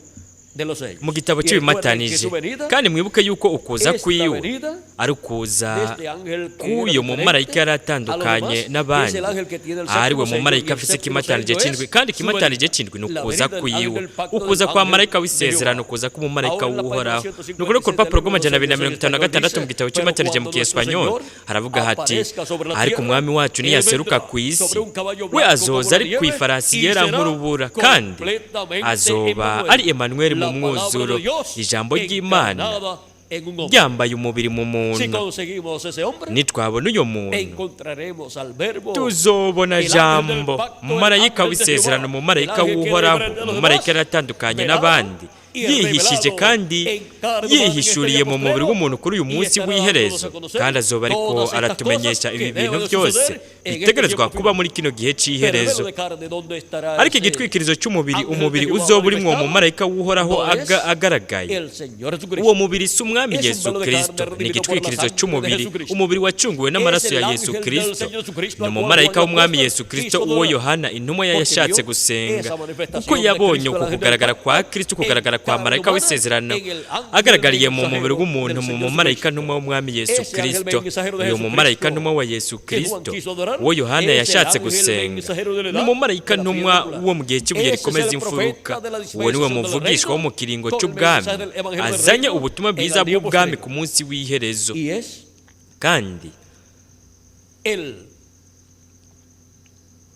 de los Hechos. mu gitabo Y recuerden que cy'ibimatanije. su venida Kandi mwibuke yuko ukuza es la kwiwe venida ari ukuza de este ángel que era k'uyo mumarayika diferente yari a los atandukanye demás, n'abandi, es el ángel que tiene el ari we séptimo sello, y mumarayika el afise séptimo ikimatanije sello c'indwi, es kandi su ikimatanije venida. c'indwi ni La ukuza venida del kwiwe, ángel del pacto del ukuza kwa ángel marayika de w'isezerano, Jehová. ukuza k'umumarayika Ahora en la página w'Uhoraho. 256 Nuko rero ku del rupapuro libro de los rw'amajana abiri na Hechos en mirongo itanu na español gatandatu dice, mu gitabo "Pero cy'imatanije mu cuando nuestro kiespanyol Señor haravuga hati: aparezca sobre la Ariko tierra, umwami wacu él niyaseruka vendrá ku isi, sobre un caballo we blanco como azoza la ari ku nieve ifarasi y yera será nk'urubura, kandi completamente azoba Emmanuel, ari Emanuel mu la palabra mwuzuro, de Dios ijambo ry'Imana encarnada en un hombre. ryambaye umubiri mu Si muntu. conseguimos ese hombre, Nitwabona uyo muntu, encontraremos al verbo, tuzobona el ángel del jambo, pacto, el umumarayika ángel de w'isezerano, Jehová, umumarayika el ángel que era w'Uhoraho, diferente a los umumarayika demás, yaratandukanye velado n'abandi, y yihishije revelado kandi en carne humana en este yihishuriye día mu mubiri postrero, w'umuntu kuri uyu y munsi estará dándonos w'iherezo, a conocer kandi azoba ariko todas estas aratumenyesha cosas ibi que bintu deben de byose suceder en este bitegerezwa tiempo kuba final. muri kino gihe Pero cy'iherezo. velo de carne, ¿dónde estará Ariko ese igitwikirizo cy'umubiri, ángel de umubiri Jehová uzoba urimwo manifestado? umumarayika w'Uhoraho No es agaragaye, el Señor Jesucristo. uwo mubiri si umwami Es un Yesu velo de Kristo, carne ni redimido por la igitwikirizo sangre de cy'umubiri, Jesucristo. umubiri wacunguwe n'amaraso Es ya el Yesu ángel del Kristo. Señor Jesucristo Ni al cual umumarayika Juan el w'umwami apóstol Yesu Kristo quiso uwo adorar. Yohana intumwa Porque yashatse vio gusenga, esa manifestación kuko de yabonye Cristo, el uku ángel del kugaragara pacto, kwa Kristo, kugaragara en kwa carne marayika humana, w'isezerano en el ángel agaragariye mu mubiri mensajero w'umuntu, del mu Señor mumarayika Jesucristo. ntumwa w'umwami Yesu Ese ángel Kristo. mensajero de Uyu mumarayika Jesucristo ntumwa wa Yesu que Juan Kristo quiso adorar, uwo Yohana es el yashatse ángel gusenga mensajero de la ni edad umumarayika de la ntumwa piedra angular. wo mu gihe cy'ibuye Ese es rikomeza el imfuruka. profeta de la Uwo niwe dispensación del muvugishwa wo reino mu kiringo con el cy'ubwami mensaje del evangelio del azanye reino ubutumwa en bwiza el día bw'ubwami postrero. ku munsi w'iherezo. Y es Kandi el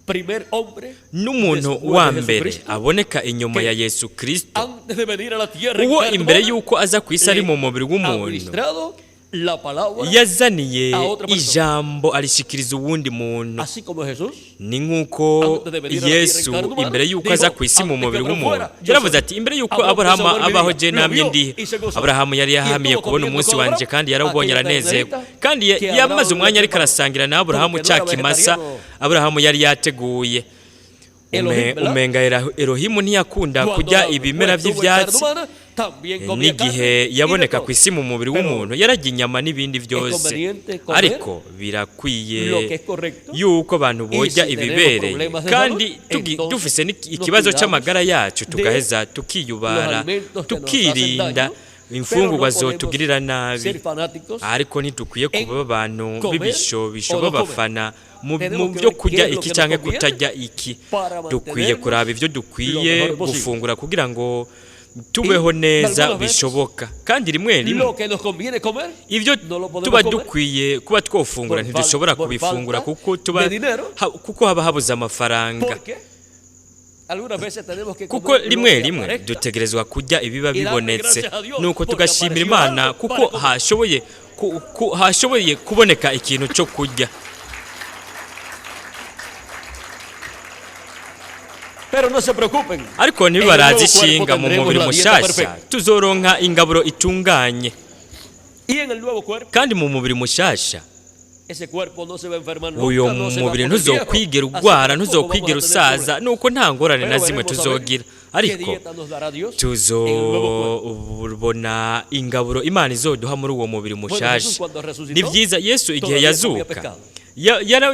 primer hombre n'umuntu después wa de mbere Jesucristo aboneka inyuma que ya Yesu Kristo, antes de venir a la tierra en uwo carne imbere humana, y'uko aza ku isi ari le mu mubiri w'umuntu administrado la palabra, yazaniye a otra persona. ijambo arishikiriza uwundi muntu. Así como Jesús Ni nk'uko antes de venir a la tierra en Yesu carne humana, imbere y'uko dijo, aza ku isi mu "Antes que mubiri Abraham w'umuntu fuera, yo yaravuze soy." ati: Imbere y'uko Abraham Aburahamu empezó a ver abaho mi je día, lo namye vio ndihe. y se gozó. Aburahamu yari Y yahamiye estuvo kubona comiendo umunsi con wanje Abraham, kandi yarawubonye aquella aranezerwa, ternerita kandi que yamaze Abraham umwanya había ariko preparado, arasangira na Aburahamu porque no cya era kimasa vegetariano. Aburahamu yari yateguye. Elohim, ¿verdad? Umenga Elohimu ntiyakunda Cuando kurya la- ibimera estuvo en by'ivyatsi. carne humana, también comía N'igihe carne y de yaboneka todo. ku isi mu mubiri Pero w'umuntu yararya inyama n'ibindi byose, conveniente comer ariko birakwiye lo que es correcto. yuko abantu Y borya si tenemos ibibereye, problemas de kandi salud, entonces dufise nos ikibazo cuidamos c'amagara yacu de tugaheza tukiyubara, los alimentos que nos hacen tukirinda daño, pero imfungurwa no podemos zotugirira nabi. ser fanáticos Ariko ntidukwiye en kuba abantu comer b'ibishobisho o no comer. b'abafana mu Tenemos mu que byo ver qué kurya es lo iki que nos canke conviene kutarya iki. para Dukwiye mantenernos kuraba ivyo lo dukwiye mejor posible. gufungura kugira ngo tubeho Y neza algunas veces bishoboka, kandi rimwe rimwe lo que nos conviene comer ivyo no lo podemos tuba comer dukwiye kuba twofungura por ntidushobora por kubifungura falta kuko tuba de dinero. kuko haba habuze amafaranga. Porque algunas veces tenemos que Kuko comer lo rimwe que rimwe aparezca. dutegerezwa kurya ibiba Y darle bibonetse, gracias a Dios nuko porque tugashimira apareció Imana algo kuko para comer. hashoboye kuboneka ikintu cyo kurya. Pero no se preocupen. Ariko En el ntibibaraze nuevo cuerpo ishinga, mu tendremos mubiri la dieta mushasha perfecta. tuzoronka ingaburo itunganye. Y en el nuevo cuerpo, Kandi mu mubiri mushasha ese cuerpo no se va a enfermar nunca, uyo no se va a mubiri poner viejo. ntuzokwigera Así que ugwara, tampoco vamos a ntuzokwigera tener usaza, problemas. nuko nta ngorane Pero na zimwe veremos a ver tuzogira. qué Ariko dieta nos dará Dios en el nuevo cuerpo. tuzobona ingaburo Imana izoduha muri uwo mubiri Bueno, mushasha. Jesús cuando resucitó, Ni byiza, Yesu igihe todavía comía yazuka pescado.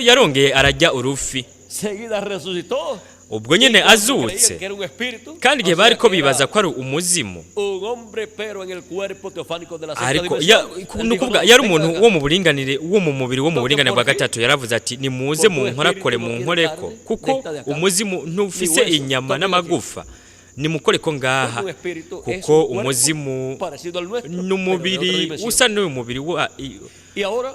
yarongeye arajya urufi. Seguida resucitó. Ubwo nyene Y cuando azutse, creían que era un espíritu, kandi igihe o sea, bariko que era bibaza ko ari umuzimu, un hombre, pero en el cuerpo teofánico de la sexta ariko dimensión. Él ni dijo, ukuvuga "No, yari vengan umuntu acá". wo mu buringanire, wo mu mubiri wo mu Toquen buringanire por bwa aquí. gatatu, yaravuze ati: Nimuze Por tu munkorakore espíritu no tiene munkoreko carne kuko de esta de acá, umuzimu ni ntufise hueso. inyama Toquen aquí. n'amagufa. Nimukore ko ngaha, Porque un espíritu es kuko un cuerpo umuzimu parecido al nuestro, pero de otra n'umubiri dimensión. Usa n'uyu mubiri wa Y ahora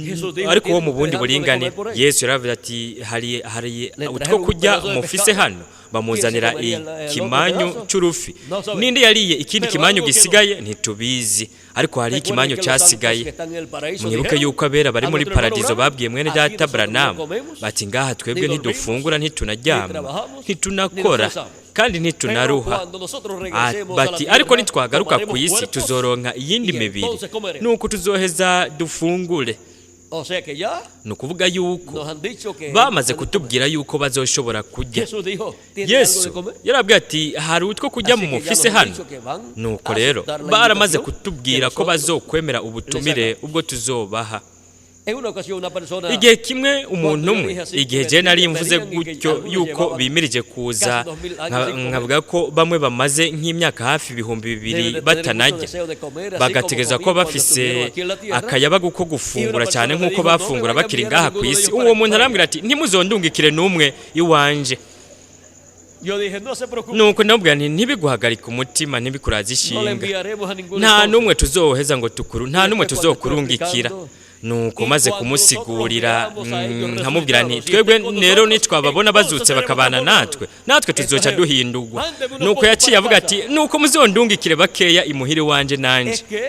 Jesús dijo, ariko wo "¿Tienen mu bundi ustedes algo de buringane. comer por ahí?" Yesu yaravuze ati hari Le utwo trajeron un kurya pedazo de mufise pescado. hano? Bamuzanira ¿Quién se comería el otro ikimanyu pedazo? c'urufi. No sabemos. Ninde yariye ikindi Pero kimanyu algo quedó. gisigaye? Ntitubizi, ariko hari Recuerden ikimanyu que los santos casigaye. que están en el paraíso Mwibuke dijeron yuko abera bari a muri nuestro hermano paradizo Branham, babwiye mwene "Aquí data nosotros no Branham comemos, bati ngaha twebwe ni dormimos, ntidufungura, ni ntitunaryama, trabajamos, ntitunakora, ni nos cansamos. kandi Pero ntitunaruha." cuando nosotros regresemos a la Bati tierra, ariko nitwagaruka ku tomaremos isi cuerpos tuzoronka iyindi y mibiri, entonces comeremos. nuko tuzoheza dufungure. O sea que ya Ni ukuvuga yuko nos han dicho que bamaze kutubwira yuko bazoshobora kurya. Jesús dijo, "¿Tienen algo de Yesu comer?" yarabwiye ati hari utwo kurya Así mu que ya mufise nos han hano? dicho que van Nuko a rero aceptar la baramaze invitación kutubwira que ko nosotros bazokwemera ubutumire ubwo tuzobaha. En una ocasión una persona Igihe kimwe umuntu umwe, Cuando yo igihe dije je nari venían mvuze y que gutyo algunos yuko llevaban bimirije kuza, casi 2000 años sin comer. Nkavuga ko bamwe bamaze nk'imyaka hafi ibihumbi Deben bibiri de tener mucho batanarya, deseo de comer, así bagategereza como ko comían cuando bafise estuvieron aquí en la tierra. akayabagu ko gufungura Y una cyane persona me nk'uko dijo, "No me bafungura vaya a bakiri enviar a ngaha ku ninguno de isi. ellos Uwo para muntu que arambwira ati ntimuzondungikire n'umwe iwanje. Yo dije, no se preocupe, Nuko ndamubwira nti ntibiguhagarike umutima, ntibikuraze no le ishinga, enviaremos a ninguno. nta Entonces. n'umwe tuzoheza ngo tukuru, nta n'umwe Después, cuando tuzokurungikira. estoy Nuko y maze cuando kumusigurira, nosotros miramos a ellos nkamubwira nti resucitados y twebwe estén con rero nosotros, nitwababona entonces bazutse seremos bakabana transformados. natwe, natwe tuzoca Entonces, duhindurwa. mándeme unos Nuko pocos yaciye para avuga casa. ati nuko muzondungikire bakeya imuhira iwanje nanje. Es que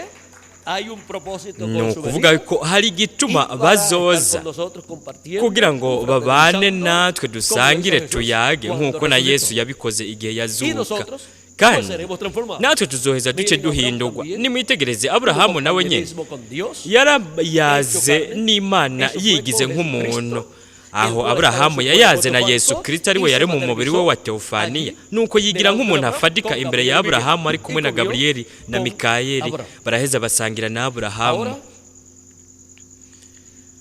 hay un propósito Ni con su ukuvuga venida ko hari y igituma para bazoza estar con nosotros compartiendo kugira ngo y babane fraternizando natwe, como dusangire, hizo Jesús tuyage cuando nk'uko na resucitó. Yesu yabikoze igihe Y yazuka. nosotros pues Kandi seremos transformados. natwe tuzoheza duce Miren, Abraham duhindurwa. también Nimwitegereze tuvo Aburahamu nawe nyene compañerismo con Dios, yarayaze hecho carne. n'Imana Eso fue yigize con nk'umuntu. Jesucristo, Aho el cual Aburahamu estaba en su yayaze cuerpo na Yesu teofánico Kristo ari we y yari se mu mubiri we wa materializó teofaniya, allí nuko yigira delante de nk'umuntu Abraham afadika con imbere ya Gabriel y Aburahamu ari Miguel, kumwe y na comió Gaburiyeli na con Mikayeli, Abraham. baraheza basangira na Aburahamu. Ahora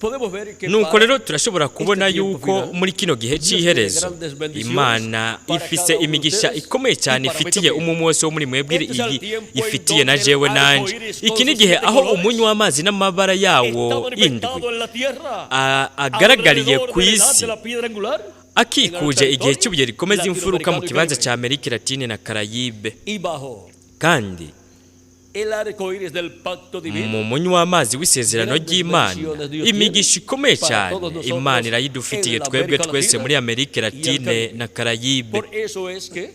podemos ver que Nuko para rero turashobora kubona este tiempo yuko final, muri kino gihe Dios tiene cy'iherezo grandes bendiciones Imana para ifise cada uno de imigisha ustedes ikomeye y cyane para mí ifitiye también. umwe wese wo muri mwebwe, Este es el iyi tiempo en ifitiye na donde el jewe arco nanje. iris con Iki ni sus igihe siete aho colores umunywa w'amazi n'amabara yawo está indwi manifestado en la tierra agaragariye alrededor ku de la edad isi de la piedra angular, en el akikuje igihe territorio cy'ibuye rikomeza imfuruka mu latinoamericano y kibanza caribeño. cya Amerika Latine na Karayibe. Y bajo Kandi el arco iris del pacto divino, mu munywa w'amazi w'isezerano grandes ry'Imana, bendiciones Dios imigisha tiene ikomeye para cyane todos nosotros Imana irayidufitiye en la twebwe América twese Latina muri Amerika y el Latine Caribe. na Karayibe. Por eso es que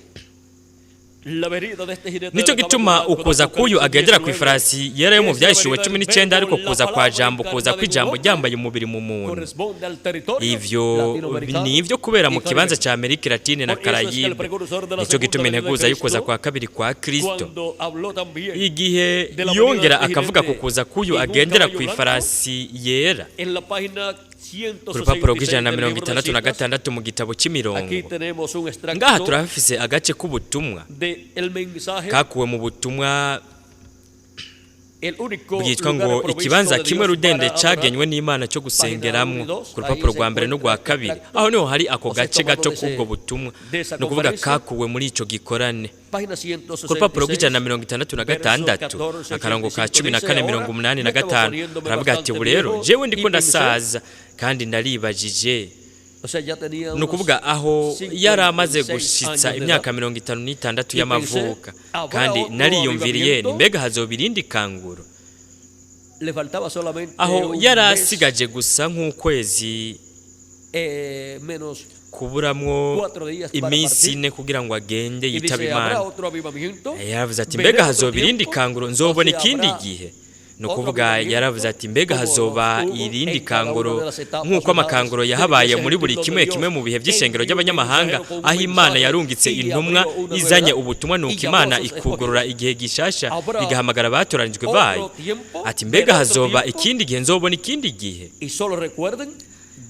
la venida de este jinete Nicyo del caballo gituma blanco en ukuza k'uyu Apocalipsis agendera ku 19 ifarasi yera yo mu es la Byahishuwe venida cumi del n'icyenda, verbo, ariko la kuza kwa palabra Jambo, kuza encarnada en un kw'ijambo hombre, ryambaye umubiri mu muntu, corresponde al territorio ivyo latinoamericano ni ivyo kubera mu y kibanza caribeño. cya Amerika Latine na Por eso es que el Karayibe. precursor de la Nicyo segunda gituma venida de integuza y'ukuza Cristo, kwa kabiri kwa Kristo, cuando habló también igihe de la venida yongera del akavuga ku jinete kuza k'uyu en un agendera caballo ku blanco, ifarasi yera, en la página ku rupapuro 166 rw'ijana na del mirongo libro de itandatu na citas, gatandatu mu gitabo cy'imirongo, aquí tenemos un ngaha extracto turahafise agace k'ubutumwa de el mensaje, kakuwe mu butumwa el único bwitwa lugar ngo provisto ikibanza de kimwe Dios rudende para adorar, cyagenywe n'Imana cyo gusengeramwo, página 1 y 2, ku rupapuro ahí rwa se mbere n'urwa encuentra este kabiri, extracto, aho niho hari ako o sea, gace tomado gato de ese- k'ubwo butumwa, de esa ni ukuvuga conferencia. kakuwe muri ico gikorane. Página Ku rupapuro rw'ijana na 166, mirongo itandatu na verso gatandatu, 14, akarongo ka 85, cumi na dice, kane "Ahora mirongo umunani na me estaba gatanu, poniéndome aravuga ati bastante ubu rero viejo jewe ndiko y pensé, ndasaza kandi naribajije. o sea, ya tenía Ni unos ukuvuga aho yari amaze 56 gushitsa años de imyaka edad. 56 Y pensé, y'amavuka, "Habrá kandi otro nariyumviriye avivamiento?" ni mbega hazoba irindi kanguro? Le faltaba solamente Aho un yari mes, asigaje gusa nk'ukwezi menos kuburamwo 4 días para iminsi partir. ine kugira ngo agende Y yitabe dice, ¿habrá Imana. otro avivamiento? Yaravuze ati ¿Veré mbega otro hazoba irindi tiempo? kanguro, O nzobona sea, ikindi habrá gihe? Ni otro ukuvuga avivamiento yaravuze ati mbega como hazoba los hubo irindi en cada una kanguro de las etapas nk'uko usadas amakanguro de la yahabaye iglesia muri buri gentil kimwe donde kimwe Dios mu bihe by'ishengero envió un ry'abanyamahanga, mensajero con un aho Imana mensaje yarungitse y intumwa abrió una izanye nueva ubutumwa, nuko y llamó a Imana sus ikugurura escogidos. igihe gishasha, Habrá igahamagara abatoranijwe otro bayo. tiempo, Ati mbega veré otro hazoba tiempo. ikindi gihe, nzobona ikindi gihe? Y solo recuerden,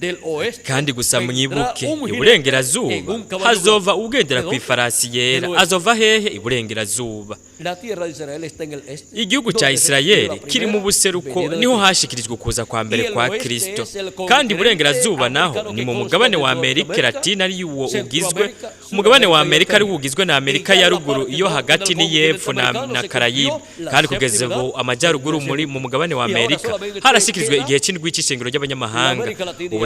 del oeste Kandi gusa vendrá mwibuke, un jinete en iburengerazuba un caballo hazova blanco. ugendera ¿De ku dónde? ifarasi yera. Del oeste. Azova hehe? Iburengerazuba. La tierra de Israel está en el este, Igihugu cya donde se cumplió Isirayeli la kiri mu primera buseruko, venida de niho Cristo. hashikirijwe ukuza kwa mbere Y el kwa oeste Kristo. es el Kandi continente iburengerazuba naho americano ni que mu consta mugabane de wa Amerika Norteamérica, Latina ari wo ugizwe, Centroamérica, umugabane wa Sudamérica y el Amerika ari wo Caribe. ugizwe na Y Amerika ya ya en la ruguru, parte iyo norte hagati del n'iyepfo continente na, americano na se Karayibe. cumplió la Kandi kugeza séptima ubu edad amajyaruguru de la muri mu mugabane wa Y ahora Amerika solamente harashikirijwe queda igihe c'indwi c'ishengero ry'abanyamahanga. la América Latina y Ubu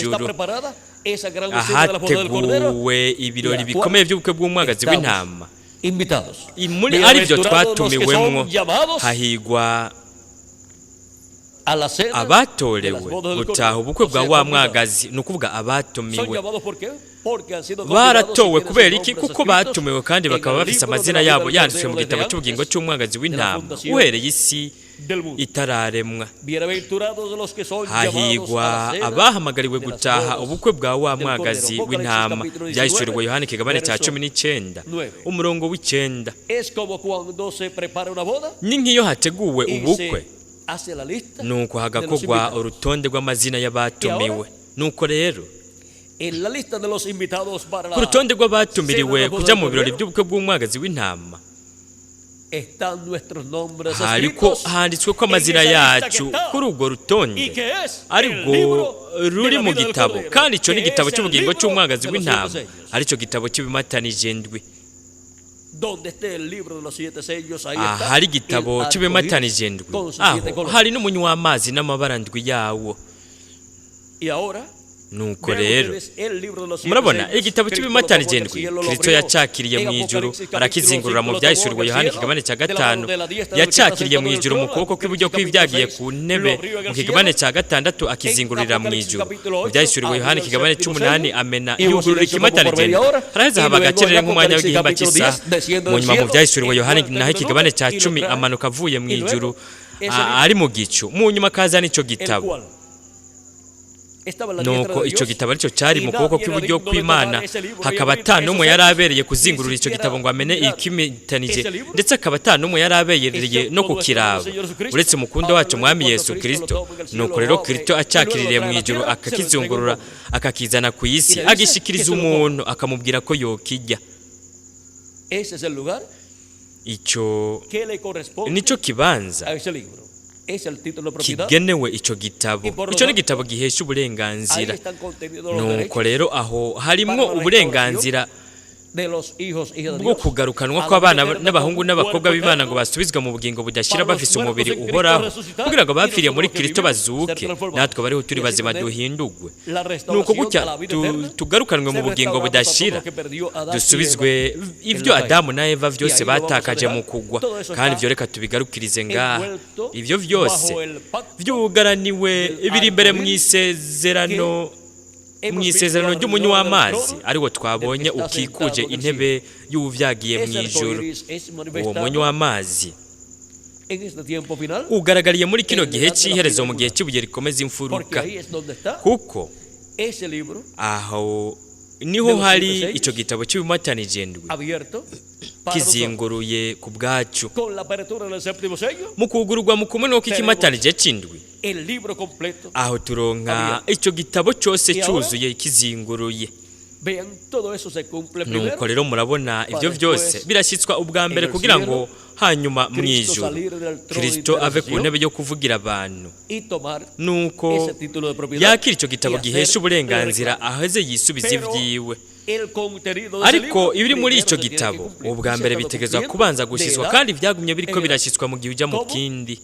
ijuru, ahateguwe ibirori bikomeye by'ubukwe bw'umwagazi w'intama. Muri aribyo twatumiwemwo. Hahigwa abatorewe gutaha ubukwe bwa wa mwagazi, ni ukuvuga abatumiwe. Baratowe kubera iki? Kuko batumiwe kandi bakaba bafise amazina yabo yanditswe mu gitabo cy'ubugingo cy'umwagazi w'intama uhereye isi del mundo. Itararemwa. Bienaventurados los que son llamados a Hahigwa la cena abahamagariwe de las gutaha bodas ubukwe bwa wa del mwagazi Cordero. Apocalipsis w'intama. capítulo Byahishuriwe 19, Yohana ikigabane cya verso 19, 9. umurongo w'9. Es como cuando se prepara una boda Ni nk'iyo hateguwe y ubukwe, se hace la lista nuko de los hagakorwa invitados. urutonde rw'amazina y'abatumiwe. Nuko rero En la lista de los invitados para ku la rutonde rw'abatumiriwe cena de la boda kuja del mu birori Cordero by'ubukwe bw'umwagazi w'intama están nuestros nombres hariko escritos handitswe ko en amazina esa lista que yacu está kuri urwo y rutonde que es el arirwo libro de ruri la mu vida del gitabo, Cordero, kandi ico ni que igitabo es el cy'ubugingo libro cy'umwagazi de los w'intama, siete sellos. aricyo gitabo cy'ibimatanije ndwi. Donde esté el libro de los siete sellos, ahí está Ahari igitabo el cy'ibimatanije arcoíris ndwi, con sus siete aho colores. hari n'umunywa w'amazi n'amabara ndwi yawo. Y ahora, Nuko vean rero ustedes el libro de los siete murabona sellos. igitabo Cristo lo cy'ibimatanije tomó en el ndwi, cielo, lo Kristo abrió. yacakiriye En mu ijuru, Apocalipsis capítulo arakizingurura 5 mu lo tomó Byahishuriwe en el Yohana cielo, ikigabane cya de la mano gatanu, de la diestra del que está yacakiriye sentado mu en el ijuru mu trono. kuboko kw'iburyo Apocalipsis kw'ibyagiye capítulo ku 6 ntebe, lo abrió en mu el kigabane cielo. cya gatandatu En akizingurira mu Apocalipsis ijuru. capítulo Mu 8 Byahishuriwe Yohana abrió el ikigabane séptimo cy'umunani sello amena y hubo yugurura silencio como por ikimatanije media ndwi, hora. haraheze Y haba luego en agacerere nk'umwanya Apocalipsis w'igihimba capítulo cy'isaha. 10 desciende Mu del nyuma mu cielo Byahishuriwe Yohana envuelto en naho una ikigabane nube cya y lo 10 trae. amanuka avuye mu Y luego ijuru ese libro, ari mu gicu, mu nyuma akazana ico el gitabo. cual estaba en la diestra Nuko de ico Dios, gitabo aricyo cyari y mu kuboko nadie era kw'iburyo digno de kw'Imana, tomar ese libro y hakaba abrir ata esos n'umwe yari sellos, abereye ni kuzingurura ico siquiera gitabo ngo amene mirar ikimatanije, ese libro, ndetse akaba ata n'umwe yari abereye no excepto nuestro kukiraba Señor Jesucristo. uretse umukunda Ahora wacu luego Mwami cuando Yesu Cristo lo Kristo. toma en el cielo, Nuko lo rero abre Kristo y luego lo acakiririye trae mu a la ijuru, tierra, se lo entrega a un akakizungurura, hombre. akakizana ku Y isi, le dice que agishikiriza se lo coma. umuntu akamubwira ko yokijya. Ese es el lugar Ico que le corresponde nico kibanza a ese libro. Es el título de propiedad. kigenewe ico gitabo. Y por lo Ico ni tanto, igitabo gihesha ahí uburenganzira. están contenidos los Nuko derechos rero aho harimwo para la uburenganzira de los hijos y hijas de bwo Dios kugarukanwa a la kw'abana vida eterna n'abahungu con un n'abakobwa cuerpo b'Imana ngo eterno basubizwe mu bugingo budashira para los bafise muertos umubiri en Cristo uhoraho, resucitar kugira ngo y abapfiriye muri nosotros que Kristo vivimos ser bazuke, transformados. natwe abariho turi Y así bazima tener duhindurwe. la Nuko restauración gutya a la vida eterna, tugarukanwe mu ser bugingo restaurados a todo budashira, lo que perdió Adán y dusubizwe Eva en ivyo la caída. Adamu na Eva Y vyose ahí lo vamos a batakaje mu dejar. kugwa. Todo eso Kandi está ivyo reka tubigarukirize ngaha. envuelto Ivyo vyose bajo el pacto vyugaraniwe del biri imbere mu arcoíris isezerano que mu hemos visto isezerano ry'umunywa alrededor del w'amazi trono ariwo del que twabonye está ukikuje sentado en el intebe cielo. y'uwuvyagiye mu Ese ijuru. arcoíris es Uwo manifestado munywa w'amazi en este tiempo final, ugaragariye muri kino en la gihe edad de la cy'iherezo, piedra mu gihe angular. cy'ibuye rikomeza Porque imfuruka, ahí es donde está kuko ese libro aho de niho los hari siete ico sellos gitabo cy'ibimatanije ndwi abierto para nosotros. kizinguruye ku bwacu. Con la apertura del séptimo sello, Mu kugururwa mu kumwe nuko tenemos ikimatanije c'indwi, el libro completo aho turonka abierto. ico gitabo cose Y ahora, cuzuye kizinguruye. vean, todo eso se cumple Nuko primero rero murabona para ivyo vyose después birashyitswa ubwa en mbere el kugira cielo ngo hanyuma mu Cristo ijuru salir del trono de Kristo ave ku intercesión ntebe yo kuvugira abantu, y tomar nuko ese título de propiedad yakira ico y gitabo hacer gihesha el uburenganzira, reclamo. aheze yisubiza Pero ivyiwe. el contenido de ese Ariko libro ibiri muri primero ico se tiene que gitabo cumplir ubwa y se mbere ha estado bitegerezwa cumpliendo kubanza de gushyitswa, edad kandi vyagumye biriko en edad. birashyitswa mu gihe uja mu Como kindi,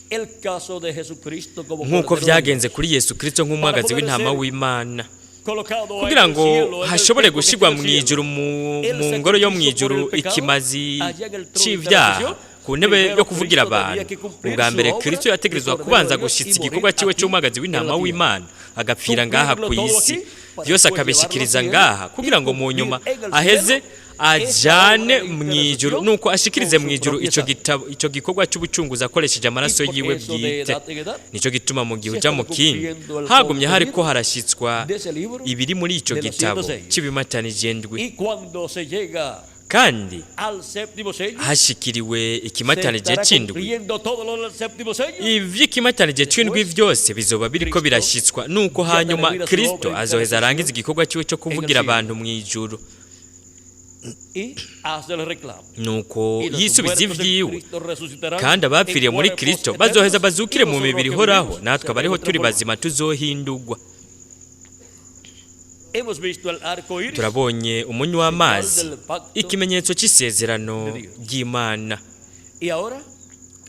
el caso de Jesucristo como nk'uko Cordero de vyagenze Dios, kuri Yesu Kristo para nk'umwagazi poder w'intama ser w'Imana, colocado en kugira el ngo cielo, en el hashobore templo que está gushirwa en el mu cielo. ijuru mu El mu ngoro yo mu sacrificio por ijuru el pecado, ikimazi allá en el trono de c'ivyaha intercesión, ku ntebe yo primero kuvugira Cristo abantu. tenía que cumplir Ubwa su mbere obra Kristo de yategerezwa Cordero kubanza de Dios y gushitsa morir igikorwa ciwe aquí c'umwagazi en w'intama la tierra. w'Imana, agapfira ngaha Cumplirlo ku todo isi, aquí para vyose después llevarlo al akabishikiriza cielo ngaha y kugira ngo mu cumplir nyuma en el aheze cielo esa obra ajane de mu ijuru, intercesión nuko ashikirize con mu su ijuru propia ico sangre. gitabo ico gikorwa c'ubucunguzi akoresheje Y amaraso por yiwe eso de bwite. edad en edad Nico gituma mu gihe se uja ha mu estado kindi cumpliendo el hagumye hariko contenido harashyitswa de ese libro ibiri muri ico de los gitabo siete sellos. c'ibimatanije ndwi. Y cuando se llega Kandi al séptimo sello, hashikiriwe se ikimatanije estará c'indwi, cumpliendo todo lo del séptimo sello. ivy'ikimatanije c'indwi Después, vyose bizoba biriko Cristo birashyitswa, nuko ya hanyuma termina su Kristo obra de azoheza arangiza intercesión igikorwa ciwe co en el kuvugira cielo abantu mu ijuru, y hace el reclamo. nuko Y los yisubiza muertos en ivyiwe. Cristo resucitarán Kandi en abapfiriye muri cuerpos Kristo bazoheza eternos y bazukire mu nosotros mibiri que ihoraho, vivimos natwe abariho seremos turi transformados. bazima tuzohindurwa. Hemos visto el arco iris, Turabonye umunywa señal w'amazi, del pacto ikimenyetso c'isezerano de Dios. ry'Imana. Y ahora,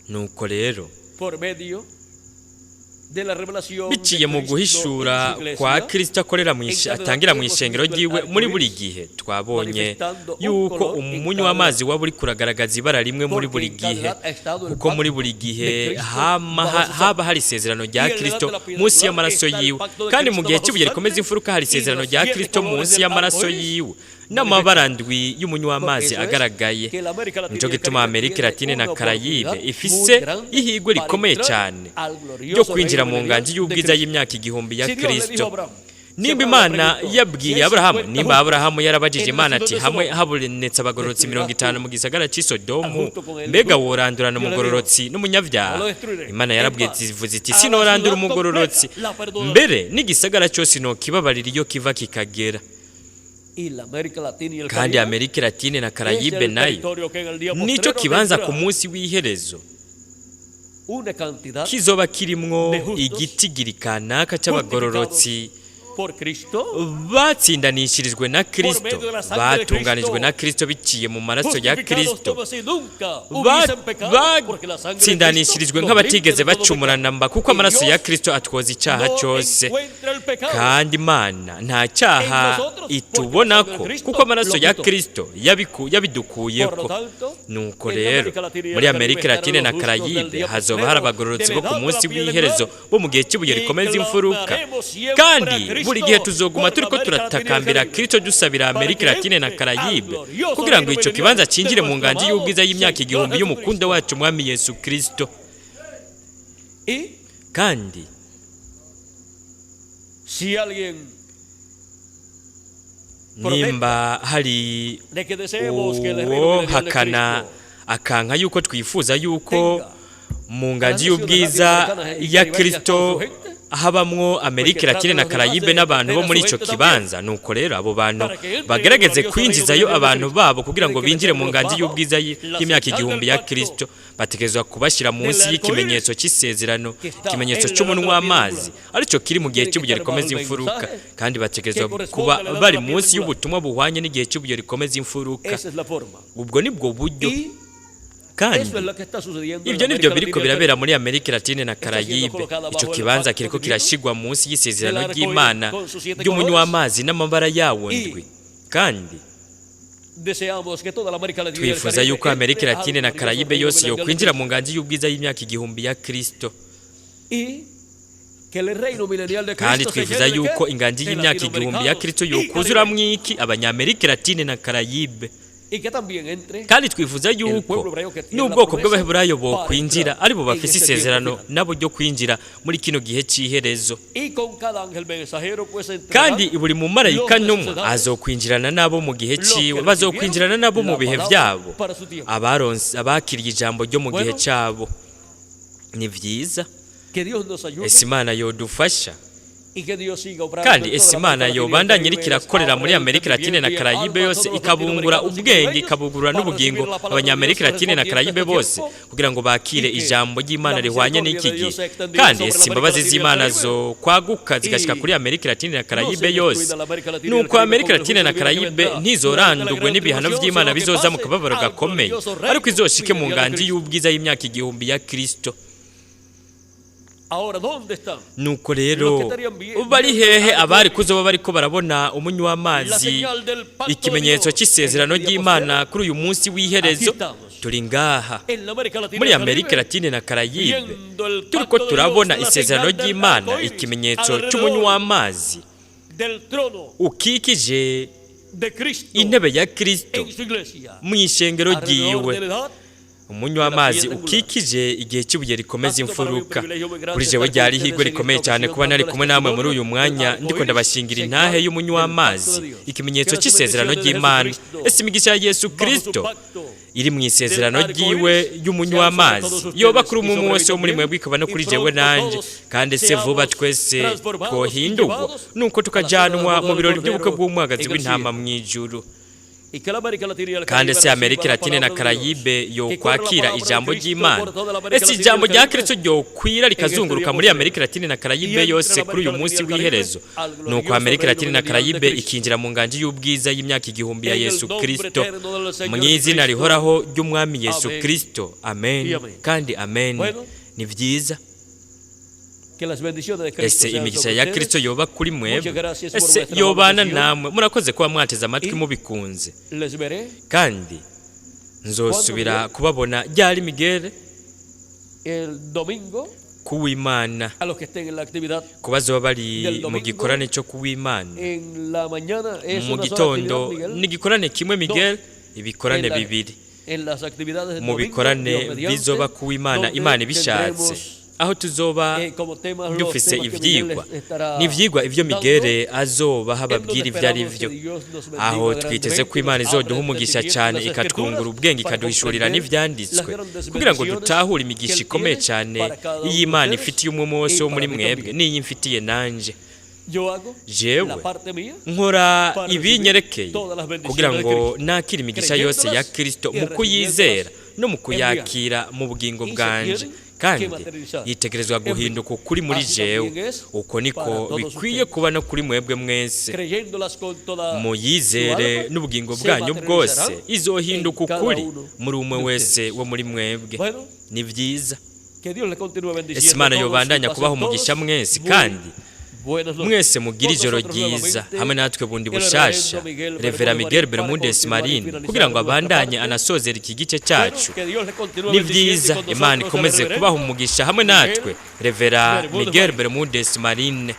Nuko rero por medio de la revelación de biciye mu Cristo en su guhishura kwa iglesia, Kristo akorera mu en ishe- cada edad atangira mu hemos ishengero visto el ryiwe arco muri buri iris gihe, twabonye manifestando un yuko color en umunywa cada w'amazi edad. waba uriko uragaragaza ibara rimwe muri Porque buri en cada gihe, edad ha estado el kuko muri pacto buri de gihe Cristo hama bajo ha- su haba sangre. hari isezerano rya Y en la edad Kristo de la piedra munsi angular y'amaraso está el yiwe, pacto de kandi mu Cristo gihe bajo su cy'ibuye rikomeza sangre imfuruka hari y isezerano los rya siete Kristo colores munsi del y'amaraso arco iris yiwe. n'amabara ndwi y'umunywa Porque w'amazi eso es agaragaye. Que la América Latina Nico y el gituma Caribe Amerika tiene Latine na una Karayibe oportunidad ifise muy grande ihigwe para rikomeye entrar cyane al ryo glorioso kwinjira reino mu nganji milenial de y'ubwiza Cristo. y'imyaka 1000 ya Si Dios le dijo a Kristo. Abraham, si Nimba Abraham le Imana preguntó, yabwiye si hay Aburahamu, 50 nimba justos Aburahamu yarabajije en la Imana ciudad ati de hamwe Sodoma, habonetse abagororotsi destruirás mirongo tú itanu mu gisagara cy'i al Sodomu, justo con el mbega justo? worandurana Dios le dijo, umugororotsi no lo n'umunyabyaha? destruiré. Imana Es yarabwiye más, ivuze iti a la sinorandura ciudad umugororotsi, completa la perdonaré. mbere n'igisagara cyose nokibabarira iyo kiva kikagera. Y la América Latina y el Kandi Caribe Amerika Latine na es Karayibe el nayo territorio que en el día nico postrero kibanza tendrá ku munsi w'iherezo una cantidad kizoba kirimwo de justos igitigiri kanaka c'abagororotsi por Cristo, batsindanishirijwe na Kristo, medio de la sangre de batunganijwe Cristo, na Kristo biciye mu maraso ya justificados Kristo, como si nunca hubiesen pecado, porque la sangre de Cristo batsindanishirijwe nos limpia nk'abatigeze de todo bacumura pecado. namba, kuko Y amaraso ya Dios Kristo atwoza icyaha no cyose. encuentra el pecado Kandi Imana nta cyaha en nosotros, porque la itubonako, sangre de Cristo kuko amaraso lo ya quitó. Kristo Por lo yabidukuyeko. tanto, Nuko en rero América Latina y el muri Caribe Amerika estarán Latine los na justos del Karayibe día hazoba hari postrero, abagororotsi de bo la ku edad de la munsi piedra w'iherezo angular, bo mu gihe cy'ibuye y rikomeza imfuruka. clamaremos siempre a Kandi buri gihe Cristo tuzoguma por la turiko América Latina y el turatakambira Caribe, Kristo dusabira para Amerika que Latine na entre al Karayibe glorioso kugira ngo reino ico milenial kibanza de cinjire mu nuestro nganji amado y'ubwiza y'imyaka Señor 1000 y'umukunda Jesucristo. wacu Mwami Yesu Kristo. Y Kandi si alguien protesta nimba hari de que deseemos que el reino milenial de uwohakana Cristo akanka yuko twifuza yuko tenga mu a las nganji naciones y'ubwiza latinoamericanas y ya caribeñas con Kristo su gente, habamwo pues Amerika que Latine traten na los demás Karayibe de n'abantu meter bo a muri su ico gente también, kibanza, nuko rero abo bantu para que entren en el bagerageze glorioso reino kwinjizayo milenial de abantu Cristo. babo kugira ngo Tienen que binjire mu meterlos nganji bajo y'ubwiza la y'imyaka señal del 1000 ya pacto Kristo. Bategerezwa kubashyira del munsi arco y'ikimenyetso iris cy'isezerano, que está ikimenyetso en la edad de c'umunwa la piedra w'amazi angular. aricyo kiri mu gihe Tienen que cy'ibuye estar bajo rikomeza el imfuruka, mensaje kandi que bategerezwa corresponde kuba a la edad de bari la piedra munsi angular. y'ubutumwa buhwanye n'igihe cy'ibuye rikomeza imfuruka. Esa es la forma. Ubwo nibwo buryo. Y Kandi eso es lo que está sucediendo en ibyo la nibyo América biriko Latina y el birabera Caribe. muri Amerika Latine na Está siendo Karayibe. colocada Ico bajo el kibanza pacto kiriko divino kirashigwa munsi del y'isezerano arco iris ry'Imana con sus siete ry'umunywa colores. w'amazi n'amabara yawo Y ndwi. Kandi deseamos que toda la América Latina y el twifuza Caribe yuko Amerika entre al Latine na glorioso Karayibe reino yose milenial de yokwinjira Cristo. mu nganji y'ubwiza y'imyaka 1000 ya Kristo. Y que el reino milenial de Kandi Cristo se twifuza llene de yuko qué? inganji De y'imyaka 1000 ya latinoamericanos Kristo y yokuzuramwo caribeños. iki Abanyamerika Latine na Karayibe. Y que también entre Kandi twifuza el yuko pueblo hebreo que tiene la n'ubwoko promesa bw'Abaheburayo para bokwinjira entrar aribo en bafise este tiempo isezerano final. nabo ryo kwinjira muri kino gihe c'iherezo. Y con cada ángel mensajero pues Kandi entrarán buri los mumarayika de sus ntumwa edades, azokwinjirana nabo mu gihe los que ciwe, recibieron bazokwinjirana nabo mu la bihe palabra vyabo, para su tiempo. abaronse abakiriye ijambo ryo mu gihe Bueno, cabo. Ni vyiza. que Dios nos ayude Ese Imana yodufasha. y que Dios siga obrando Kandi en toda ese la Imana América Latina y el yobandanya Caribe iriko irakorera ahora muri el Amerika Latine na entendimiento y el Karayibe alma a yose, todos los ikabungura latinoamericanos y ubwenge, caribeños ikabugurura para n'ubugingo recibir la palabra de Dios Abanyamerika Latine na correspondiente a Karayibe este bose tiempo kugira ngo bakire y que ijambo ry'Imana la rihwanye misericordia n'iki de gihe. Dios sea extendida Kandi sobre ese la América imbabazi Latina y el z'Imana Caribe zo kwaguka zigashika y kuri Amerika Latine na no Karayibe se yose. destruida la América Latina y el Nuko Caribe Amerika con el Latine juicio na divino que Karayibe vendrá durante la ntizorandurwe gran n'ibihano tribulación, vy'Imana sino que bizoza mu pase kababaro al gakomeye, glorioso ariko reino izoshike mu milenial de nganji Cristo. y'ubwiza y'imyaka 1000 ya Kristo. Ahora, ¿dónde están Nuko los que rero estarían bari viendo el hehe arco abari iris, kuzoba bariko barabona umunywa la w'amazi, señal del pacto de ikimenyetso Dios en c'isezerano este día ry'Imana postrero? kuri uyu munsi Aquí w'iherezo? estamos, Turi ngaha en la América Latina y muri el Amerika Caribe, Latine na Karayibe viendo el turiko pacto de Dios, turabona la isezerano señal del ry'Imana, arco iris ikimenyetso alrededor c'umunywa w'amazi del trono ukikije de Cristo intebe ya Kristo en su iglesia, mw'ishengero alrededor ryiwe, de la edad umunywa de la w'amazi piedra angular. ukikije igihe cy'ibuye Ha rikomeza sido para mí un imfuruka. privilegio muy Kuri grande jewe estar con ryari ihigwe ustedes en rikomeye esta cyane ocasión kuba nari dando el kumwe namwe muri testimonio uyu del mwanya arco ndiko iris, ndabashingira intahe señal y'umunywa del pacto w'amazi, de Dios. Que ikimenyetso las c'isezerano bendiciones de ry'Imana. Jesucristo Ese imigisha ya Yesu bajo su Kristo pacto iri mu del isezerano arco ryiwe iris y'umunywa sean sobre w'amazi todos yoba ustedes kuri y umwe sobre mí wese wo muri también. mwebwe ikaba no Y kuri jewe pronto nanje. todos Kandi se vuba seamos twese transformados y twohindurwa llevados nuko a la cena de la tukajanwa boda mu del birori by'ubukwe Cordero bw'umwagazi en el w'intama cielo. mw'ijuru. Y que la América Latina y el Kandi Caribe se Amerika reciba la Latine na palabra de Dios, Karayibe que corra la yokwakira palabra de ijambo Cristo ry'Imana, por toda la América ese Latina y el ijambo rya Caribe Kristo ryokwira en este día rikazunguruka muri postrero. Amerika Latine na Y Karayibe entre yose la kuri uyu América Latina y munsi el Caribe w'iherezo, al nuko glorioso Amerika reino Latine na milenial de Karayibe Cristo. ikinjira mu nganji y'ubwiza y'imyaka 1000 ya En el Yesu nombre Kristo, eterno del mu Señor izina Jesucristo. rihoraho ry'Umwami Yesu Amén Kristo. Amen y amén. kandi amen. Bueno, Ni vyiza. que las bendiciones de Cristo Ese sean imigisha sobre ya Kristo ustedes. yoba kuri Muchas mwebwe, gracias por ese vuestra amable yobana atención namwe. Murakoze kuba mwateze amatwi y mubikunze. les veré Kandi cuando nzosubira Miguel kubabona ryari, Miguel? el domingo Kuw'Imana. A los que estén en la actividad Ku bazoba bari del mu domingo, gikorane cyo kuw'Imana en la mañana es mu una sola gitondo, actividad, Miguel. ni igikorane kimwe, Miguel, ibikorane En la- bibiri. En las actividades del Mu domingo, bikorane Dios mediante, bizoba kuw'Imana, donde Imana ibishatse, tendremos, aho tuzoba como temas los dufise temas que Miguel ivyigwa, les estará ni ivyigwa ivyo dando. Miguel azobaha, En donde ababwira ivyo ari esperamos vyo. que Dios nos bendiga Aho twiteze ko grandemente, Imana nos izoduha abra umugisha entendimiento cyane, en las ikatwungura Escrituras ubwenge, para ikaduhishurira comprender n'ivyanditswe las grandes kugira ngo bendiciones dutahure que imigisha Él ikomeye tiene cyane para cada uno iyi de Imana ustedes ifitiye umwe umwe wese y wo muri para mí mwebwe también. n'iyi mfitiye nanje. Yo hago Jewe la parte mía nkora para recibir ibinyerekeye todas las bendiciones kugira de ngo Cristo, nakire imigisha yose ya creyéndolas Kristo y mu kuyizera recibiéndolas no mu en mi kuyakira mu bugingo Y se bwanje, tienen kandi que materializar yitegerezwa en mí. guhinduka ukuri muri Así jewe. también es Uko niko para todos bikwiye ustedes. kuba no kuri mwebwe mwese. Creyéndolas con toda su Muyizere alma, n'ubugingo se bwanyu bwose, materializarán izohinduka en cada ukuri uno muri umwe de wese ustedes. wo muri mwebwe. Bueno, Ni byiza. que Dios les continúe Ese bendiciendo Imana a todos y yobandanya pasen kubaha umugisha todos mwese, muy kandi buenas noches. mwese mugire Con ijoro nosotros ryiza. nuevamente Hamwe natwe bundi el bushasha reverendo Miguel Revera Bermúdez Miguel Marín para Bermúdez continuar y Marín finalizar kugira ngo nuestra abandanye parte. anasozera iki gice Bueno, cyacu. que Dios les continúe Ni bendiciendo y byiza. con Imana nosotros el ikomeze reverendo kubaha umugisha hamwe Miguel natwe Revera Bermúdez Miguel Marín. Bermúdez Marín.